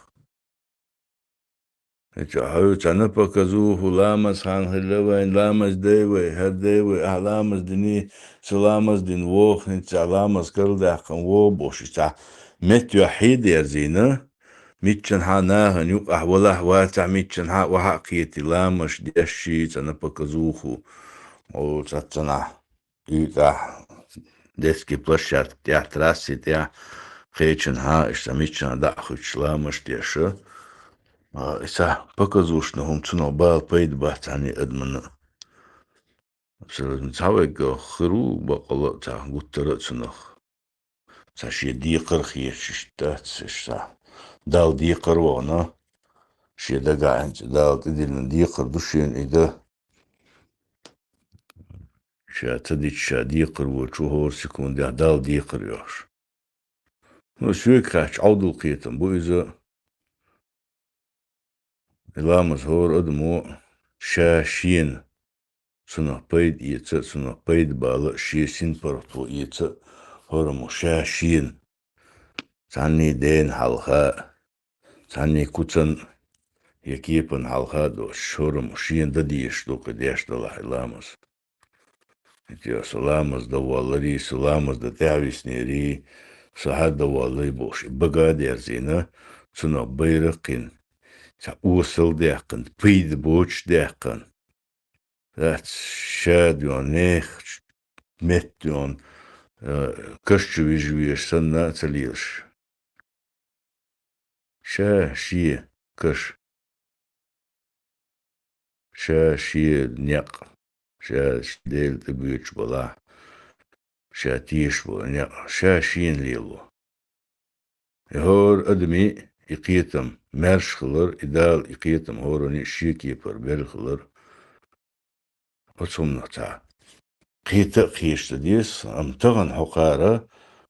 ХӀинца хьо цхьана показуху ламаз хан хилла вайн, ламаз дай вай, хӀара дай вай, ахьа ламаз диний, сан ламаз дина вогӀу, хӀинца ламаз карладаьккхина вогӀу бохуш, и цхьа меттайохь хьедерзийна, миччанхьа нахана юкъахь валахь вацахь, миччанхьа охьа а кхетий, ламазаш деш ший цӀена показуху, о, цаццанахь, уьйтӀахь, детский площадка тӀехь, трасси тӀехь, кхечанхьа, иштта миччанхьа дӀа а хуьттуш, ламазаш деш, а, и цхьа показушна хӀума, цунах бала пайда бац цхьана адамана. Абсолютно. Цхьа вайга хир ву бакъала а, цхьа гуттара а цунах. Цхьа шен декхар хеташ иштта дац, иштта. Далла декхар вахана, шен дагахь хӀинца Далла тӀедиллина декхар ду шена и дан. Ша ца дича, ша декхар волчо хӀора секундехь Далла декхар йош. Ну, соьга хаьттича, Ӏовдал кхетам бу иза. И ламаз хӀора адамо ша шена цунах пайда эца а, цунах пайда бала а, шен синпаргӀато эца а, хӀораммо ша шена. Цхьанний дена хьалха а, цхьанний куцан а, я кепан хьалха а доцуш, хӀораммо шена дан дезаш ду кхин деш далахь и ламаз. Итио со ламаз дан волларий, со ламаз дан тӀаьхьависнерий, со хьа дан волларий бохуш, и бага а дерзийна, цунах байракх йина, цхьа осал даьккхина, пайда боцуш даьккхина. Дац, ша доьгӀна, нехан метта доьгӀна, э, каш чу вижа везаш санна а ца лелаш. Ша шен каш, ша шен некъ, ша Дела тӀебоьдуш балахь, ша тешаш болу некъ, ша шена лело. И хӀора адамийн и кхетам маьрша хилар, и Дала и кхетам хӀоранна а шен кепара белла хилар. Оцу хӀуманах цхьа кхета а кхеташ ца деза, амма тахана хьо кхара,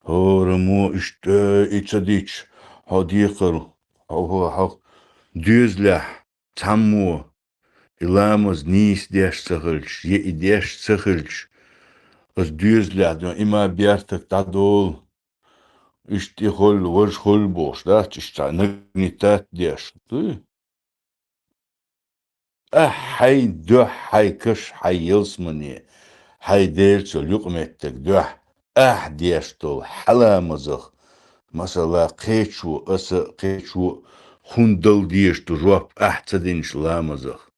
хӀораммо иштта и ца дича, хьо декхар, хьо, хьо, хьо доьзалехь цхьаммо и ламаз нийса деш ца хилча, я и деш ца хилча, аса доьзалехь дан, и ма бертаг дӀадолу, иштта и холла, важа холла бохуш дац, иштта цхьа нагнетать деш, дуй? Ахь хьайн дуьхьа, хьайн каш, хьайн ялсамане, хьайн дерриг цу юкъаметтиг дуьхьа, ахь деш долу хьан ламазах, масала, кхечо а, аса а, кхечо а хӀунда дала дезаш ду жоп ахь ца динчу ламазах?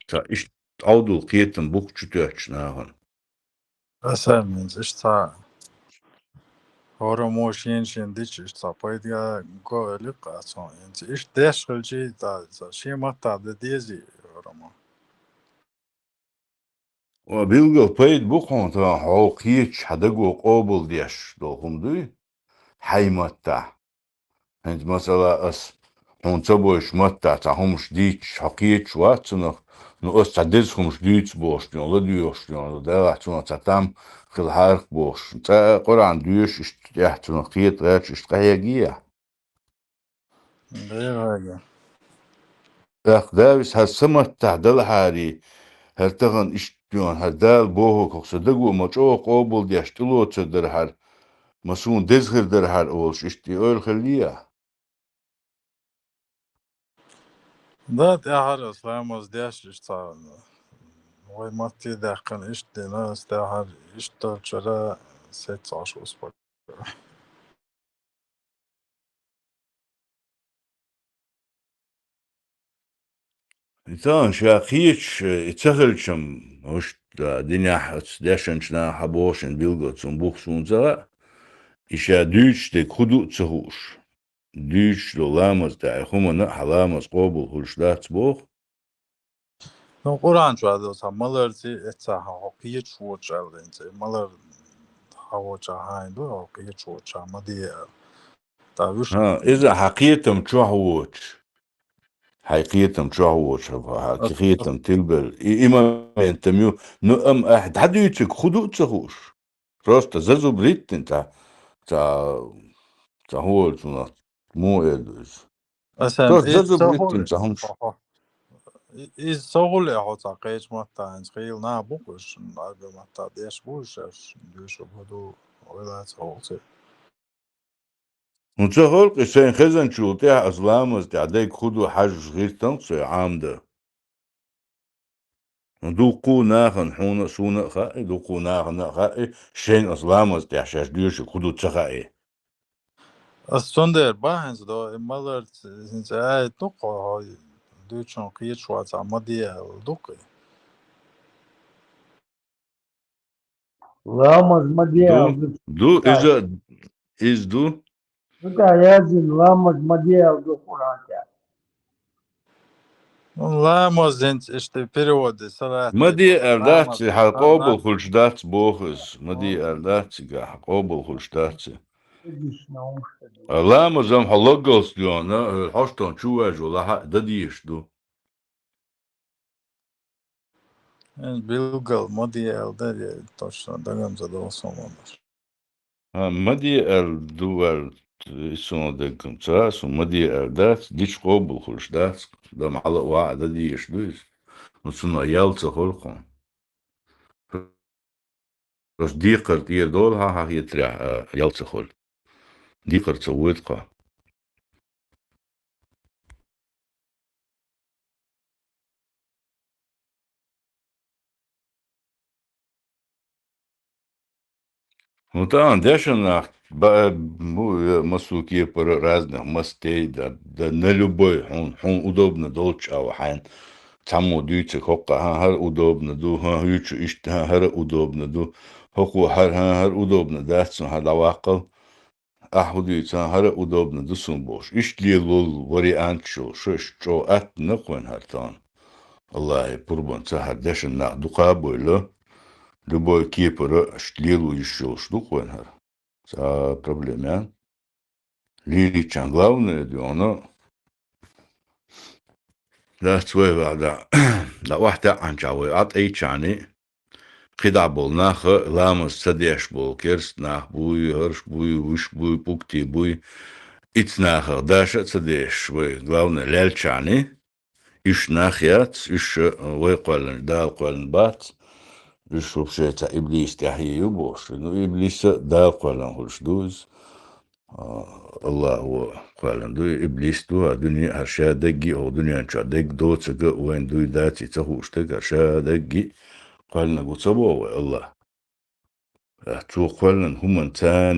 Ца иштта Ӏовдал кхетам бу-кх чу тоьттучу нахана. Аса минца иштта цхьа хӀораммо шен-шен дича, иштта цхьа пайда го элира-кх аса хьуна. ХӀинца иштта деш хилчий, ца, ца шен маттахь дан дезий хӀораммо? Ва билггал пайда бу-кх хьуна тахана хьо кхеташ, хьан даго къобалдеш долу хӀума дуй, хьайн маттахь. ХӀинца, масала, ас хьуна ца бовзучу маттахь цхьа хӀумаш дийцча, хьо кхеташ вац цунах, ну, ас цхьа деза хӀумаш дуьйцу бохуш дуьйна, ладоьгӀуш дуьйна, делахь цунах цхьа там хилахьара-кх бохуш. ЦӀа а Къуръан доьшуш, иштта тӀехь цунах кхета гӀерташ, иштта къахьегий ахь? Дера хьайга. ТӀаккха, Давис, хьан са маттахь далахьарий, хӀара тахана иштта дуьйна, хӀара Дала бохург хӀокху сан даго ма чӀогӀа къобалдеш, тӀелоцур дара хӀара, ма суна деза хир дара хӀара олуш, иштта и ойла хиллий ахь? Да, тӀаьхьара аса ламаз деш, иштта цхьа вай матте даьккхина, иштта дина, аса тӀаьхьара иштта долчара сеццахьаш успа. И тахана ша кхеташ, и ца хилчам, уьш, да, динехь оцу дешначу наха хьан боху шен билггал цунна бух суна ца хаьа, и ша дуьйцуш дерг хӀун ду а ца хууш, дуьйцуш долу ламаз тӀехь и хӀуманна а хьан ламаз къобал хуьлуш дац боху? Ну, Къуръан чохь ду цхьа маларций, эццахь хьо кхеташ воцуш аьлла, хӀинца и малар хьан воцчахь хьайн ду, хьо кхеташ воцчахь ма де аьлла. ТӀаккха вуьш ХӀан, иза хьан кхетам чохь воцуш. Хьайн кхетам чохь воцуш, хьан, хьан кхетам тилбелла. И, и моментам ю. Ну, амма ахь дӀадуьйцург хӀун ду а ца хууш. Просто зазубриттина цхьа, цхьа, цхьа хӀун волчунах муха эр ду иза? Аса Просто иза ца зазубриттина хуьлу. Цхьа хӀумаш. Хо-, хо. И-, иза ца хуьлу, хьо цхьа кхечу маттахь хӀинца хийла нах бу-кх уьш, Ӏарбийн маттахь деш бу уьш, аш доьшург хӀун ду, ойла ца хуьлу церан. ХӀун ца хуьлу-кх, и сайн хезначул тӀаьхьа аса ламаз тӀехь дерг хӀун ду хьажа гӀиртам-кх со Ӏамда. ХӀун дуккха а нахана, хьуна а, суна а хаьа, дуккха а нахана а хаьа, шайна аса ламаз тӀехь шаьш доьшург хӀун ду ца хаьа. Ас цундела бан хӀинца до, и маларца, хӀинца аят ду-кх, хьо дуьйцучунна кхеташ вацахь, ма де аьлла ду-кх и. Ламаз ма де аьлла ду. Ду, ду, иза, иза ду. Цу тӀехь яздина, ламаз ма де аьлла ду Къуръан тӀехь. Ну, ламаз динца иштта перевод де салат. Ма де аьлла дац, хьа къобал хуьлуш дац, боху иза. Ма де аьлла дац, цига хьа къобал хуьлуш дац. А ламазам хьо логгалц доьна, хьо хьоштон чу ваьжо лахьа а дан дезаш ду. Билггал ма де аьлла дан, я точно дагам за долу сомонаш. А, ма де аьлла ду аьлла, и суна даггам ца, сун ма де аьлла дац, дича къобал хуьлуш дац, дан хьала а ваха а дан дезаш ду иза. Ну, цунах ял ца хуьлу кхуна. Просто декхар тӀера долу хьан хьан хетарехь, а, ял ца хуьлу. Декхар ца воьду кхо. Ну, тахана дешан нах ба-, бу, э, массо кепара разных мастей да, да на любой, хьун, хьун удобно долчу а вахьайн. Цхьаммо дуьйцург хӀокху, хӀан, хӀара удобно ду, хӀан, хӀуьйчу иштта, хӀан, хӀара удобно ду, хӀокхо хӀара, хӀан, хӀара удобно дац, хӀан, дӀаваккхал. Ахь хӀун дуьйцу, хӀара удобно ду суна бохуш. Иштта лелол вариант йолуш, шу иштта чӀогӀа аттана кхойн хӀара тахана. Аллахье пурбанца хӀара дешан нах дукха а бойла, любой кепара иштта лело йиш йолуш ду кхойн хӀара. Цхьа проблема ян. Лелийчан главное дуьйна. Дац вай ваьӀда, дӀа охьатаьӀанча вай Ӏа тӀайчани, кхидӀа болу наха ламаз ца деш болу керст нах буй, хӀорш буй, вуьш буй, пукти буй. Иц нахах даша а ца деш вай, главное, лелчани, уьш нах яц, уьш вай кхоьллина, Дала кхоьллина бац. Уьш вообще цхьа иблис тӀаьхье ю бохуш. Ну, иблис а Дала кхоьллина хуьлуш ду иза. А, Аллахьо кхоьллина ду, иблис ду, а дуьне а хӀара ша дагги а, хӀокху дуьнен чохь дагга доцург а вайн дуй дац и ца хууш дерг, хӀара ша дагги а кхоьллинарг ву ца боху вай Аллахь. А, цо кхоьллина хӀуманца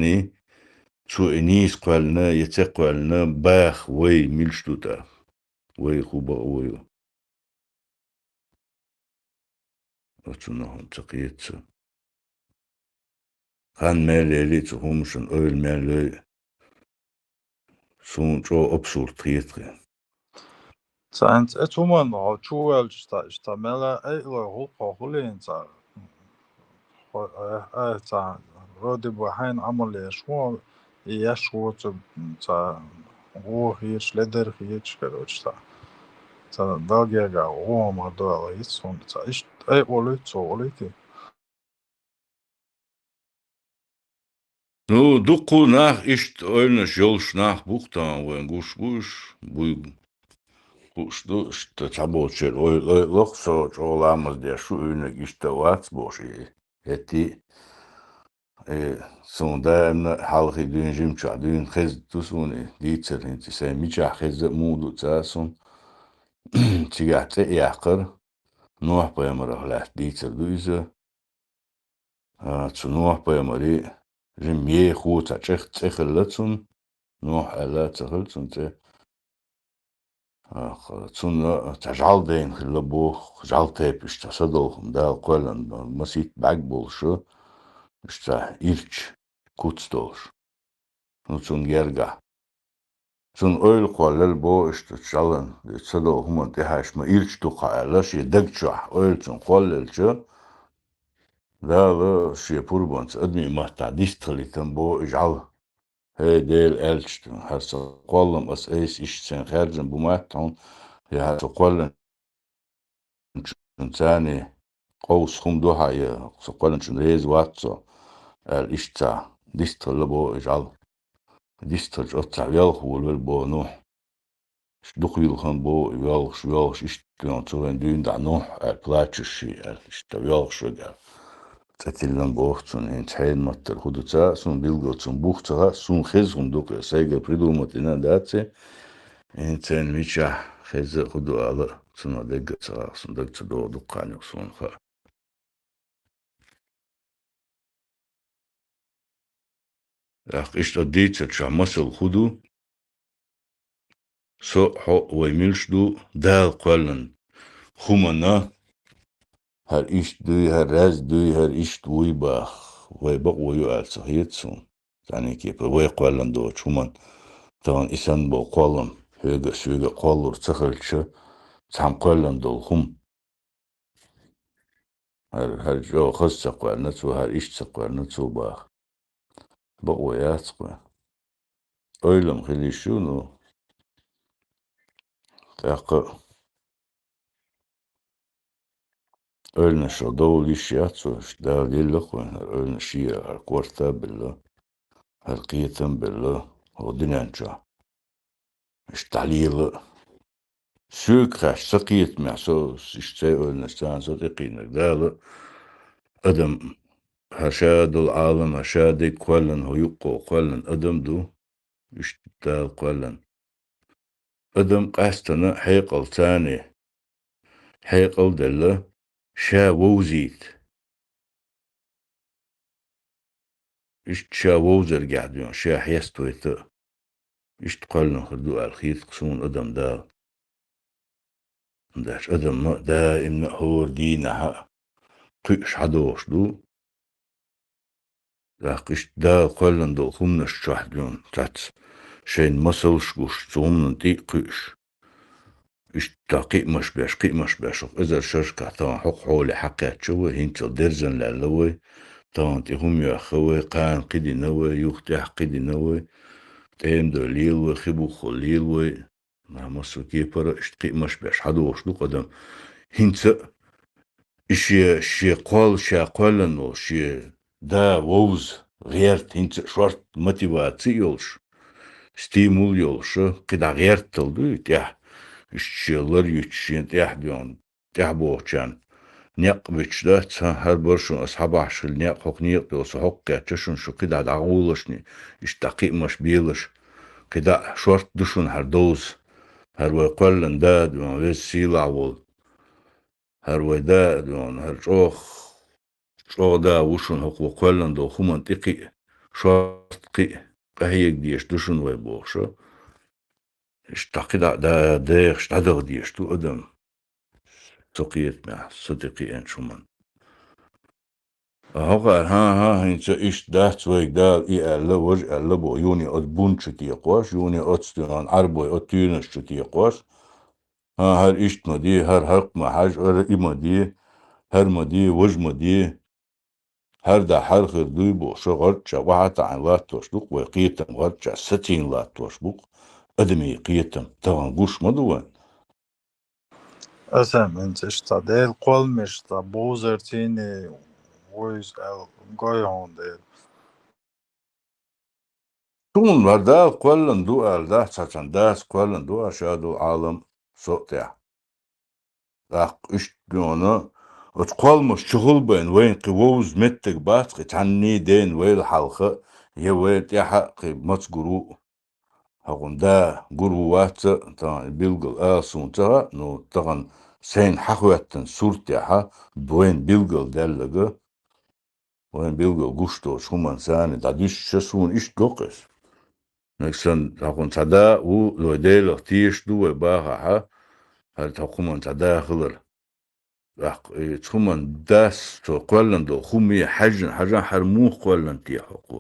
цо и нийса кхоьллина я ца кхоьллина баха вай милаш ду тӀаккха? Вай хӀун бакъо ю? Оцунах хӀума ца кхета сан. Хан мел яли а, цу хӀуманашна ойла мел йой а, суна чӀогӀа абсурд хета хи. Цхьаьнца оцу хӀуманна хьо чу ваьлча, цхьа, иштта мела айалой гӀуллакхо хуьлийна цхьа. Хьо, э, э, цхьа, вроде бы хьайна Ӏамал еш ву, и еш воцург, м, цхьа, гӀо хеташ, ледар хеташ, короче, цхьа. Цхьа Далла гергахь гӀо хӀума ду аьлла хета суна, цхьа, иштта айа волуьйту, цо волуьйту. Ну, дуккха нах иштта ойланаш йолуш нах бу-кх тахана вайн гуш бу уьш, буй хууш ду, иштта цхьаболчеран ойла, ойла ло-кх со чӀогӀа ламаз деш ву, уьйниг иштта а вац бохуш и хӀетте. Э, суна даимна а хьалхе дуьйна, жимчохь дуьйна хезна ду суна и дийцар, хӀинца сайн мичахь хезна а муха ду ца а суна. Цигахь цӀе а яьккхира, Нохь-пайхамарах лаьцна дийцар ду иза. А, цу Нохь-пайхамаре жимма ехо цхьа чӀех-, цӀе хилла цунна, Нохь аьлла а ца хилла цунна цӀе. А, х-, цунна цхьа жӀаьла дайна хилла боху, жӀаьла тайпа иштта садолу хӀума Дала кхоьллина, масийтта бӀаьрг болуш, иштта ирча куц долуш. Ну, цунна гергахь. Цунна ойла кхоллаелла боху иштта жӀаьлан, ца долу хӀуманна тӀехьаьжча ма ирча ду-кх хьан аьлла, шен даг чохь ойла цунна кхоллаелча, Дала шен пурбанца адамийн маттахь дистхилийтина боху и жӀаьла. ХӀей, Делан аьлча, хӀара со кхоллам ас айса иштта сайна хаьржина бу ма-дац хьуна, я хӀара со кхоьллина царний къовса хӀума ду хьан, я со кхоьллинчунна реза вац со, аьлла, иштта цхьа дистхилла боху и жӀаьла. Дистхилча оццахь велха волавелла боху Нухь. Дукха вилхина боху и воьлхуш, воьлхуш, иштта веана цу вайн дуьйна дӀа Нухь аьлла, плачущий аьлла, иштта воьлхуш верг аьлла. ЦӀе тиллина боху цунна, хӀинца хьенан маттара хӀун ду ца хаьа, суна билггал цунна бух ца хаьа, суна хеза хӀума ду-кх, сайгара придумать йина а дац и. ХӀинца хьенан мичахь хеза а хӀун ду ала а, цунах дегга а ца хаьа, суна дага ца догӀу дуккха а юкъа суна хаьа. ТӀаккха иштта дийцар чохь масал хӀун ду? Со а, хьо а вай милаш ду, Дала кхоьллина хӀуманна, хӀара иштта дуй, хӀара раьза дуй, хӀара иштта вуй баха, вай бакъо ю аьлла ца хета суна. Цхьаьна кепара вай кхоьллина доцу хӀуманна, тахана и санна болу кхоллам хьоьга а, соьга а кхоллур ца хилча, цхьана кхоьллина долу хӀума. ХӀара, хӀара чӀогӀа хаза ца кхоьллина цо, хӀара иштта ца кхоьллина цо баха. Бакъо яц-кх вайн. Ойлам хила йиш ю, ну, тӀаккха ойланашах довла йиш яц вайн, Дала елла-кх вайн хӀара ойланаш, хӀара корта а белла, хӀара кхетам а белла хӀокху дуьнен чохь. Иштта дӀалела а. Соьга хаьттича, сан кхетамехь, со иштта сайн ойланаш, царна со тӀекхиънарг Дала, адам, хӀара ша долу Ӏалам, хӀара ша дерг кхоьллина, хӀокху юккъехула кхоьллина адам ду, иштта Дала кхоьллина. Адам къаьстина хьекъал царна, хьекъал а делла, ша вовзийта. Иштта ша вовзаргахь дуьйна, ша хьеставайта а, иштта кхоьллина хир ду аьлла хета-кх суна адам Дала. ХӀунда аьлча адам а даимна а хӀора дийнахь а кхуьуш хьадогӀуш ду. ТӀаккха иштта Дала кхоьллина долу хӀуманаш чохь дуьйна цхьацца шайна масалш гуш, цу хӀуманна тӀе а кхуьуш. Иштта кхиамаш беш, кхиамаш беш, хӀокху эзар шерашкахь тахана хӀокху хьоле хьакхаьчча вай, хӀинццалц дерзана лаьлла вай, тахана тӀе хӀума йоьхна вай, кхана кхидина вай, юха тӀаьхьа кхидина вай, тӀема дой лела вай, хи буххал лела вай. Нах массо а кепара иштта кхиамаш беш хьадогӀуш ду-кх адам. ХӀинца а и шен, шен кхолла, ша кхоьллина волу шен да вовза гӀерта, хӀинца а шорта мотиваци а йолуш, стимул а йолуш, кхидӀа гӀертал дуй тӀехь, иштта шен лар юьтуш, шен тӀехь дуьйна, тӀехь бохучарна некъ буьтуш дац, хӀан, хӀара бара шуна аса хьабахьаш хилла некъ, хӀокху некъа тӀе со хӀокху кхаьчча шуна, шу кхидӀа дӀагӀолаш, иштта кхиамаш белаш, кхидӀа шорта ду шуна хӀара довза, хӀара вай кхоьллина да а дуьйна, веза сийлахь волу. ХӀара вай да а дуьйна, хӀара чӀогӀа, чӀогӀа да ву шуна, хӀокху вай кхоьллина долу хӀуманна тӀе кхиа, шорта кхиа, къахьега дезаш ду шуна вай бохуш. Иштта кхидӀа а да-, дехаш дӀадаха дезаш ду адам. Со кхетамехь, со тӀекхиъначу хӀуманна. ХӀокхара, хӀан-хӀа, хӀинца иштта дац вайга Дала и аьлла, важа аьлла боху, юха оцу бун чу текхош, юха оцу дуьйна Ӏарбой оцу туьйранаш чу текхош. ХӀан, хӀара иштта ма де, хӀара хӀокху ма хьажа, хӀара и ма де, хӀара ма де, важа ма де. ХӀара дӀа хӀара хир дуй бохуш, гӀорчча охьа а таӀийна латтош ду-кх вай, кхетам гӀорчча сацийна латтош бу-кх адамийн кхетам. Тахана гуш ма ду вайн. Аса хӀинца иштта Делан кхолламаш, цхьа бовзар цӀийне вуйза аьлла гой хьуна дела. Суна хӀара Дала кхоьллина ду аьлла дац, цхьа цхьана дас кхоьллина ду аьлла ша долу Ӏалам со а тӀехь. ТӀаккха иштта дуьйна, оцу кхолламаш чухула байна вайна кхин вовза меттиг бац-кх, цхьанний ден вайла хьалха, я вайла тӀаьхьа а кхин маца гур ву. ХӀокхуьнан да гур ву, вац а, тахана и билггал ала суна ца хаьа, ну, тахана сайна хьахӀоьттина суртехь вайна билггал даьлларг, вайна билггал гуш долчу хӀуманца дӀадуьссича, суна иштта го-кх иза. Нагахь санна хӀокхуьнан цхьа да а ву, вай Делах тешаш ду вай бахахь, хӀара хӀокху хӀуманан цхьа да хилар. ТӀаккха и цу хӀуманан дас цо кхоьллина долу хӀума хьаьжжина, хьажахь, хӀара муха кхоьллина те хӀокхо?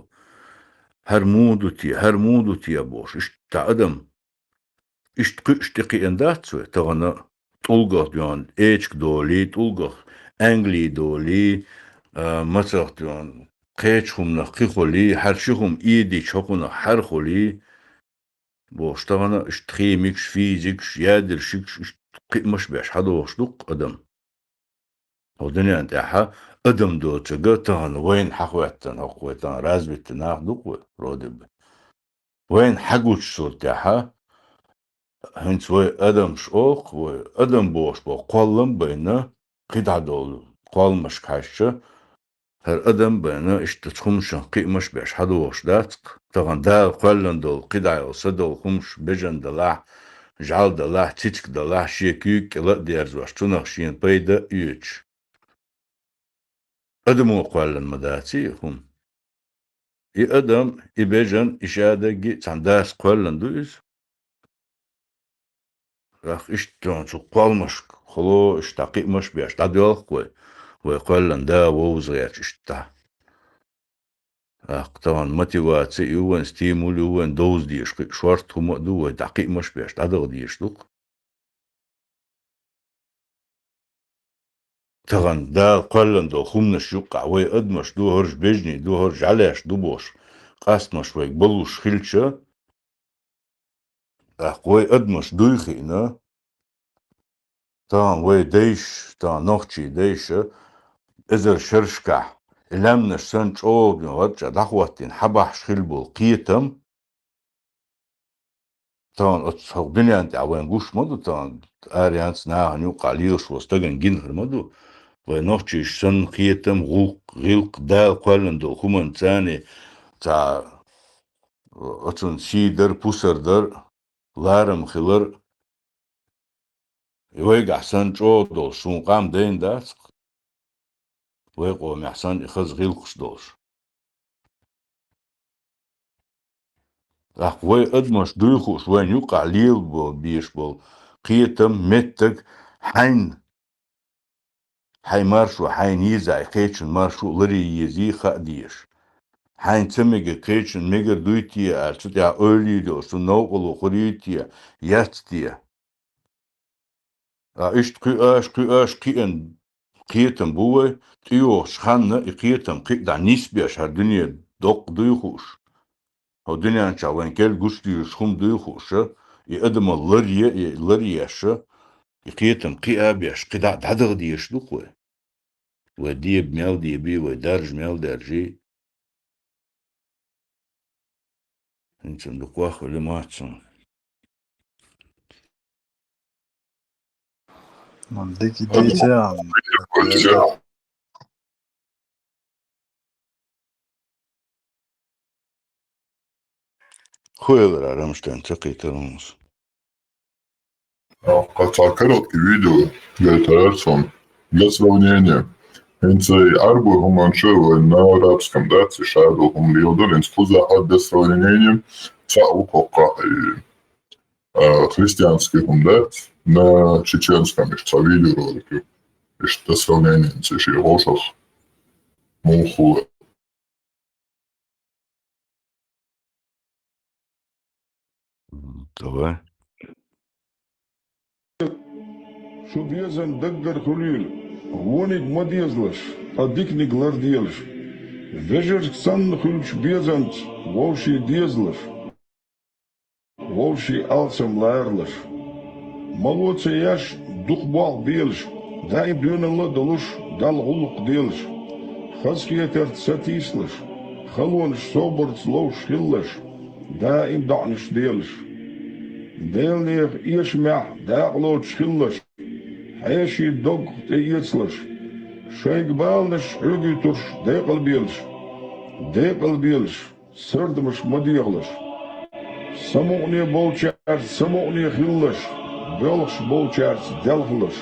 ХӀара муха ду те, хӀара муха ду те бохуш, иштта адам, иштта кхуьуш тӀекхиъна дац вай тахана, тӀулгах дуьйна эчиг долий, тӀулгах Англи долий, а, мацах дуьйна кхечу хӀуманах кхин хуьлий, хӀара ши хӀума ийдича хӀокхунах хӀара хуьлий. Бохуш тахана иштта химикаш, физикаш, ядерщикаш, иштта кхиамаш беш хьадогӀуш ду-кх адам. ХӀокху дуьнен тӀехь адам доцург тахана вайна хьахӀоьттина, хӀокху вай тахана развитый нах ду-кх вай, вроде бы. Вайна хьагучу суртехь, хӀинца вай адамаш олу-кх, вай адам бохуш болу кхоллам а байна, кхидӀа долу кхолламашка хьаьжча, хӀара адам а байна, иштта цу хӀуманашах кхиамаш беш хьадогӀуш дац-кх. Тахана Дала кхоьллина долу, кхидӀа йолу са долу хӀумаш бежана далахь, жӀаьла далахь, цициг далахь, шен куьйга кӀела а дерзош, цунах шена пайда а оьцуш. Адамо кхоьллина ма дац и хӀума. И адам, и бежан, и шадерг а цхьана дас кхоьллина ду иза. ТӀаккха иштта цу кхолламашка хало иштта кхиамаш беш дӀадоьлху вай, вай кхоьллина да вовза гӀерташ иштта. ТӀаккха тахана мотиваци а ю вайн, стимул а ю вайн, довза дезаш кхин шорта хӀума а ду вай, дӀакхиамаш беш дӀадаха дезаш ду-кх. тахана Дала кхоьллина долу хӀуманаш юккъахь вай адамаш ду, хӀорш бежний ду, хӀорш жӀаьлеш ду бохуш, къастамаш вайга балуш хилча, тӀаккха вай адамаш дуй хиъна, тахана вай дайша, тахана нохчий дайша, эзар шерашкахь, и лаьмнаш санна чӀогӀа гӀадча дӀахӀоттийна хьабахьаш хилла болу кхетам, тахана оцу хӀокху дуьненна тӀехь вайн гуш ма ду, тахана аренца нахана юккъахь лелаш волу стагана гина хир ма ду. Вайн нохчийша санна кхетам, гӀуллакх, гӀиллакх, Дала кхоьллина долу хӀуманна царна цхьа оцунна сий дар, пусар дар, ларам хилар, и вайгахь санна чӀогӀа долуш, суна къам дайна дац-кх, вай къомехь санна и хаза гӀиллакхаш долуш. ТӀаккха вай адамаш дуй хууш, вайна юккъахь лелабо-, безаш болу кхетам, меттаг, хьайна, хьайн маршо хьайна йийзахь, кхечун маршо а ларъян езий хаа дезаш. Хьайна ца мега, кхечун мегар дуй те аьлла, цу тӀехь ойла йийр йолуш, цунна новкъарло хир юй те, яц те. Ткъа иштта кхуьаш, кхуьаш, кхиъна кхетам бу вай, тӀейогӀучу ханна и кхетам кхин а дӀа нисбеш хӀара дуьне доккха дуй хууш. ХӀокху дуьнен чохь вайн кегий гуш дезаш хӀума дуй хууш, и адамал ларъе, и ларъеш, и кхетам кхиа а беш, кхидӀа а дӀадаха дезаш ду-кх вай. Вай деба мел деби, вай даржа мел даьржи. ХӀинца дукха вахвелла мац суна. Ну, дика дийци ам. Хуьлура Рамштайн ца кхетар хӀуманаш. Кхин цхьа короткий видео гайтарар суна. Для сравнения. ХӀинца и Ӏаьрбойн хӀуманаш вайн арабском дац, и шадолу хӀума леладар. ХӀинца кхузахь а для сравнения цхьаъ ву кхоккхахь и, а, христианский хӀума дац, на чеченском иштта цхьа видеоролик ю. Иштта для сравнения, хӀинца шен вовшах муха хулар. Давай. Шу безам даггара хуьлийла, вониг ма дезалаш, ткъа диканиг ларделаш. Вежаршка санна хуьлучу безамца вовшийн дезалаш. Вовшийн алсам ларалаш. Мало ца еш, дукха болх белаш, даим доьналла а долуш, Далла гӀуллакх делаш. Хазахетарца сатийсалаш, халонаш собарца ловш хилалаш, даим доӀанаш делаш. Делан нехан эшамехь дакъалоцуш хилалаш, хьеший доггах тӀеэцалаш. Шайга баланаш хьоьгуьйтурш декъалбелаш, декъалбелаш. Сардамаш ма дехалаш. Самукъане болчаьрца самукъане хилалаш, боьлхуш болчаьрца делхалаш.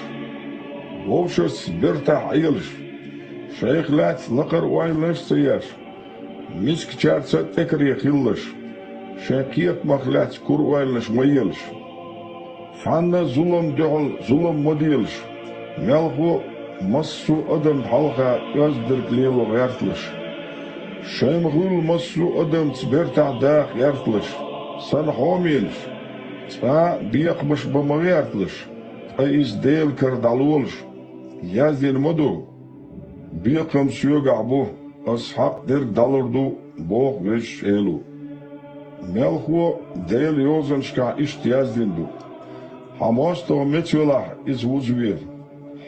Вовшашца бертахь Ӏелаш. Шайх лаьцна лакхара ойланаш а ца еш. Мискачаьрца а тӀекаре хилалаш. Шайн кхетамах лаьцна кура ойланаш ма елаш. Цхьанна а зулам дуьхьал зулам ма делаш. Мелхо а массо а адамна хьалха оьзда дерг лело гӀерталаш. Шайн ма хуьллу массо а адамца бертахь даха гӀерталаш. Сан хьоменаш, цкъа а бекхамаш бан ма гӀерталаш, ткъа иза Делан кара дӀалолаш. Яздина ма ду: «Бекхам Соьгахь бу, Ас хьакъ дерг дӀалур ду, – боху Везачу Эло». Мелхо а Делан йозанашкахь иштта яздина ду: «Хьан мостагӀа меца велахь, иза вузаве,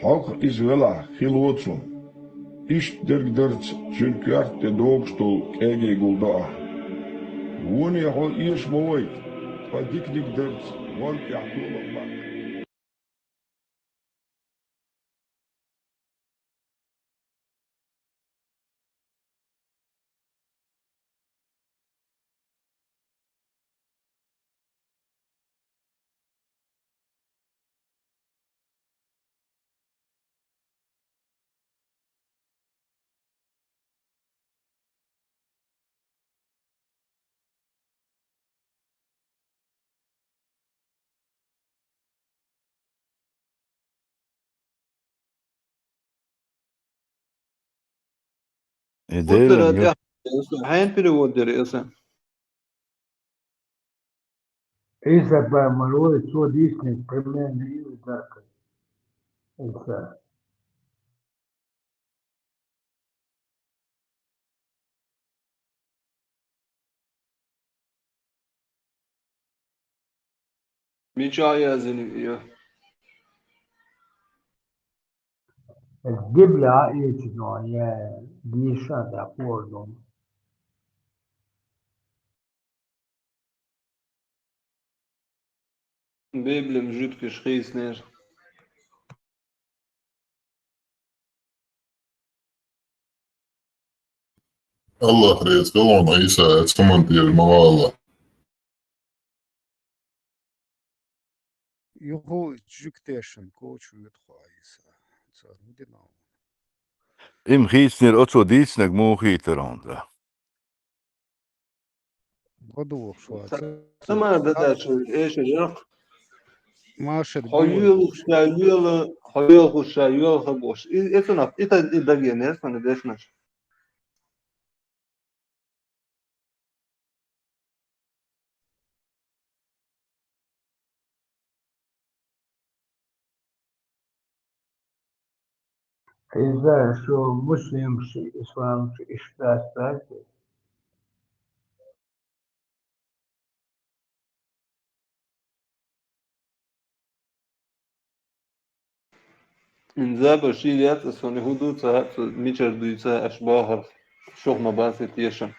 хьогах иза велахь, хи ло цунна». Иштта дерг дарца цуьнан коьрта тӀе догуш долу кӀегий гулдо ахь. Воне хьо эша ма вайта, ткъа диканиг дарца вон тӀехь тола а баккха. И Делан ю- Хьайн перевод дира иза. Иса бан ма вай, цо дийцинарг примерно иза дац. Иса. Мича яздина ю? Библия а эци но, я дийша да кордон. Библия жуткаш хийснер. Аллах реза хилва хьуна, Ӏийса, цу ман тӀера ма вала. Юху жугтешин кочу вид хьо, Ӏийса. Цар хӀу дина? Им хийцнера оцо дийцинарг муха хийтар хьуна? Бадувах шуаца. Сама да да шу эши жох. Машер Хьо юлуш ша юла, хьо юлуш ша юла хабош. И это на, это и даге не сан дешнаш. Иза шу муслимши, исламши ишбаьс баьзди? Инзаба ши яц, сони хӀу ду ца, ца мичар дуй ца, аш бахар, шух ма баси тешам.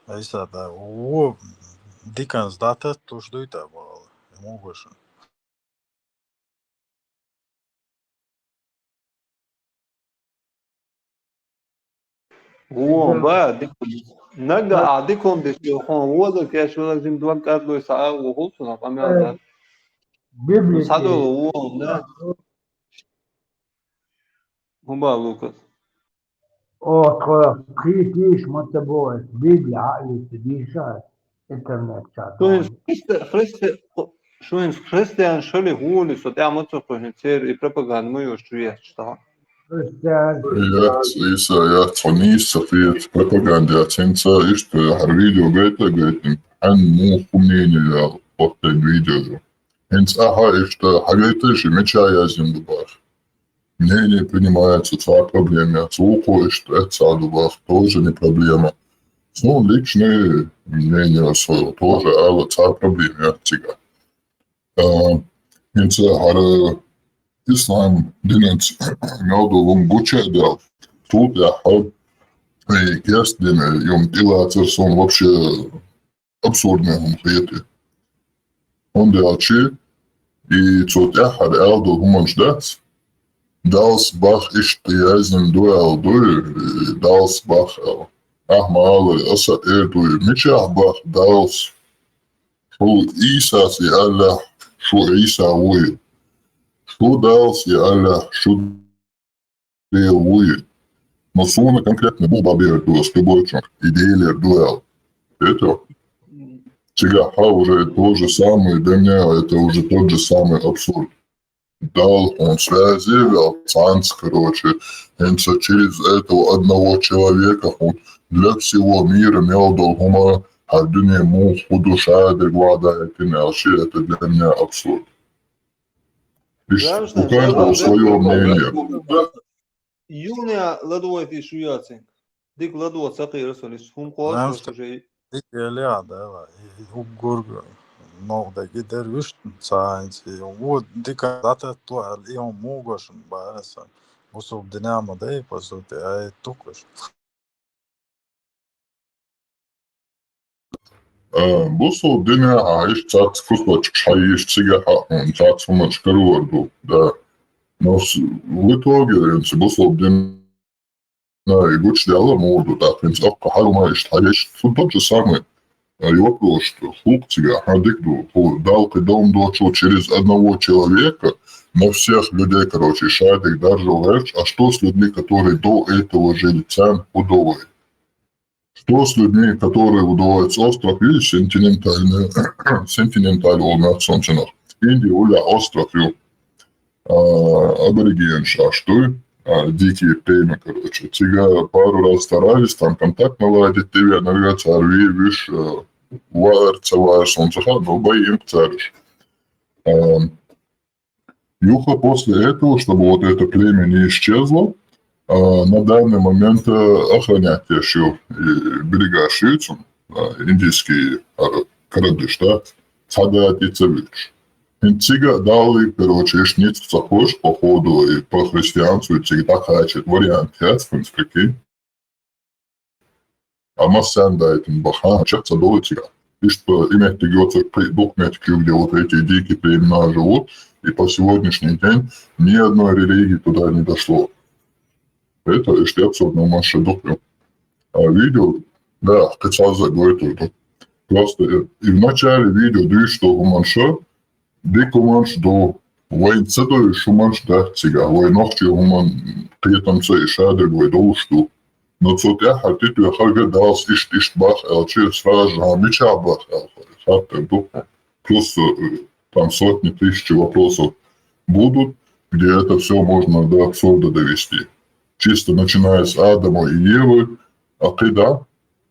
Ӏийса, да, у диканс дата туш дуй та бала, мугуш. Вон ба, дикун. Нага а дикун диш хон вода кеш вела жим дуан кадлой са а вохул су на памял да. Библия. Садо вон да. Хумба Лукас. О, тхо, кхи тиш ма ца бой, Библия а эци дийша, интернет чат. Шуин христи-, христи-, шуин христиан шали хули со тя ма ца хо цер и пропаганда ма ёш чуя чта. Христиан. Яц, Ӏийса, яц, хьо нийса ца хет, пропаганда яц, хӀинца иштта хӀара видео гайта, гайтин, хьан муха мнение ял, оттайн видео. ХӀинца ахьа иштта хьагайта ши мича яздина ду бах. Мнение принимается, цхьа проблема яц, вукхо иштта эццахь ду бах, тоже не проблема. Суна личное мнение свое, тоже ала, цхьа проблема яц цига. А, хӀинца хӀара ислам динанца мел долу хӀума гуча а даьлла, цул тӀаьхьа и керста дина юм тӀелацар суна вообще абсурдный хӀума хетий. ХӀунда аьлча и цу тӀаьххьара аьлла долу хӀуманаш дац, Далла бах иштта яздина ду аьлла дуй, Далла бах аьлла. Ахьа ма аллара, аса а эр дуй, мичахь бах Далла? Шу Ӏийсас и аьллехь, шу Ӏийса вуй. Шу Далла и аьллехь, шу Дела вуй. Но суна конкретно бу бабер ду, с любой чунг, и Делер ду аьлла. Это? Цигахьа уже то же самое, для меня это уже тот же самый абсурд. Дал он связи вел цанц, короче, хӀинца через этого одного человека хӀун для всего мира мел дол хӀума, а дуьне мух хӀу ду шадерг вадаийтина аьлча, это для меня абсурд. Иш, у каждого своё мнение. Юния ладугӀайтий шу яцинг. Дика ладугӀа ца кхийра сон, иш хӀума кхош уже. Дика эле а, да, ва, и, и уггург ногӀдаги дер вуьшта ца хӀинца, и ву дика дататто аьлла, и хӀума мугошна бара сан. Бусулба дина ма дай, по сути, а и тукхуш. А, бусулба дина а, иш цац кусочек шайиш цига хьа, цац хӀуманаш карор ду, да. Но в итоге, хӀинца бусулба дина и гучадаьлла муха ду, тӀаккха хӀинца оккха хьарма иштта хьаеш, цу тот же самый, а, и вопрос, что хӀух цига, хьан дика ду, хӀу Далла кхидолун доцу через одного человека на всех людей, короче, шадерг даржо гӀерташ, а что с людьми, которые до этого жили царна удовой? Что с людьми, которые удовой с остров или сентиментальные, сентименталь олмят солнценах? Индия уля остров ю. А, аборигенаш аш дуй, а, дикие племя, короче. Цига пару раз старались там контакт наладить, ты вена царви виш, э, вар, цавар, солнцеха, но боим цариш. А, юха после этого, чтобы вот это племя не исчезло, А, на данный момент, э, охранять еш ю, и берегаш ю цун, а, индийский, а, корабль, да? Цхьа да тӀе ца вуьтуш. ХӀинца цига а даллий, короче, иштта ницкъ ца ховш, походу, и по христианству цига дӀакхачийта вариант яц, в принципе, прикинь. А массарна дайтина баха, чат ца долу цига. Иштта и меттиг йоцург, кхин дукха меттиг ю, где вот эти дикие племена живут, и по сегодняшний день ни одной религии туда не дошло. Это иштта абсурдно, маша дукха ю. А видео, да, кхин цхьа а гойтур ду. Просто, э, и в начале видео дуьйцуш долу хӀуманаш, дика хӀуманаш ду, вайна ца довзуш хӀуманаш дац цигахь, вай нохчийн хӀуманна кхетам ца еш а дерг вай долуш ду. Но цу тӀаьххьара тӀетоьхарг а Далла иштта, иштта бах аьлча, сразу же, а мичахь бах аьлла, хаттар ду. Плюс, э, там сотни тысяч вопросов будут, где это всё можно до абсурда довести. Чисто начиная с Адама и Евы, а кхин да,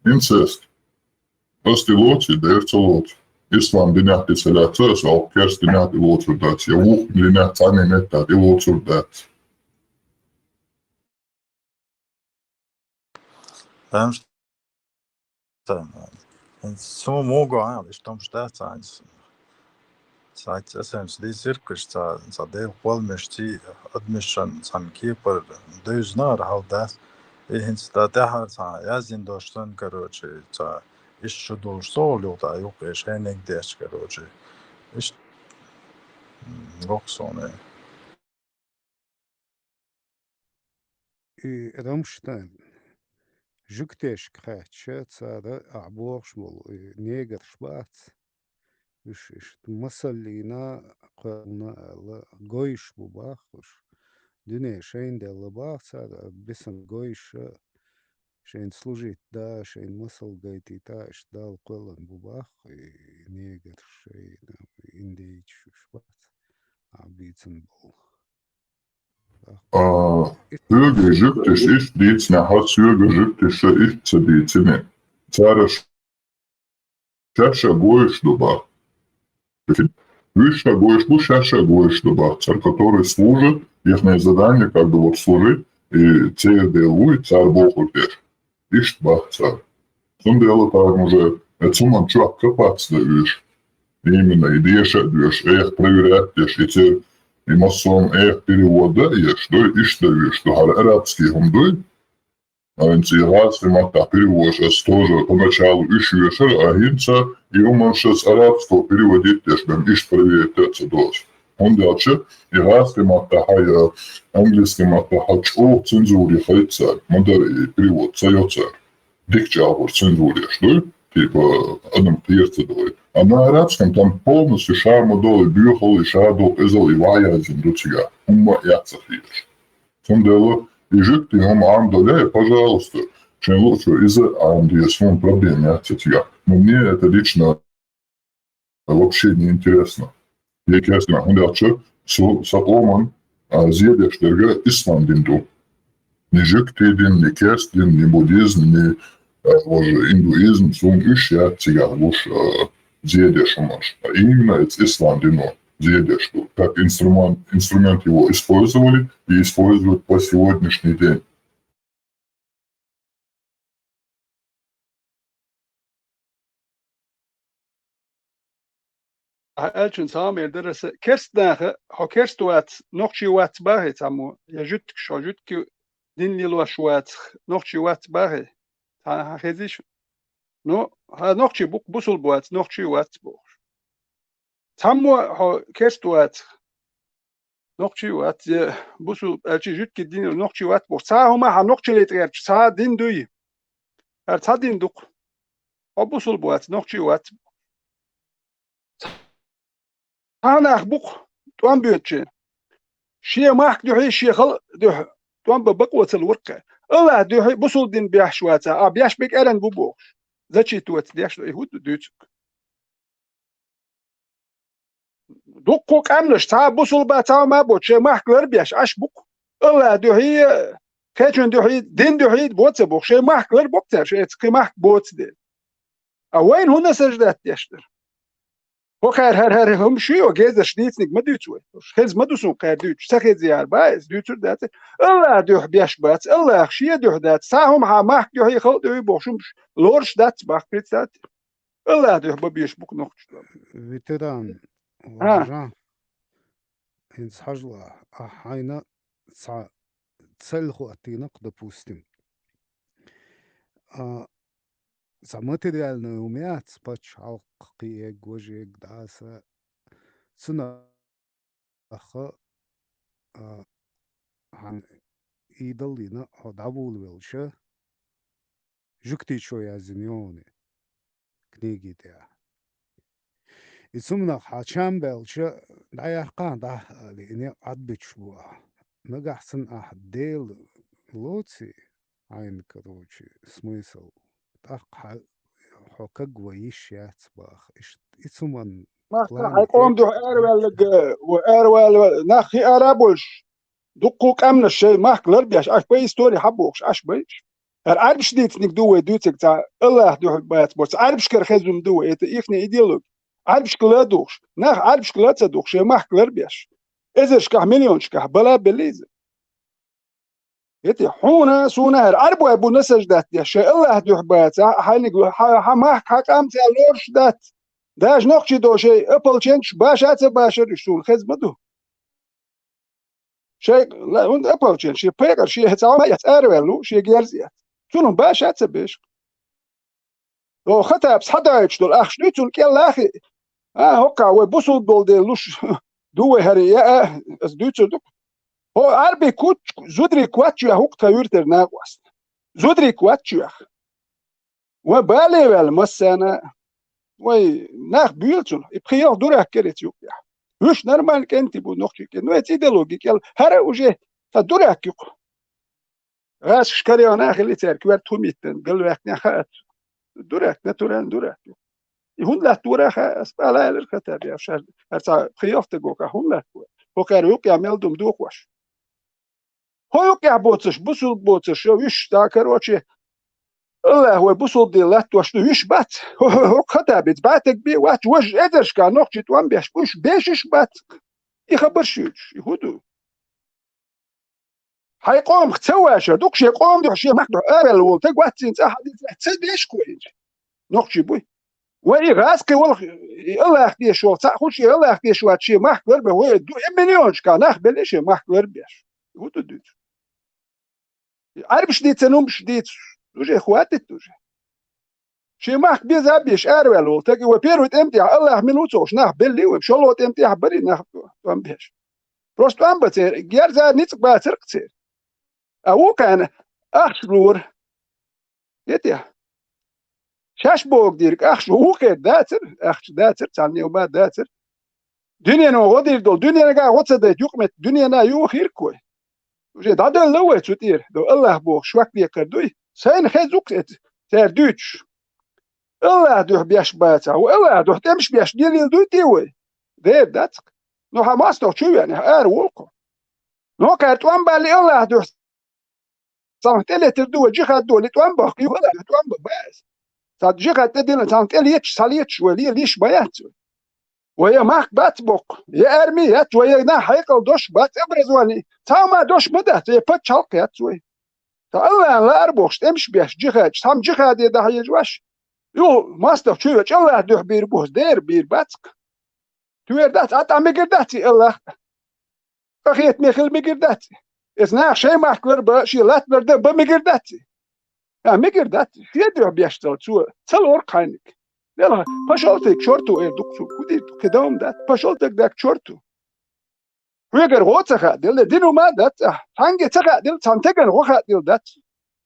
инцест. Ас тӀе лоций, дера ца лоцу. Ислам динехь тӀе ца лаьцна ас, оха керста динехь тӀе лоцур дац, я вукху динехь цхьанна меттехь тӀе лоцур дац. Амш-, цу могу Ӏан, иштта хӀумаш дац Ӏан. Цхьацца эсенца дийцира кхуьш, цхьа, цхьа Делан кхолламашций адамашна цхьана кепара девзинера хьал дац. И хӀинца тӀа тӀаьхьара цхьа яздина дош санна, короче, цхьа иштта шу долуш со гӀоле юха тӀе юккъе шайниг деш, короче. Иштта, м, гоху суна. И Рамштайн жуьгтешка хаьттича, цара ахь бохуш болу и негарш бац. Уьш иштта масаллина кхоьллина аьлла, гойш бу бах уьш. Дуьне шайна делла бах цара, бисана гойша шайна служить да, шайна масал гайтийта, иштта Далла кхоьллина бу бах и негарш шайна, индейцаш уьш бац, ахь бийцина болу. А, соьга жуьгташа иштта дийцинехь, хьо соьга жуьгташа иштта ца дийцина. Цара ш-, шаьш а гойш ду бах. Вуьш а гойш бу, шаьш а гойш ду бах. Цара, которые служат, ихнее задание как бы вот служить, и церан Дела вуй, цара бохург деш. Иштта бац цара. Цундела тахана уже, э, цу хӀуманна чохь копаться дан уьш. Именно, и деша а доьшуш, эх, проверять деш, и церан, и массо а эх, перевод дан еш, дуй, иштта дан уьш, ду хӀара арабский хӀума дуй. А хӀинца и гӀазкхийн маттахь переводаш аса тоже поначалу уьш вешара, а хӀинца и хӀуманаш аса арабского переводить деш, бен иштта проверить а ца до аса. ХӀунда аьлча и гӀазкхийн маттахь а, я английский маттахь а чӀогӀа цензура яхийта цара, ма-дарра и перевод ца йо цара. Дика чӀагӀо цензура еш дуй, типа, адам кхера ца дой. А на арабском там полностью ша ма до, и боьхалла, и ша до, эзал, и вай яздина ду цигахь, хӀумма а яц ца хеташ. Цундела и жуьгтийн хӀума Ӏамадале, пожалуйста, шайн луучо иза Ӏамаде, суна проблема яц цигахь. Но мне это лично вообще не интересно. Е кестина, хӀунда аьлча со, сан къоман, а, зен деш дерг ислам дин ду. Ни жуьгтийн дин, ни керста дин, ни буддизм, ни, а, вожа индуизм, суна уьш яц цигахь луш, а, зен деш хӀуманаш. А именно эца ислам дино зен деш ду. Как инструмент, инструмент его использовали и используют по сегодняшний день. Ахьа аьллачун цхьа а мер дара аса, керста наха, хьо керста вац, нохчий вац бахий цхьаммо, я жуьгташ, хьо жуьгтийн дин лелош вацах, нохчий вац бахий? Цхьа хьан хезий шуна? Ну, хьан нохчий бу-кх, бусулба вац, нохчий вац бохуш. Цхьаммо хьо керста вацах, нохчий вац, я бусулба, аьлча жуьгтийн дин нохчий вац бохуш. Цхьа хӀума хьан нохчалле тӀе гӀерташ, цхьа дин дуй? ХӀара цхьа дин ду-кх. Хьо бусулба вац, нохчий вац. Цхьа нах бу-кх тӀом боьдучу. Шен махка дуьхьий, шен халкъа дуьхьа тӀом бан бакъо ца лур-кх. АллахӀ дуьхьий, бусулба дин бехаш вацахь, ахь беш берг эрна бу бохуш. Зачитывать деш ду, и хӀун ду дуьйцург? Дуккха къаьмнаш, цхьа бусулба, цхьа ма боцу, шайн махка лар беш, Ӏаш бу-кх. АллахӀ дуьхьий, кхечун дуьхьий, дин дуьхьий бо ца боху, шайн махка лар бо-кх цара, шайн кхин махка боцу дела. А вайна хӀунда саждат деш дара? ХӀокхара хӀара, хӀара хӀума шуьйо гезарш дийциниг ма дуьйцу вай. Хеза ма ду суна кхара дуьйцуш. Ца хезаяр бац, дуьйцур дац. АллахӀ дуьхьа беш бац, АллахӀ шен дуьхьа дац. Цхьа хӀума хьа махка дуьхьа хала дуьхьа бохуш хӀумаш лоруш дац бахка, представьте. АллахӀ дуьхьа бан безаш бу-кх нохчий. Ветеран, а, Валжан, хӀинца хьажал, ахь хьайна цхьа цель хӀоттийна-кх, допустим. А, цхьа материальный хӀума яц, пачхьалкх кхиънарг, важарг, дӀаса. Цунах, а, хьан идаллина хьо дӀаволавелча, жугтичо яздина йогӀу книги тӀехь. И цу хӀуманах хьан чам баьлча, дӀаяьккха, дӀа, али, и некъ Ӏадбиташ бу ахь. Нагахь санна ахь Дела лоций, хьайна, короче, смысл. ТӀаккха хьа-, хьо каг ван йиш яц баха. Иштта и цу хӀуманна Махка хьайн къоман дуьхьа араваьлларг, ва араваьлла нах хи ара а болуш, дуккха къаьмнаш шайн махка ларбеш, аш бай истори хьабохуш, аш бай. ХӀара Ӏарбаш дийциниг ду вай дуьйцург, цхьа АллахӀ дуьхьа бац бохуш, цхьа Ӏарбашкара хезна ду вай, это ихний идеология. Ӏарбашка ла а духуш, нах Ӏарбашка ла а ца духуш, шайн махка ларбеш. Эзаршкахь, миллионашкахь бала а белла иза. ХӀетий, хьуна, суна хӀара Ӏарбой бу насаждат деш, шайн АллахӀ дуьхьа бацахь, хьайниг, хьа, хьан махка, хьан къам цара лоруш дац. Даже нохчий долу шайн ополченцаш баша а ца башара уьш, суна хеза ма ду. Шайн, ла, хӀунда ополченцаш, шен пайхар, шен цхьа хӀума а эцна араваьлла ву, шен герз а эцна. Цунах баша а ца беш. Оха Хаттаб схьадоуьйтуш долу ахча дуьйцург кӀел лахи, а, хӀокхахь вай бусулба долу дела луш ду вай хӀара, я, а, аса дуьйцур ду-кх. ХӀо Ӏарби куч-, зударий коччоьхна хӀу-кх тхан юьртара накъост. Зударий коччоьхна. Вай бале ваьлла массарна а, вай нах буьйлу цунах, и пхи-ялх дурак кара эца юкъехь. Уьш нормальный кӀентий бу, нохчий кӀентий. Ну, эца идеологи кӀел, хӀара уже цхьа дурак ю-кх. ГӀазкхаша карайо нах хилла цаьрга коьрта хӀума йиттина, галваьккхинехь хаьа цу. Дурак, натурально дурак ю. И хӀунда латтора хаьа, ас бала аьлларг Хаттабе, ша, хӀара цхьа пхи-ялх стаг воккхахь хӀунда латтора? ХӀокхара юкъехь мел ду-м дохош. ХӀо юкъехь боцурш, бусулба боцурш, йо, уьш, да, короче, АллахӀ вай бусулба дела латтош ду, уьш бац. ХӀо, хӀо, хӀокху Хаттабица бӀе стаг бен вац, важа эзаршкахь нохчий тӀом беш бу, уьш бешаш бац. И хабарш юьйцуш, и хӀун ду? Хьайн къомах ца вашар ду-кх, шен къоман дуьхьа, шен махка дуьхьа араваьлла волу стаг вац, цуьнан цӀахь а дицахь, ца деш кхо инча. Нохчий буй. Вай и гӀаз кхин валх, и АллахӀ деш волу цхьаъ хуьлуш, и АллахӀ деш вац, шен махка ларбеш, вай ду, и миллионашкахь нах белли шен махка ларбеш. ХӀун ду дуьйцу? Ӏарбаш дийцина хӀумаш дийцуш, уже хватит уже. Шен махка беза а беш, араваьлла волу стаг, и вай первый тӀем тӀехь АллахӀ мила ву ца хууш, нах белли вай, шолгӀа тӀем тӀехь барий нах тӀом беш. Просто тӀом бан церан, герзара ницкъ бацар-кх церан. А вукхарна ахча лора. ХӀетий? Шаьш бохург дийриг ахча вукхеран дацара, ахча дацара, цхьанне а ма дацара. Дуьнено гӀо дийр долу, дуьненга гӀо ца дайта юкъаметтиг дуьненна юха хир-кх вай. Уже дӀаделла вай цу тӀера, до АллахӀ боху шок декхар дуй. Сайна хеза-кх эца, цара дуьйцуш. АллахӀ дуьхьа беш бацахь, вай АллахӀ дуьхьа тӀемаш беш лелийла дуй те вай? Дера дац-кх. Ну, хьан мостагӀа чу веана, ара волу-кх хьо. Ну, кхара тӀом балли АллахӀ дуьхьа цхьанхьа тӀелетар ду вай, джихад ду вай, тӀом бахка, юха а тӀом бан бац. Цхьа джихад тӀедиллина, цхьанхьа тӀелеташ, схьалеташ вай лела йиш ма яц вай. Вай я махка бац боккха, я арми яц, вай я нах хьекъал долуш бац, образование, цхьа хӀума долуш ма дац, я пачхьалкх яц вай. Цхьа АллахӀна лаар бохуш, тӀемаш беш, джихадчу, цхьамма джихаде дӀахьежаш вац. Юха мостагӀа чу йоьдуш АллахӀ дуьхьа бийр бу, дера бийр бац-кх. Туьйр дац, а тӀа мегар дац и АллахӀ. Къахетаме хила мегар дац. Эца наха шайн махка ларбан, шен латта лардан бан мегар дац. А, мегар дац. Шен дуьхьа беш цо, цо ца лору-кх хьайниг. Делахь, пошёл ты к чёрту, эр ду-кх цо, кху дийр ду, кхидолу дац, пошёл тогда к чёрту. Хьоьгара гӀо ца хаьдделла, дина хӀума а дац ахь, цхьаьнга ца хаьдделла, цхьана стеган гӀо хаьдделла дац.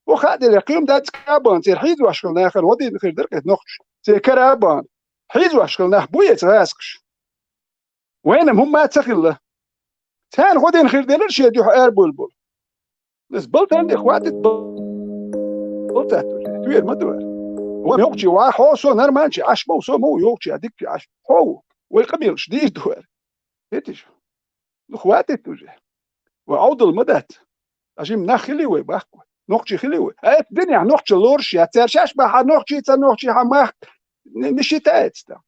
ХӀун хаьдделла, кхин хӀума дац, кхаба церан хьийзош хилла нахана гӀо дина хир дара-кх эца нохчаша. Церан карабан хьийзош хилла нах буй эца гӀазкхаша? Вайна-м хӀумма а ца хилла. Царна гӀо дина хир делира шен дуьхьа арабуьйлаболу. Иза балтан де хватит балтат уже. Туьйр ма ду ара. Вай йоккхачий ваха хьо со нормальчий, Ӏаш ма ву, со ма ву йоккхачий, дикачий Ӏаш. Хьо ву. Вай къамелаш дийр ду ара. ХӀетиш? Ну, хватит уже. Вай Ӏовдал ма дац. Аш им нах хили вай баккху. Нохчий хили вай. А это динехь нохча лоруш яц. Цара шаьш бахьа нохчий, ца нохчий, хьан махка не, не считается там.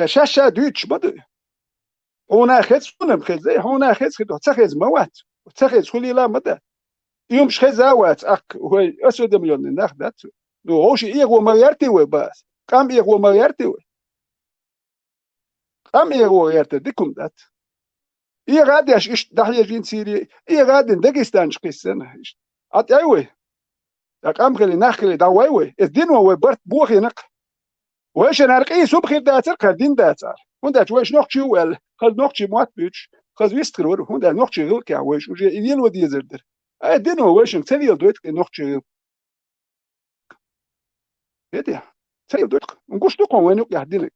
Ша-ша дуьйцуш ма ду. Хьуна хеза, хьуна-м хеза, хьуна хеза хи ду, ца хеза ма вац. Ца хеза хуьлийла ма да. Иймаш хеза а вац, аккха, хӀой, осведомлённый нах дац. Ну, хӀовш эгӀо ма гӀерти вай бац. Къам эгӀо ма гӀерти вай. Къам эгӀо гӀертар дика хӀума дац. ЭгӀа а деш, иштта дӀахьежийна Сири, эгӀа а дина Дагестан чу кхиссина. Иштта. ӀотӀаьй вай. ТӀаккха къам хилий, нах хилий, дӀавай вай. Эс дино вай барт бохийна-кх. Вайшинара къийса хӀума хир дацара, кхара дин дацара. ХӀунда аьлча вайша нохчий ву аьлла, хаза нохчий мотт буьйцуш, хаза вист хир вара, хӀунда аьлча нохчий гӀиллакхехь вайша уже и лело дезар дара. Ай, дино вайшинга ца леладойту-кх и нохчий гӀиллакх. ХӀетий? Ца леладойту-кх. Гуш ду-кх хьуна вайна юкъехь динарг.